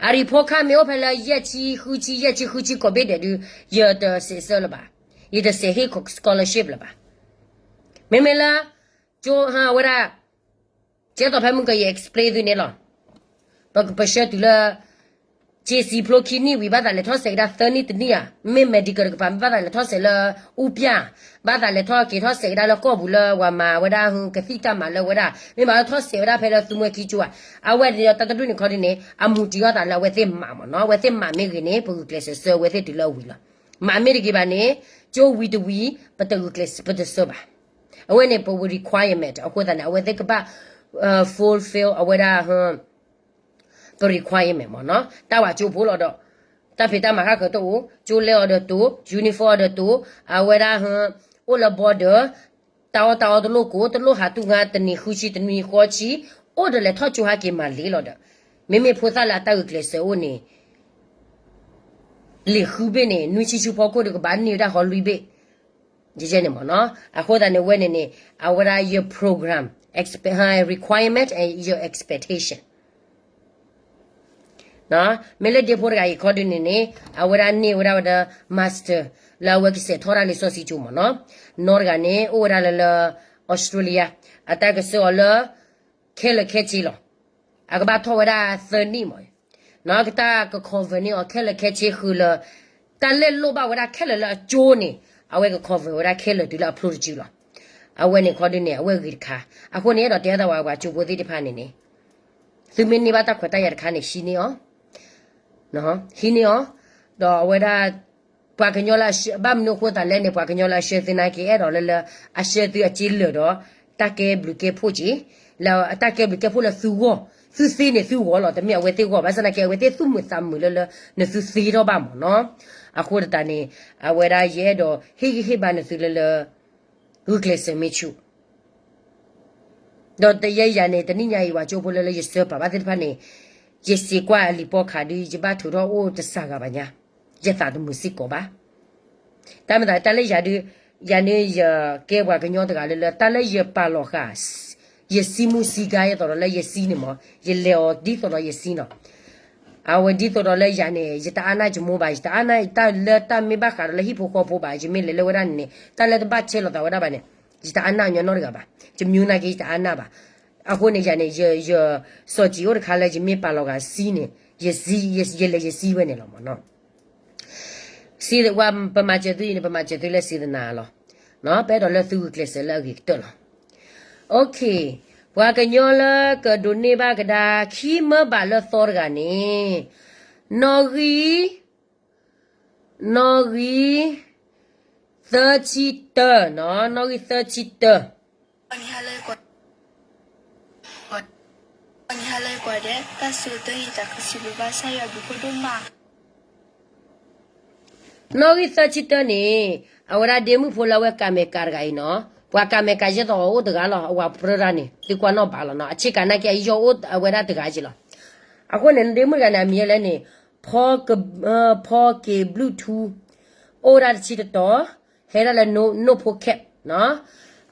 အ report card မ့ၢ်အိၣ်ဖဲလၢယဲၢ်ဆံဃုဆံ ယဲၢ်ဆံဃုဆံကိးဘ့ၣ်ဒဲးဒု ယတစဲးဆၢလၢၤဘၣ်, ယတစဲးဟ့ၣ် scholarship လၢၤဘၣ်. မ့မ့ၢ်လၢ ကၠိဟဝဲဒၣ် ကဲသိးဖဲမုၢ်ကယ explain သုန့ၣ်လီၤ. ပကပၢဆှၢတုၤလၢ က့စံးဖျိခံနံၣ်ဝံၤ ဘၣ်သးလဲၤထီၣ်စဲးကဒါသၢနံၣ်တနံၣ်ဧါ, မ့ၢ် medical တကပၤ မ့ၢ်ဘၣ်သးလဲၤထီၣ်စဲးလၢ အူပျၢ်, ဘၣ်သးလဲၤထီၣ်က့ၤထီၣ်စဲးကဒါလၢကီၢ်ပူၤလၢပှၤမၤဝဲဒၣ် ကသံၣ်တၢ်မၤလၢဝဲဒၣ်, မ့ၢ်ဘၣ်လၢထီၣ်စဲးဝဲဒၣ်ဖဲလၢသူမှဲခံကၠိဧါ. အဝဲန့ၣ်ဒီးတၢ်တဒူၣ်န့ၣ်ခီဒုန့ၣ် အမူတံၤအီၣ်သးလၢအဝဲသ့ၣ်မၤမ့ၢ်နီၤ, အဝဲသ့ၣ်မၤမ့ၢ်ဂ့ၤန့ၣ် ပဂုာ်ကျဲးစၢးဆှၢအဝဲသ့ၣ်တုၤလၢအဝံၤလီၤ. မၤမ့ၢ်တဂ့ၤဘၣ်န့ၣ် ကၠိဝံၤတဝံၤ ပတဂုာ်ကျဲးစၢး ပတဆှၢဘၣ်. အဝဲန့ၣ်ပဝဲ requirement အဃိသတးန့ၣ် အဝဲသ့ၣ်ကဘၣ် fulfill အဝဲဒၣ် ပ requirement မ့ၢ်နီၤ, တၢ်ဝၤကၠိဖိလီၤဒီး တၢ်ဖံးတၢ်မၤဃၣ်ဃၢၤတအိၣ်, ကၠိလဲအီၤဒီးတိၤ, uniform အီၤဒီးတိၤ, အဝဲဒၣ် အိၣ်လၢ border, တၢ်အီၣ်တၢ်အီတလိၣ်ကိး, တလိၣ်ဟးတူၢ်ငါ တနံၤဃုဆံ တနံၤဃီဆံ, အိၣ်ဒီးလဲၤထီၣ်ကၠိဟဲက့ၤမၤလ့လီၤဒီး မ့မ့ၢ်ဖိသၣ်လၢအတၢ်ဂုာ်ကျဲးစၢးအိၣ်န့ၣ် လံာ်ဃုဘ့ၣ်န့ၣ် နွံဆံဆူဖီခိၣ်ဒီးကဘၣ်န့ၢ်ဝဲဒၣ်ဃီလွံၢ်ဘ့ၣ် ယဲန့ၣ်မ့ၢ်နီၤ. အဃိသတးန့ၣ် အဝဲန့ၣ်န့ၣ် အဝဲဒၣ်ယ program, expect, requirement and your expectation မ့ၢ်လၢဒ့ဖိတဂၤအံၤခီဒုန့ၣ်န့ၣ် အဝဲဒၣ်န့ၢ်ဝဲဒၣ်ဝဲဒီး master လၢအဝဲကစဲးထီၣ်တၢ်လံာ်စီဆှံကၠိမ့ၢ်နီၤ. နီတဂၤန့ၣ် အိၣ်ဝဲဒၣ်လၢလၢ Australia အတၢ်ကဆှၢအီၤလၢ ခဲလၢာ်ခဲဆ့လီၤ. အကဘၣ်ထီၣ်ဝဲဒၣ်သၢနံၣ်မ့ၢ် နီၢ်ကတၢ်က cover န့ၢ်အီၤခဲလၢာ်ခဲဆ့ဃုာ်လၢ တၢ်လဲၣ်လိၣ်ဘၣ်ဝဲဒၣ်ခဲလၢာ်လၢအကၠိန့ၣ် အဝဲက cover ဝဲဒၣ်ခဲလၢာ်တုၤလၢအဖျိတစုလီၤ. အဝဲန့ၣ်ခီဒုန့ၣ် အဝဲဂ့ၤတခါ. အဃိန့ၣ် အဲၣ်ဒိးတဲအသးဝဲပှၤကၠိဖိသ့ၣ်တဖၣ်န့ၣ်န့ၣ် သုမ့ၢ်န့ၢ်ဘၣ်တၢ်ခွဲးတၢ်ယာ်တခါန့ၣ် ဟံးန့ၢ်အီၤ ဟံးန့ၢ်အီၤ, ဒီးအဝဲဒၣ် ပှၤကညီလၢအဆှၢ ဘၣ်မနုၤအဃိသတးလဲၣ်န့ၣ် ပှၤကညီလၢအဆှၢသုနာ်က့ အဲၣ်ဒိးလၢလၢ အဆှၢသုအစ့လၢာ်ဒီး တၢ်ကဲဘျုးကဲဖှိၣ်က့ၤ, လၢတၢ်ကဲဘျုးကဲဖှိၣ်လၢသုဂီၢ်, သုသ့န့ၣ်သုဂီၢ်လီၤ, တမ့ၢ်အဝဲသ့ၣ်ဂီၢ်, ဘၣ်ဆၣ်သနာ်က့ အဝဲသ့ၣ်သူၣ်မုာ်သးမုာ်လၢလၢ နသုသ့ထီၣ်ဘၣ်မ့ၢ်နီၤ. အဃိသတးန့ၣ် အဝဲဒၣ်ယအဲၣ်ဒိးဟ့ၣ်ဂံၢ်ဟ့ၣ်ဘါနသုလၢလၢ ဂုာ်ကျဲးစၢးမ့ၢ်ဆူၣ် ဒီးတယဲယၤန့ၣ် တနံၣ်ညါအံၤ ပှၤကၠိဖိလၢလၢယစၢၤပာ်ဘၣ်သ့ၣ်တဖၣ်န့ၣ် ယစံးကွၢ်အလံာ်ပီၢ်ခးဒု ယဘၣ်ထုးထီၣ်အိၣ်တစှၤဂၤဘၣ်ညါ, ယသးတမုာ်စ့ၢ်ကီးဘၣ်. တၢ်မၤသးတၢ်လၢယၤဒု ယၤန့ၣ်ယကဲပှၤကညီတဂၤလၢလၢ တၢ်လၢယပာ်လီၤဃာ် ယစံမူစံဂါ ယသိးဒီးလၢယစံန့ၣ်မ့ၢ် ယလဲၤအီၤဒ်သိးဒီးယစံနီၤ. အဝဲဒ်သိးဒီးလၢယၤန့ၣ် ယတအါနၢ်ယမိၢ်ဘၣ်, ယတအါနၢ်တၢ်လၢတၢ်မ့ၢ်ဘၣ်ဃးဒီးလၢဟံၣ်ဖိဃီဖိဘၣ်, ယမ့ၢ်လဲၤလၢဝဲဒၣ်န့ၣ်န့ၣ် တၢ်လၢတဘၣ်ဆဲးလိာ်သးဝဲဒၣ်ဘၣ်န့ၣ် ယတအါနၢ်ညီနီတဂၤဘၣ်, ယမံၤနာ်က့ ယတအါနၢ်ဘၣ်. အဃိန့ၣ် ယၤန့ၣ် ယ စီၤကံၤအိၣ်တခါလၢယမ့ၢ်ပာ်လီၤဂာ်စံန့ၣ် ယလဲၤယစံဝဲန့ၣ်လီၤမ့ၢ်နီၤ. စံဝဲ ပမၤစၢၤသုအံၤန့ၣ် ပမၤစၢၤသုလၢစံသနာ်လီၤ. ပအဲၣ်ဒိးလၢသုဂုာ်ကျဲးစၢးလၢအဂ့ၤကတၢၢ်လီၤ. Okay, ပှၤကညီလၢကဒိးန့ၢ်ဘၣ်ကဒါခံမၢဘးလၢသီတဂၤန့ၣ်, နီၣ်ဂံၢ်, နီၣ်ဂံၢ် သၢဆံတၢ, နီၣ်ဂံၢ်သၢဆံတၢ နီၣ်ဂံၢ်သၢဆံတၢန့ၣ် အဝဲဒၣ်ဒ့မုၣ်ဖိလၢအဝဲကမဲာ်ကၤတဂၤအံၤနီၤ, ပှၤကမဲာ်ကၤယဲၢ်သီးအိၣ်တဂၤလီၤ, အဝၤပြၢတၢ်န့ၣ် သုကွၢ်နီၣ်ဘးလီၤနီၤ, အဆ့ကၤနာ်က့အယီၢ်အိၣ်အဝဲဒၣ်တဂၤက့လီၤ. အဃိန့ၣ် ဒ့မုၣ်တဂၤန့ၣ် အမံၤလဲၣ်န့ၣ်, ဖီက့ၤဘျုးထူ, အိၣ်ဝဲဒၣ်တဆံတတီၤ, ဟဲဒၣ်လၢနိၣ်ဖိခဲး, အ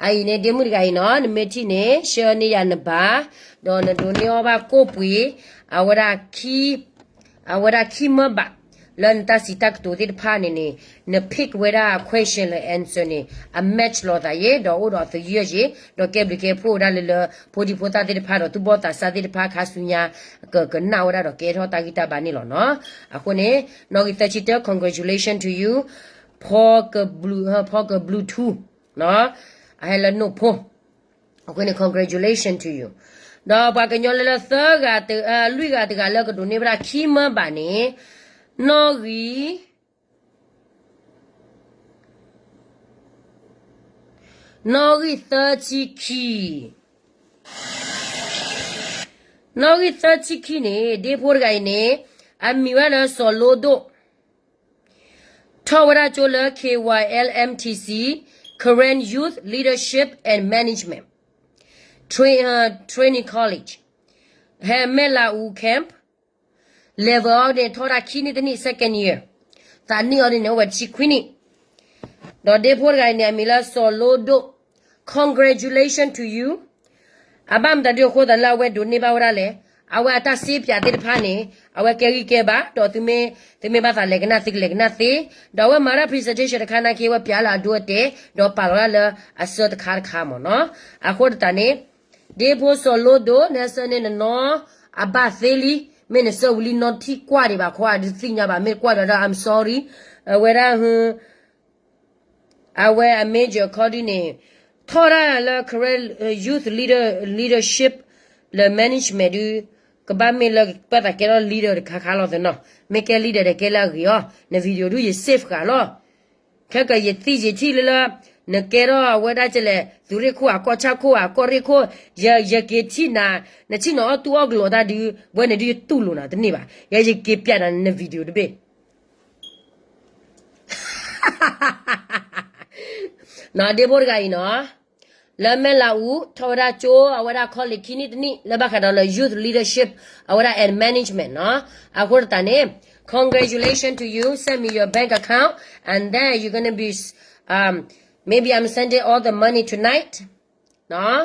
အံၤန့ၣ် ဒ့မုၣ်တဂၤအံၤနီၤ, နမ့ၢ်ထံၣ်န့ၣ် ဆှၢန့ၢ်ယၤနဘး, ဒီးနဒိးန့ၢ်အီၣ်ဘၣ်ကိၣ်ပှ့ၤ, အဝဲဒၣ် အဝဲဒၣ်ခံမၢဘး, လၢနတၢ်စံးတၢ်ကတိၤသ့ၣ်တဖၣ်န့ၣ်န့ၣ်, န pick ဝဲဒၣ် question လၢ answer န့ၣ် အ match လိာ်သးယဲ, ဒီးအိၣ်ဒီးသယုၢ်ယဲ, ဒီးကဲဘျုးကဲဖှိၣ်ဝဲဒၣ်လၢလၢ ဖိဒံဖိသၣ်သ့ၣ်တဖၣ်ဒီးသူၣ်ဘီၣ်သးစၢ်သ့ၣ်တဖၣ်ခါဆူညါ, ကကနၣ်ဝဲဒၣ်ဒီးကဲထီၣ်တၢ်ဂံၢ်တၢ်ဘါန့ၣ်လီၤနီၤ. အဃိန့ၣ် နီၣ်ဂံၢ်သၢဆံတၢ congratulation to you, ဖီကဘျုးထူ, အဟဲလၢနိၣ်ဖိ အဃိန့ၣ် congratulation to you. ဒီးပှၤကညီလၢလၢသၢဂၤ, လွံၢ်ဂၤတဂၤလၢကဒိးန့ၢ်ဘၣ်ဒၣ်ခံမၢဘးန့ၣ်, နီၣ်ဂံၢ်, နီၣ်ဂံၢ်သၢဆံခံ, နီၣ်ဂံၢ်သၢဆံခံန့ၣ် ဒ့ဖိတဂၤအံၤန့ၣ် အမံၤဝဲလၢစီၤလိဒိၣ် ထီၣ်ဝဲဒၣ်ကၠိလၢ K Y L M T C, Karen Youth Leadership and Management Training College, ဟဲမဲၢ်လးအူ camp, level အီၤန့ၣ် ထီၣ်ဝဲဒၣ်ခံနံၣ်တနံၣ် second year, သးနံၣ်အီၤန့ၣ်န့ၣ် အိၣ်ဝဲတဆံခွံနံၣ်, ဒီးဒ့ဖိတဂၤအံၤန့ၣ် အမံၤလၢစီၤလိဒိၣ်, congratulation to you. အဘၣ်မတၤဒုအဃိသတးလၢအဝဲဒိးန့ၢ်ဘၣ်ဝဲဒၣ်လဲၣ်, အဝဲအတၢ်စ့ပၠးသ့ၣ်တဖၣ်န့ၣ် အဝဲကဲဂံၢ်ကဲဘါ, ဒီးသုမ့ၢ်ဘၣ်သးလဲၤကနၣ်သုကလဲၤကနၣ်သ့, ဒီးအဝဲမၤတၢ် presentation တခါနာ်က့ အဝဲပၠးလၢအဒိအတဲာ်, ဒီးပာ်လီၤဒၣ်လၢအဆၢတခါတခါမ့ၢ်နီၤ. အဃိသတးန့ၣ် ဒ့ဖိစီၤလိဒိၣ် နဟဲဆှၢန့ၢ်နနီၢ်အဘၣ်သ့လံ, မ့ၢ်နဆှၢဝံၤလံနီၢ်ထံၣ်ကွၢ်ဒံးဘၣ်ခီ အဒုးသ့ၣ်ညါဘၣ်, မ့ၢ်ကွၢ်ဒီးဒီး I'm sorry, အဝဲဒၣ် အဝဲအ major ခီဒုန့ၣ် ထီၣ်ဒၣ်လၢ Karen Youth Leader, Leadership လၢ management ဒု ကဘၣ်မ့ၢ်လၢပသးကဲထီၣ် leader တခါခါလီၤသနီၤ, မ့ၢ်ကဲ leader ဒီးကဲလၢအဂ့ၤအီၤ, န video ဒုယ save ဃာ်လီၤ. ခဲကယသံၣ်ယထံၣ်လၢလၢ နကဲထီၣ်အဝဲဒၣ်ကလဲၣ် သုးရ့ၣ်ခိၣ်အကီၢ်ဆၣ်ခိၣ်အကီၢ်ရ့ၣ်ခိၣ်, ယက့ၤထံၣ်နၤ, နထံၣ်နအီၣ်တူၢ်အီၣ်ကလိာ်တၢ်ဒု ဝဲန့ၣ်ဒုယတူၢ်လိာ်နၤတန့ၢ်ဘၣ်, ယဲယက့ၤပျးနၤန video တဘ့ၣ် နီၢ်ဒ့ဖိတဂၤအံၤနီၤ, လၢမဲၢ်လးအူ ထီၣ်ဝဲဒၣ်ကၠိ အဝဲဒၣ် college ခံနံၣ်တနံၣ် လၢဘၣ်ဃးဒီးလၢ youth leadership အဝဲဒၣ် and management နီၤ. အဃိသတးန့ၣ် congratulation to you, send me your bank account and then you're gonna be, um, maybe I'm sending all the money tonight နီၤ.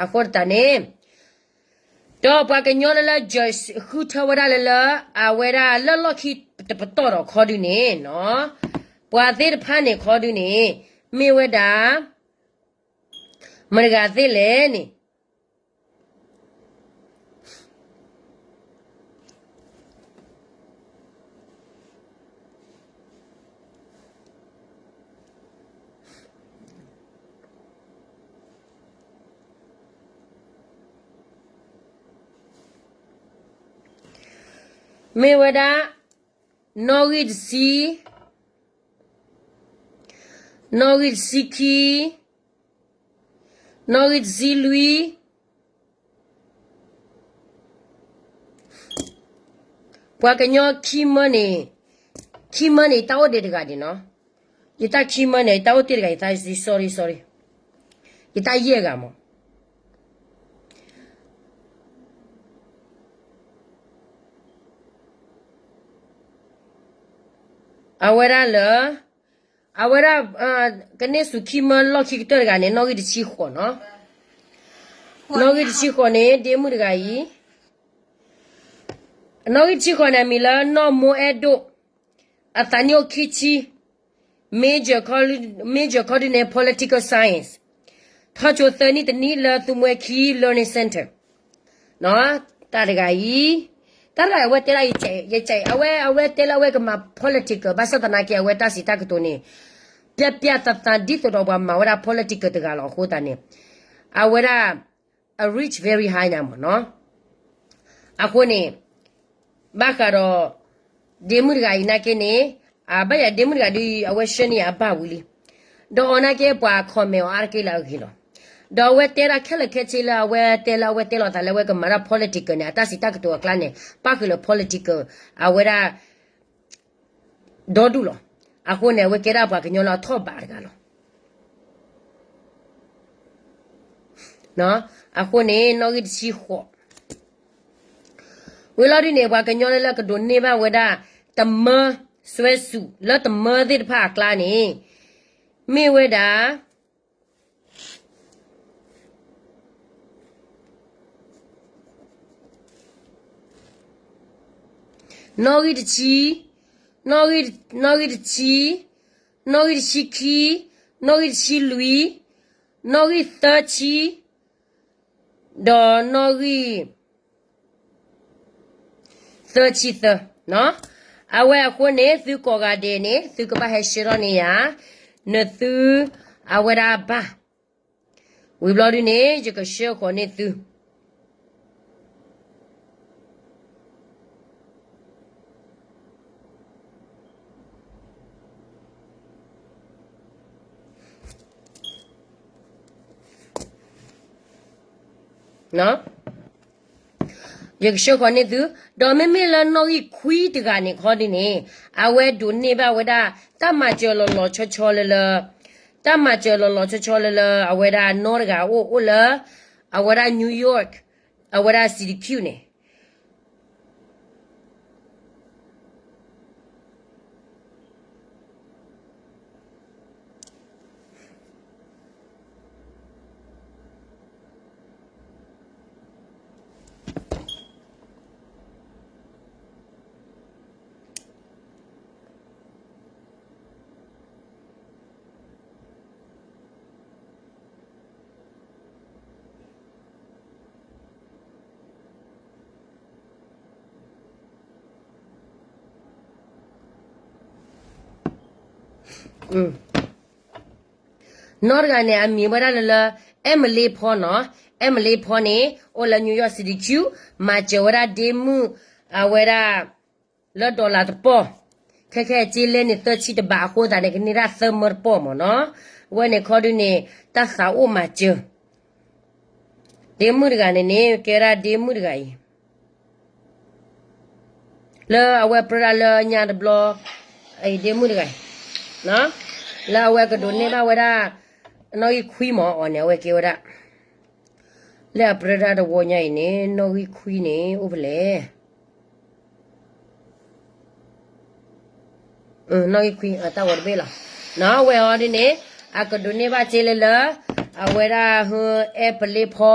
အဃိသတးန့ၣ် ဒီးပှၤကညီလၢလၢ judge ဃုထၢဝဲဒၣ်လၢလၢ အဝဲဒၣ်လၢလီၢ်ခံတပတီၢ်ဒီးခီဒုန့ၣ်နီၤ, ပှၤသ့ၣ်တဖၣ်န့ၣ်ခီဒုန့ၣ် မ့ၢ်ဝဲဒၣ် မတၤတဂၤသ့လဲၣ်န့ၣ် မ့ၢ်ဝဲဒၣ် နီၣ်ဂံၢ်တဆံ, နီၣ်ဂံၢ်တဆံခံ, နီၣ်ဂံၢ်တဆံလွံၢ်, ပှၤကညီခံမၢန့ၣ်, ခံမၢန့ၣ် ယတၢ်အိၣ်ဒံးတဂၤဒံးနီၤ, ယတၢ်ခံမၢန့ၣ် ယတၢ်အိၣ်တ့ၢ်တဂၤ, ယတၢ် sorry sorry, ယတၢ်ယဲၢ်ဂၤမး အဝဲဒၣ်လၢ အဝဲဒၣ် ကန့ၢ်ဆူၣ်ခံမၢလီၢ်ခံကတၢၢ်တဂၤန့ၣ် နီၣ်ဂံၢ်တဆံဃိးနီၤ, နီၣ်ဂံၢ်တဆံဃိးန့ၣ် ဒ့မုၣ်တဂၤအံၤ, နီၣ်ဂံၢ်တဆံဃိးန့ၣ် အမံၤလၢနီၢ်မိၢ်အဲၣ်ဒိၣ်, အသးနံၣ်အိၣ်ခံဆံ, major, major ခီဒုန့ၣ် political science, ထီၣ်ကၠိသၢနံၣ်တနံၣ်လၢသုးမွဲခံ learning center နီၤ, တၢ်တဂၤအံၤ, တၢ်တဂၤအဝဲတဲဒၣ် ယကဲး, အဝဲ အဝဲတဲလၢအဝဲကမၤ political ဘၣ်ဆၣ်သနာ်က့ အဝဲတၢ်စံးတၢ်ကတိၤန့ၣ် ပျၢ်ပျၢ်သးသးဒ်သိးဒီးပှၤမၤဝဲဒၣ် political တဂၤလီၤ. အဃိသတးန့ၣ် အဝဲဒၣ် reach very high နၤမ့ၢ်နီၤ. အဃိန့ၣ် ဘၣ်ဃးဒီး ဒ့မုၣ်တဂၤအံၤနာ်က့န့ၣ် အဘၣ်ယၤဒ့မုၣ်တဂၤဒီး အဝဲဆှၢန့ၢ်ယၤအဘၣ်ဝံၤလံ. ဒီးအီၤနာ်က့ပှၤ comment အီၤအါတက့ၢ်လၢအဂ့ၤလီၤ. ဒီးအဝဲတဲဒၣ်ခဲလၢာ်ခဲဆ့လၢအဝဲတဲလၢအဝဲတဲလီၤသးလၢအဝဲကမၤတၢ် political န့ၣ် အတၢ်စံးတၢ်ကတိၤအကျါန့ၣ် ပၣ်ဃုာ်လၢ political အဝဲဒၣ် ဒီဒူၣ်လီၤ. အဃိန့ၣ် အဝဲကဲဒၣ်ပှၤကညီလၢအထီၣ်ဘးတဂၤလီၤ. အဃိန့ၣ် နီၣ်ဂံၢ်တဆံဃိး ဝံၤလီၤဒုန့ၣ် ပှၤကညီလၢလၢကဒိးန့ၢ်ဘၣ်ဝဲဒၣ် တမၢစွဲဆူၣ်လၢတမၢသ့ၣ်တဖၣ်အကျါန့ၣ် မ့ၢ်ဝဲဒၣ် နီၣ်ဂံၢ်တဆံ, နီၣ်ဂံၢ်, နီၣ်ဂံၢ်တဆံ, နီၣ်ဂံၢ်တဆံခံ, နီၣ်ဂံၢ်တဆံလွံၢ်, နီၣ်ဂံၢ်သၢဆံ, ဒီးနီၣ်ဂံၢ်သၢဆံသၢ. အဝဲအဃိန့ၣ် သုကိးဂၤဒဲးန့ၣ် သုကဘၣ်ဟဲဆှၢထီၣ်န့ၢ်ယၤ နသုအဝဲဒၣ်ဘၣ်. ဝံၤဘျီဒုန့ၣ် ယကဆှၢဃီၤန့ၢ်သု ယကဆှၢဃီၤန့ၢ်သု, ဒီးမ့မ့ၢ်လၢနီၣ်ဂံၢ်ခွံတဂၤန့ၣ်ခီဒုန့ၣ် အဝဲဒိးန့ၢ်ဘၣ်ဝဲဒၣ် တၢ်မၤစၢၤလီၤလီၤဆီဆီလၢလၢ, တၢ်မၤစၢၤလီၤလီၤဆီဆီလၢလၢ အဝဲဒၣ်နီတဂၤအိၣ်အိၣ်လၢ အဝဲဒၣ် New York, အဝဲဒၣ် City Q န့ၣ် နီတဂၤန့ၣ် အမံၤဝဲဒၣ်လၢလၢ Emily Paul နီၤ, Emily Paul န့ၣ် အိၣ်လၢ New York City Q, မၤစၢၤဝဲဒၣ်ဒ့မုၣ် အဝဲဒၣ် လၢ dollar တပီၢ်, ခဲခဲစ့လဲန့ၣ် သၢဆံတဘးအဃိသတးန့ၣ် ကန့ၢ်ဒၣ်သၢမၢတပီၢ်မ့ၢ်နီၤ, အဝဲန့ၣ်ခီဒုန့ၣ် တၢ်သးအိၣ်မၤစၢၤ ဒ့မုၣ်တဂၤန့ၣ်န့ၣ် ကဲဝဲဒၣ်ဒ့မုၣ်တဂၤအံၤ လၢအဝဲပြၢဒၣ်လၢညါတဘျီ, ဒ့မုၣ်တဂၤအံၤ, လၢအဝဲကဒိးန့ၢ်ဘၣ်ဝဲဒၣ် နီၣ်ဂံၢ်ခွံမ့ၢ်အီၤန့ၣ် အဝဲကဲဝဲဒၣ် လၢအပြၢဒၣ်တဝီညါအံၤန့ၣ် နီၣ်ဂံၢ်ခွံန့ၣ် အိၣ်ဖဲလဲၣ် နီၣ်ဂံၢ်ခွံ တၢ်ဝဲတဘ့ၣ်လီၤ. နီၣ်ဝဲအီၤဒ်န့ၣ် အကဒိးန့ၢ်ဘၣ်စ့လၢလၢ အဝဲဒၣ် ဟၢ အဲပလ့ဖီ,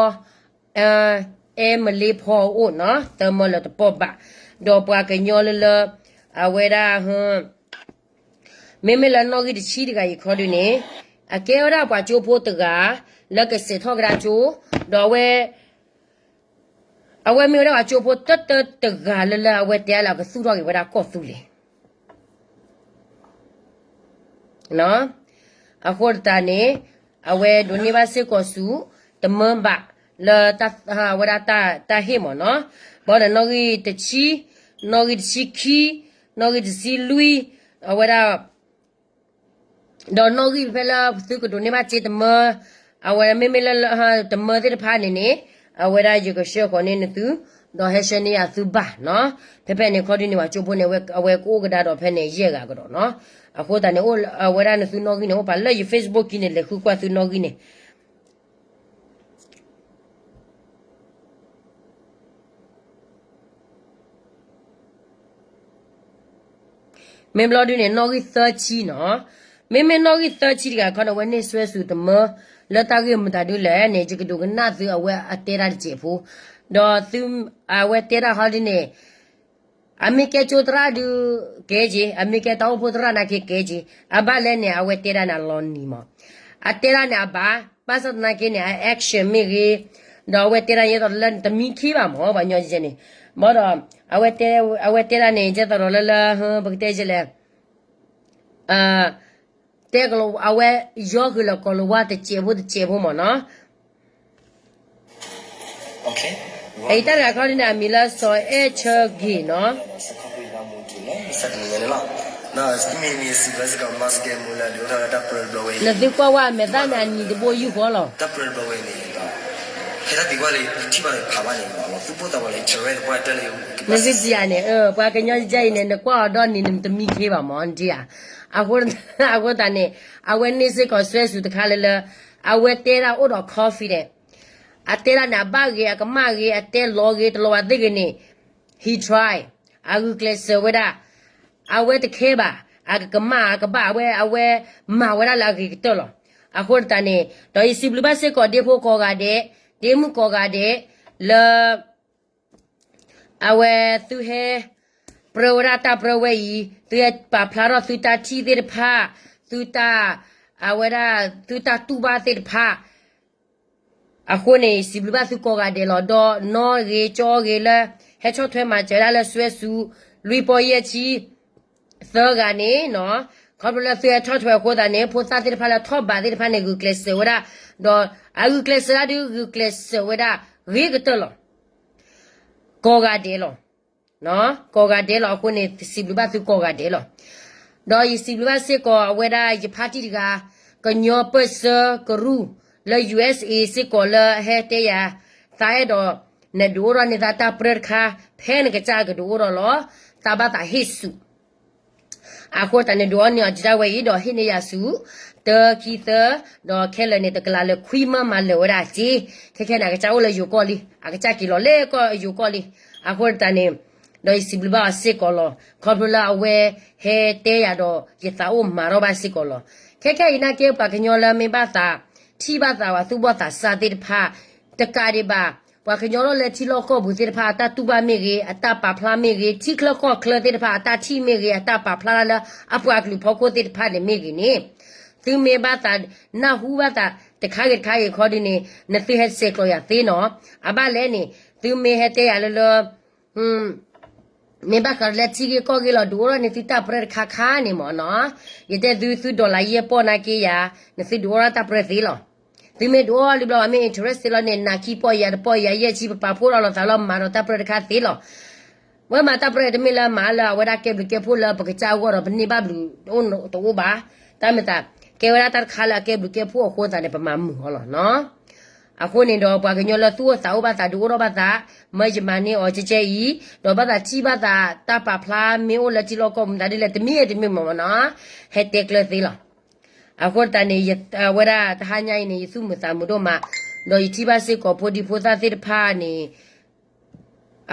အဲမလ့ဖီအအိၣ်နီၤ သၢမၢလၢတပီၢ်ဘး, ဒီးပှၤကညီလၢလၢ အဝဲဒၣ် ဟၢ မ့မ့ၢ်လၢနီၣ်ဂံၢ်တဆံတဂၤအံၤခီဒုန့ၣ် အကဲဝဲဒၣ်ပှၤကၠိဖိတဂၤ လၢကစဲးထီၣ်ကဒါကၠိ, ဒီးအဝဲ အဝဲမ့ၢ်ဝဲဒၣ်ပှၤကၠိဖိတၢတၢတဂၤလၢလၢအဝဲတဲလၢအကသူၣ်ထီၣ်က့ၤဝဲဒၣ်ကီၢ်သူလ့ၤ အဃိသတးန့ၣ် အဝဲဒိးန့ၢ်ဘၣ်စ့ၢ်ကီးဆူ တမၢဘး လၢ အဝဲဒၣ်တၢ်ဟ့ၣ်မ့ၢ်နီၤ, ဘၣ်ဒီးနီၣ်ဂံၢ်တဆံ, နီၣ်ဂံၢ်တဆံခံ, နီၣ်ဂံၢ်တဆံလွံၢ်, အဝဲဒၣ် ဒီးနီၣ်ဂံၢ်ဖဲလၢသုကဒိးန့ၢ်ဘၣ်စ့တမၢ, အဝဲမ့မ့ၢ်လၢ တမၢသ့ၣ်တဖၣ်န့ၣ်န့ၣ် အဝဲဒၣ်ယကဆှၢဃီၤန့ၢ်နသု, ဒီးဟဲဆှၢန့ၢ်ယၤသုဘၣ်နီၤ, ဖဲဖဲန့ၣ်ခီဒုန့ၣ် ပှၤကၠိဖိန့ၣ် အဝဲကအိၣ်ကဒါဒီးဖဲန့ၣ် ယဲၢ်ဂၤကဒီးနီၤ, အဃိသတးန့ၣ် အဝဲဒၣ်နသုနီၣ်ဂံၢ်န့ၣ် အိၣ်ပာ်လၢယ Facebook ကံန့ၣ် လဲၤဃုကွၢ်သုနီၣ်ဂံၢ်န့ၣ် မ့ၢ်ဘျီဒုန့ၣ် နီၣ်ဂံၢ်သၢဆံနီၤ, မ့မ့ၢ်နီၣ်ဂံၢ်သၢဆံတဂၤခီန့ၣ် အဝဲန့ၢ်စွဲဆူၣ်တမၢ လၢတၢ်ဂ့ၢ်မတၤဒုလဲၣ်န့ၣ် ယကဒိးကနၣ်သုအဝဲအတဲဒၣ်တစဲးဖိ, ဒီးသု အဝဲတဲဒၣ်ဟီဒုန့ၣ် အမ့ၢ်ကဲကၠိသရၣ်ဒု ကဲက့ၤ, အမ့ၢ်ကဲတၢ်အိၣ်ဖှိၣ်သရၣ်နာ်က့ကဲက့ၤ, အဘၣ်လဲၣ်န့ၣ် အဝဲတဲဒၣ်န့ၣ်အလီၤနံၤမး, အတဲဒၣ်န့ၣ်အဘၣ်, ဘၣ်ဆၣ်သနာ်က့န့ၣ် အ action မ့ၢ်ဂ့ၤ, ဒီးအဝဲတဲဒၣ်ယဲသိးလၢတမံခ့ဘၣ်မး ပှၤညီကဲန့ၣ်, ဘၣ်ဒီး အဝဲတဲဒၣ်န့ၣ် ယဲသိးဒီးလၢလၢ ပကတဲလဲၣ် တဲကလီၤ အဝဲယီၤဃုာ်လီၤကီၤလၤဝါတစဲးဖိတစဲးဖိမ့ၢ်နီၤ, အအံၤတၢ်တဂၤခီဒ်န့ၣ် အမံၤလၢစီၤအဲၣ်ဆၢဂ့ၤနီၤ. နသုကွၢ်ဝဲအမဲာ်သၣ်န့ၣ် အနံၤတဘိယူၢ်ဃီလီၤ. နသုပယၤန့ၣ် ပှၤကညီယဲအံၤန့ၣ် နကွၢ်အီၤဒီးနံၤနတမံခ့ဘၣ်မၢ် နထံၣ်ဧါ. အဃိသတးန့ၣ် အဝဲန့ၢ်စ့ၢ်ကီးစွဲဆူတခါလၢလၢ အဝဲတဲဒၣ်အိၣ်ဒီး confident အတဲဒၣ်န့ၣ် အဘၣ်ဂ့ၤ အကမၣ်ဂ့ၤ အတဲလီၤဂ့ၤ တလီၤဘၣ်သ့ၣ်ဂ့ၤန့ၣ် he try အဂုာ်ကျဲးစၢးဝဲဒၣ် အဝဲတခဲဘၣ် အကကမၣ်အကဘၣ် အဝဲ အဝဲမၤဝဲဒၣ်လၢအဂ့ၤကတၢၢ်လီၤ. အဃိသတးန့ၣ် ဒီးယစံးဘျုးဘၣ်စ့ၢ်ကီးဒ့ဖိကိးဂၤဒဲး ဒ့မုၣ်ကိးဂၤဒဲး လၢ အဝဲသုဟဲ ပြၢဝဲဒၣ်တၢ်ပြၢဝဲအံၤ သုဟဲပာ်ဖျါထီၣ်သုတၢ်ထံၣ်သ့ၣ်တဖၣ် သုတၢ် အဝဲဒၣ် သုတၢ်တူၢ်ဘၣ်သ့ၣ်တဖၣ် အဃိန့ၣ် ယစံးဘျုးဘၣ်သုကိးဂၤဒဲးလီၤ. ဒီးနီၣ်ဂ့ၤကၠီဂ့ၤလၢ ဟဲဆီၣ်ထွဲမၤစၢၤဒၣ်လၢစွဲဆူ လွံၢ်ပီၢ်ယဲၢ်ဆံ သၢဂၤန့ၣ်နီၤ ခီဖျိလၢသုဟဲဆီၣ်ထွဲအဃိသတးန့ၣ် ဖိသၣ်သ့ၣ်တဖၣ်လၢထီၣ်ဘးသ့ၣ်တဖၣ်န့ၣ် ဂုာ်ကျဲးစၢးဝဲဒၣ် ဒီးအဂုာ်ကျဲးစၢးဒၣ်ဒုး ဂုာ်ကျဲးစၢးဝဲဒၣ် ဂ့ၤကတၢၢ်လီၤ. ကိးဂၤဒဲးလီၤ. ကိးဂၤဒဲးလီၤ. အဃိန့ၣ် စံးဘျုးဘၣ်သုကိးဂၤဒဲးလီၤ. ဒီးယစံးဘျုးဘၣ်စ့ၢ်ကီးအဝဲဒၣ်ယဖါတံၢ်တဂၤ ကညီပၢၢ်ဆၢကရူၢ် လၢ ယူၢ်အ့းအ့း စ့ၢ်ကီးလၢဟဲတဲယၤ သးအဲၣ်ဒိး နဒုးအိၣ်ထီၣ်န့ၢ်သးတၢ်ပြၢတခါ ဖဲနကစၢ်ကဒုးအိၣ်ထီၣ်လီၤ. သးဘၣ်သးဟ့ၣ်ဆူၣ် အဃိသတးန့ၣ် ဒုးအီၣ်န့ၢ်အီၤဒံးဒၣ်ဝဲအံၤ ဒီးဟ့ၣ်န့ၢ်ယၤဆူၣ် တၢ ခံ သၢ ဒီးခဲလၢာ်န့ၣ် တကလးလၢခွံမၢမၤလၢာ်ဝဲဒၣ်စ့ ခဲခဲန့ၣ် အကစၢ်အိၣ်လၢယိၤကီၢ်လံ အကစၢ်က့ၤလီၤလဲၤကီၢ်ယိၤကီၢ်လံ. အဃိသတးန့ၣ် ဒီးယစံးဘျုးဘၣ်အီၤစ့ၢ်ကီးလီၤ. ခီဖျိလၢအဝဲဟဲတဲယၤဒီး ယသးအိၣ်မၤထီၣ်ဘၣ်စ့ၢ်ကီးလီၤ. ခဲခဲအံၤနာ်က့ ပှၤကညီလၢမ့ၢ်ဘၣ်သး ထံၣ်ဘၣ်သးဝဲသူၣ်ဘီၣ်သးစၢ်သ့ၣ်တဖၣ် တကးဒံးဘၣ် ပှၤကညီလီၤလၢထံလီၢ်ကီၢ်ပူၤသ့ၣ်တဖၣ် အတၢ်တူၢ်ဘၣ်မ့ၢ်ဂ့ၤ အတၢ်ပာ်ဖျါမ့ၢ်ဂ့ၤ ထံချၢကီၢ်ချၢသ့ၣ်တဖၣ် အတၢ်ထံၣ်မ့ၢ်ဂ့ၤ အတၢ်ပာ်ဖျါလၢအပှၤကလုာ်ဖီခိၣ်သ့ၣ်တဖၣ်န့ၣ်မ့ၢ်ဂ့ၤန့ၣ် သုမ့ၢ်ဘၣ်သးနၢ်ဟူဘၣ်သးတခါဂ့ၤတခါဂ့ၤခီဒုးန့ၣ် နသုဟဲဆဲးကျိးယၤသ့နီၤ. အဘၣ်လဲၣ်န့ၣ် သုမ့ၢ်ဟဲတဲယၤလၢလၢ မ့ၢ်ဘၣ်ဃးလၢထံဂ့ၢ်ကီၢ်ဂ့ၢ်လီၤ ဒုးအိၣ်ထီၣ်န့ၢ်သုတၢ်ပြၢတခါခါန့ၣ်မ့ၢ်နီၤ. ယတဲသု သု dollar ယဲၢ်ပီၢ်နာ်က့ယၤ နသုဒုးအိၣ်ထီၣ်တၢ်ပြၢသ့လီၤ. သုမ့ၢ်ဒုးအိၣ်ထီၣ်လံဘျီ ပှၤမ့ၢ် interest သ့လီၤန့ၣ် နၤခံပီၢ်ယၤတပီၢ်ယၤယဲၢ်ဆံ ပပာ်ဖှိၣ်ထီၣ်လိာ်သးလီၤ မၤဒီးတၢ်ပြၢတခါသ့လီၤ. ဝဲမၤတၢ်ပြၢတမ့ၢ်လၢမၤလၢအဝဲဒၣ်ကဲဘျုးကဲဖှိၣ်လၢပကစၢ်အဂီၢ်ဒီး ပန့ၢ်ဘၣ်ဘျုးတအိၣ်ဘၣ်. တၢ်မၤသး ကဲဝဲဒၣ်တၢ်တခါလၢအကဲဘျုးကဲဖှိၣ်အဃိသတးန့ၣ် ပမၤမုာ်အီၤလီၤနီၤ. အဃိန့ၣ်ဒီး ပှၤကညီလၢသူၣ်အိၣ်သးအိၣ်ဘၣ်သး ဒုးအိၣ်ထီၣ်ဘၣ်သး မၢယမၤန့ၢ်အီၤကဲကဲအံၤ ဒီးဘၣ်သးထံၣ်ဘၣ်သး တၢ်ပာ်ဖျါမ့ၢ်အိၣ်လၢထံလီၢ်ကီၢ်ပူၤမတၤဒ်လဲၣ် တမံၤဂ့ၤတမံၤမ့ၢ်မ့ၢ်နီၤ ဟဲတဲကျၢၤသ့လီၤ. အဃိသတးန့ၣ် အဝဲဒၣ်တဟါညါအံၤန့ၣ် ယသူၣ်မုာ်သးမုာ်ဒိၣ်မး ဒီးယထံၣ်ဘၣ်စ့ၢ်ကီးဖိဒံဖိသၣ်သ့ၣ်တဖၣ်န့ၣ်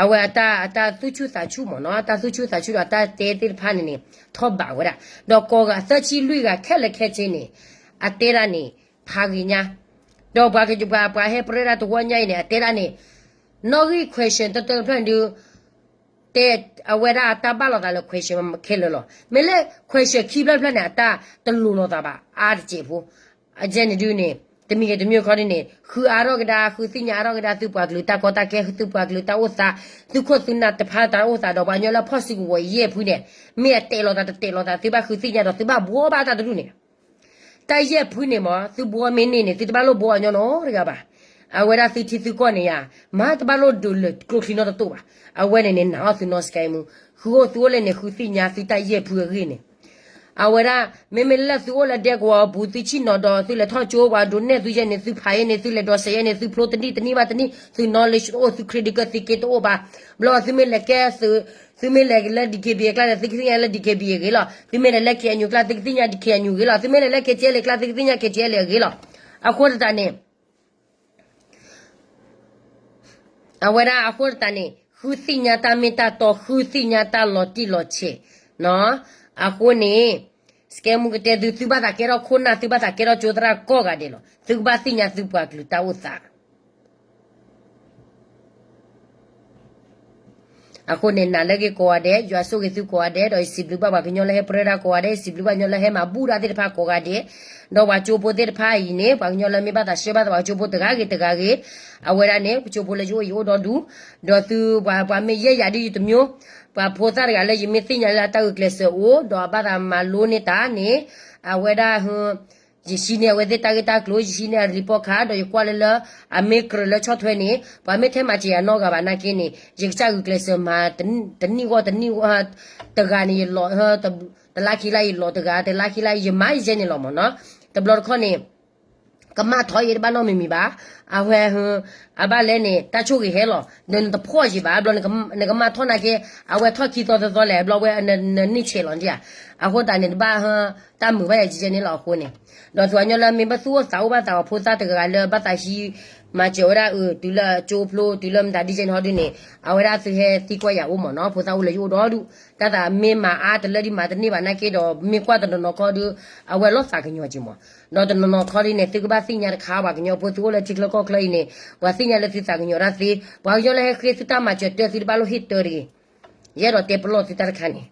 အဝဲအတၢ် အတၢ်သူၣ်ဆူၣ်သးဆူၣ်မ့ၢ်နီၤ အတၢ်သူၣ်ဆူၣ်သးဆူၣ်ဒီးအတၢ်တဲသ့ၣ်တဖၣ်န့ၣ်န့ၣ် ထီၣ်ဘးဝဲဒၣ် ဒီးကိးဂၤသၢဆံလွံၢ်ဂၤခဲလၢာ်ခဲဆ့န့ၣ် အတဲဒၣ်န့ၣ် ဖးဂ့ၤညါ ဒီးပှၤကပှၤပှၤဟဲပြၢဒၣ်တဝီညါအံၤန့ၣ် အတဲဒၣ်န့ၣ် နီၣ်ဂံၢ် question တၢတၢတဖျၢၣ်န့ၣ်ဒုး တဲအဝဲဒၣ်အတၢ်ဘၣ်လိာ်သးလၢ question ခဲလၢာ်လီၤ. မ့ၢ်လၢ question ခံဖျၢၣ်တဖျၢၣ်န့ၣ် အတၢ်တလိၤလိာ်သးဘၣ် အါတစဲးဖိ အကဲန့ၣ်ဒုးန့ၣ် တမံၤဂ့ၤတမံၤခီဒုးန့ၣ် ဃုအါထီၣ်ကဒါ ဃုသ့ၣ်ညါအါထီၣ်ကဒါ သုပှၤကလုာ်တၢ်ကီတၢ်ခဲ သုပှၤကလုာ်တၢ်အိၣ်သး သုခိၣ်သုနၢ်တဖၣ်တၢ်အိၣ်သးဒီး ပှၤကညီလၢဖီၣ်စုကဝီၤယဲၢ်ဖုန့ၣ် မ့ၢ်အတဲာ်လိာ်သးတတဲာ်လိာ်သး သုဘၣ်ဃုသ့ၣ်ညါဒီး သုဘၣ်ဘှီဘၣ်တၢ်တဒူၣ်န့ၣ် တၢ်ယဲၢ်ဖုန့ၣ်မ့ၢ် သုဘှီမ့ၢ်န့ၢ်န့ၣ် သုတဘၣ်လိၣ်ဘှီအညီနီတဂၤဘၣ်. အဝဲဒၣ်သုထံသုကီၢ်န့ၣ်ယါ မ့ၢ်တဘၣ်လိၣ်ဒုးလၢကျိချံနီတတိၢ်ဘၣ်. အဝဲန့ၣ်န့ၣ် နာ်အီၣ်သုနီၢ်စကဲမူ ဃုအိၣ်သုအိၣ်လၢန့ၣ် ဃုသ့ၣ်ညါသုတၢ်ယဲၢ်ဖုအဂ့ၢ်န့ၣ် အဝဲဒၣ် မ့မ့ၢ်လၢသုအိၣ်လၢဒဲကဝီၤအပူၤ သုဆ့ၣ်နီၤဒီး သုလဲၤထီၣ်ကၠိပှၤဒိးနဲၣ်သုယဲၢ်န့ၣ် သုဖးယဲၢ်န့ၣ် သုလဲၤဒိးစဲးယဲၢ်န့ၣ် သုဖျိတနံၣ်တနံၣ်ဘၣ်တနံၣ် သုနီၣ်လ့ၣ်တအိၣ် သု credit ကသံက့တအိၣ်ဘၣ်. ဘျီသုမ့ၢ်လဲၤကဲသု သုမ့ၢ်လဲၤလၢ DKBA အကျါန့ၣ် သုကသ့ၣ်ညါလၢ DKBA အဂ့ၢ်လီၤ. သုမ့ၢ်လဲၤလၢ KNU အကျါ သုကသ့ၣ်ညါ KNU အဂ့ၢ်လီၤ. သုမ့ၢ်လဲၤလၢ KTLA အကျါ သုကသ့ၣ်ညါ KTLA အဂ့ၢ်လီၤ. အဃိသတးန့ၣ် အဝဲဒၣ်အဃိသတးန့ၣ် ဃုသ့ၣ်ညါတၢ်မ့ၢ်တၢ်တီ ဃုသ့ၣ်ညါတၢ်လီၤတံၢ်လီၤဆဲး အဃိန့ၣ် စကဲမူကတဲသု သုဘၣ်သးကဲထီၣ်ခိၣ်နၢ် သုဘၣ်သးကဲထီၣ်ကၠိသရၣ်ကိးဂၤဒဲးလီၤ. သုကဘၣ်သ့ၣ်ညါသုပှၤကလုာ်တၢ်အိၣ်သး အဃိန့ၣ် နာ်လၢအဂ့ၢ်ကိးဂၤဒဲး ယွၤဆိၣ်ဂ့ၤသုကိးဂၤဒဲး ဒီးယစံးဘျုးဘၣ်ပှၤကညီလၢဟဲပြၢဒၣ်ကိးဂၤဒဲး ယစံးဘျုးဘၣ်ကညီလၢဟဲမၤဘူၣ်ဒၣ်သ့ၣ်တဖၣ်ကိးဂၤဒဲး ဒီးပှၤကၠိဖိသ့ၣ်တဖၣ်အံၤန့ၣ် ပှၤကညီလၢမ့ၢ်ဘၣ်သးဆှၢဘၣ်သးပှၤကၠိဖိတဂၤဂ့ၤတဂၤဂ့ၤ အဝဲဒၣ်န့ၣ် ပကၠိဖိလၢယအိၣ်ယအိၣ်ဒီဒူၣ် ဒီးသုပှၤမ့ၢ်ယဲၢ်ယၤဒ်ယတမျိုး ပှၤဖိသၣ်တဂၤလၢယမ့ၢ်သ့ၣ်ညါလၢအတၢ်ဂုာ်ကျဲးစၢးအိၣ် ဒီးအဘၣ်သးမၤလိန့ၢ်တၢ်န့ၣ် အဝဲဒၣ် ယဟံးန့ၢ်အဝဲသ့ၣ်တၢ်ဂ့ၢ်တၢ်ကျိၤ, ယဟံးန့ၢ်အ report card ဒီးယကွၢ်လၢလၢ အမ့ၢ်ကြၢးလၢဆီၣ်ထွဲန့ၣ် ပှၤမ့ၢ်ထဲမၤစၢၤယၤနီတဂၤဘၣ်နာ်က့န့ၣ် ယကစၢ်ဂုာ်ကျဲးစၢးမၤ တနံၣ်ဂီၢ်တနံၣ်ဂီၢ် တဂၤန့ၣ်ယလီၤ, တလါခံလါယလီၤတဂၤ, တလါခံလါယမၤယဲန့ၣ်လီၤမ့ၢ်နီၤ. တဘျီတခီၣ်န့ၣ် ကမၣ်ထီၣ်ယဲတဘၣ်နီတမံၤမံၤဘၣ်. အဝဲ အဘၣ်လဲၣ်န့ၣ် တၢ်ဆိၣ်ဂ့ၤဟဲလီၤ ဒီးနတဖှီၣ်ယံၤဘၣ်, ဘျီနကမၣ်ထီၣ်နာ်က့ အဝဲထီၣ်ခံသီသၢသီလဲၣ်, ဘျီဝဲနန့ၢ်ဆဲးလီၤဒၣ်ဧါ. အဃိသတးန့ၣ် တဘၣ် တၢ်မုာ်ဘၣ်ယၤကဲကဲန့ၣ်လီၤ. အဃိန့ၣ် ဒီးသုပှၤကညီလၢမ့ၢ်ဘၣ်သူၣ်အိၣ်သးအိၣ်ဘၣ်သးအီၤ ဖိသၣ်တဂၤဂၤလၢဘၣ်သးဟံး မၤစၢၤဝဲဒၣ်အုး တုၤလၢအကၠိဖျိ တုၤလၢမတၤဒ်ကဲန့ၣ်ဟီဒုန့ၣ် အဝဲဒၣ်သုဟဲသံကွၢ်ယၤအိၣ်မ့ၢ်နီၤ. ဖိသၣ်အိၣ်လၢယအိၣ်ဒီဒူၣ် တၢ်သးမ့ၢ်မၤအါတလၢဒ်မၤတန့ၢ်ဘၣ်နာ်က့ဒီး မ့ၢ်ကွၢ်တနီၤနီၤခီဒု အဝဲလီၤသးကညီၤက့ၤမ့ၢ်. ဒီးတနီၤနီၤခီဒ်န့ၣ် သုကဘၣ်သ့ၣ်ညါတခါ ပှၤကညီဖိသုအိၣ်လၢထံချၢကီၢ်ချၢအံၤန့ၣ် ပှၤသ့ၣ်ညါလၢသုသးကညီၤတၢ်သ့, ပှၤကညီလၢဟဲဃ့သုတၢ်မၤစၢၤတၢ် သုတဘၣ်လိၣ်ဟ့ၣ်တၢ်တဂ့ၤ. ယအဲၣ်ဒိးတဲပလီၢ်သုတၢ်တခါန့ၣ်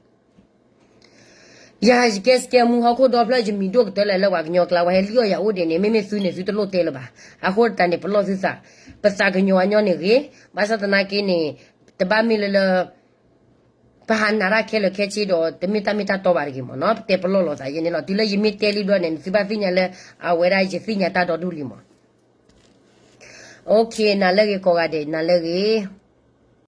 ယၤယကဲစကဲမူဟီၣ်ခိၣ်ဒီဖျၢၣ် ယမံၤဒိၣ်ကတၢၢ်လၢ်လၢပှၤကညီကျါ ပှၤဟဲလံၣ်အီၣ်ယၤအိၣ်ဒံးန့ၣ် မ့မ့ၢ်သုန့ၣ် သုတလိၣ်တဲလၢၤဘၣ်. အဃိသတးန့ၣ် ပလီၢ်သုသး, ပသးကညီၤအညီန့ၣ်ဂ့ၤ, ဘၣ်ဆၣ်သနာ်က့န့ၣ် တဘၣ်မ့ၢ်လၢလၢ ပဟးနးတၢ်ခဲလၢာ်ခဲဆ့ဒီး တမ့ၢ်တၢ်မ့ၢ်တၢ်တီဘၣ်တဂ့ၤမ့ၢ်နီၤ. ပတဲပလီၢ်လိာ်သးယဲန့ၣ်လီၤ. တုၤလၢယမ့ၢ်တဲလံဘျီန့ၣ် သုဘၣ်သ့ၣ်ညါလၢ အဝဲဒၣ်ယသ့ၣ်ညါတၢ်ဒီဒူၣ်လံမ့ၢ်. နၤလၢဂ့ၤကိးဂၤဒဲး နၤလၢဂ့ၤ.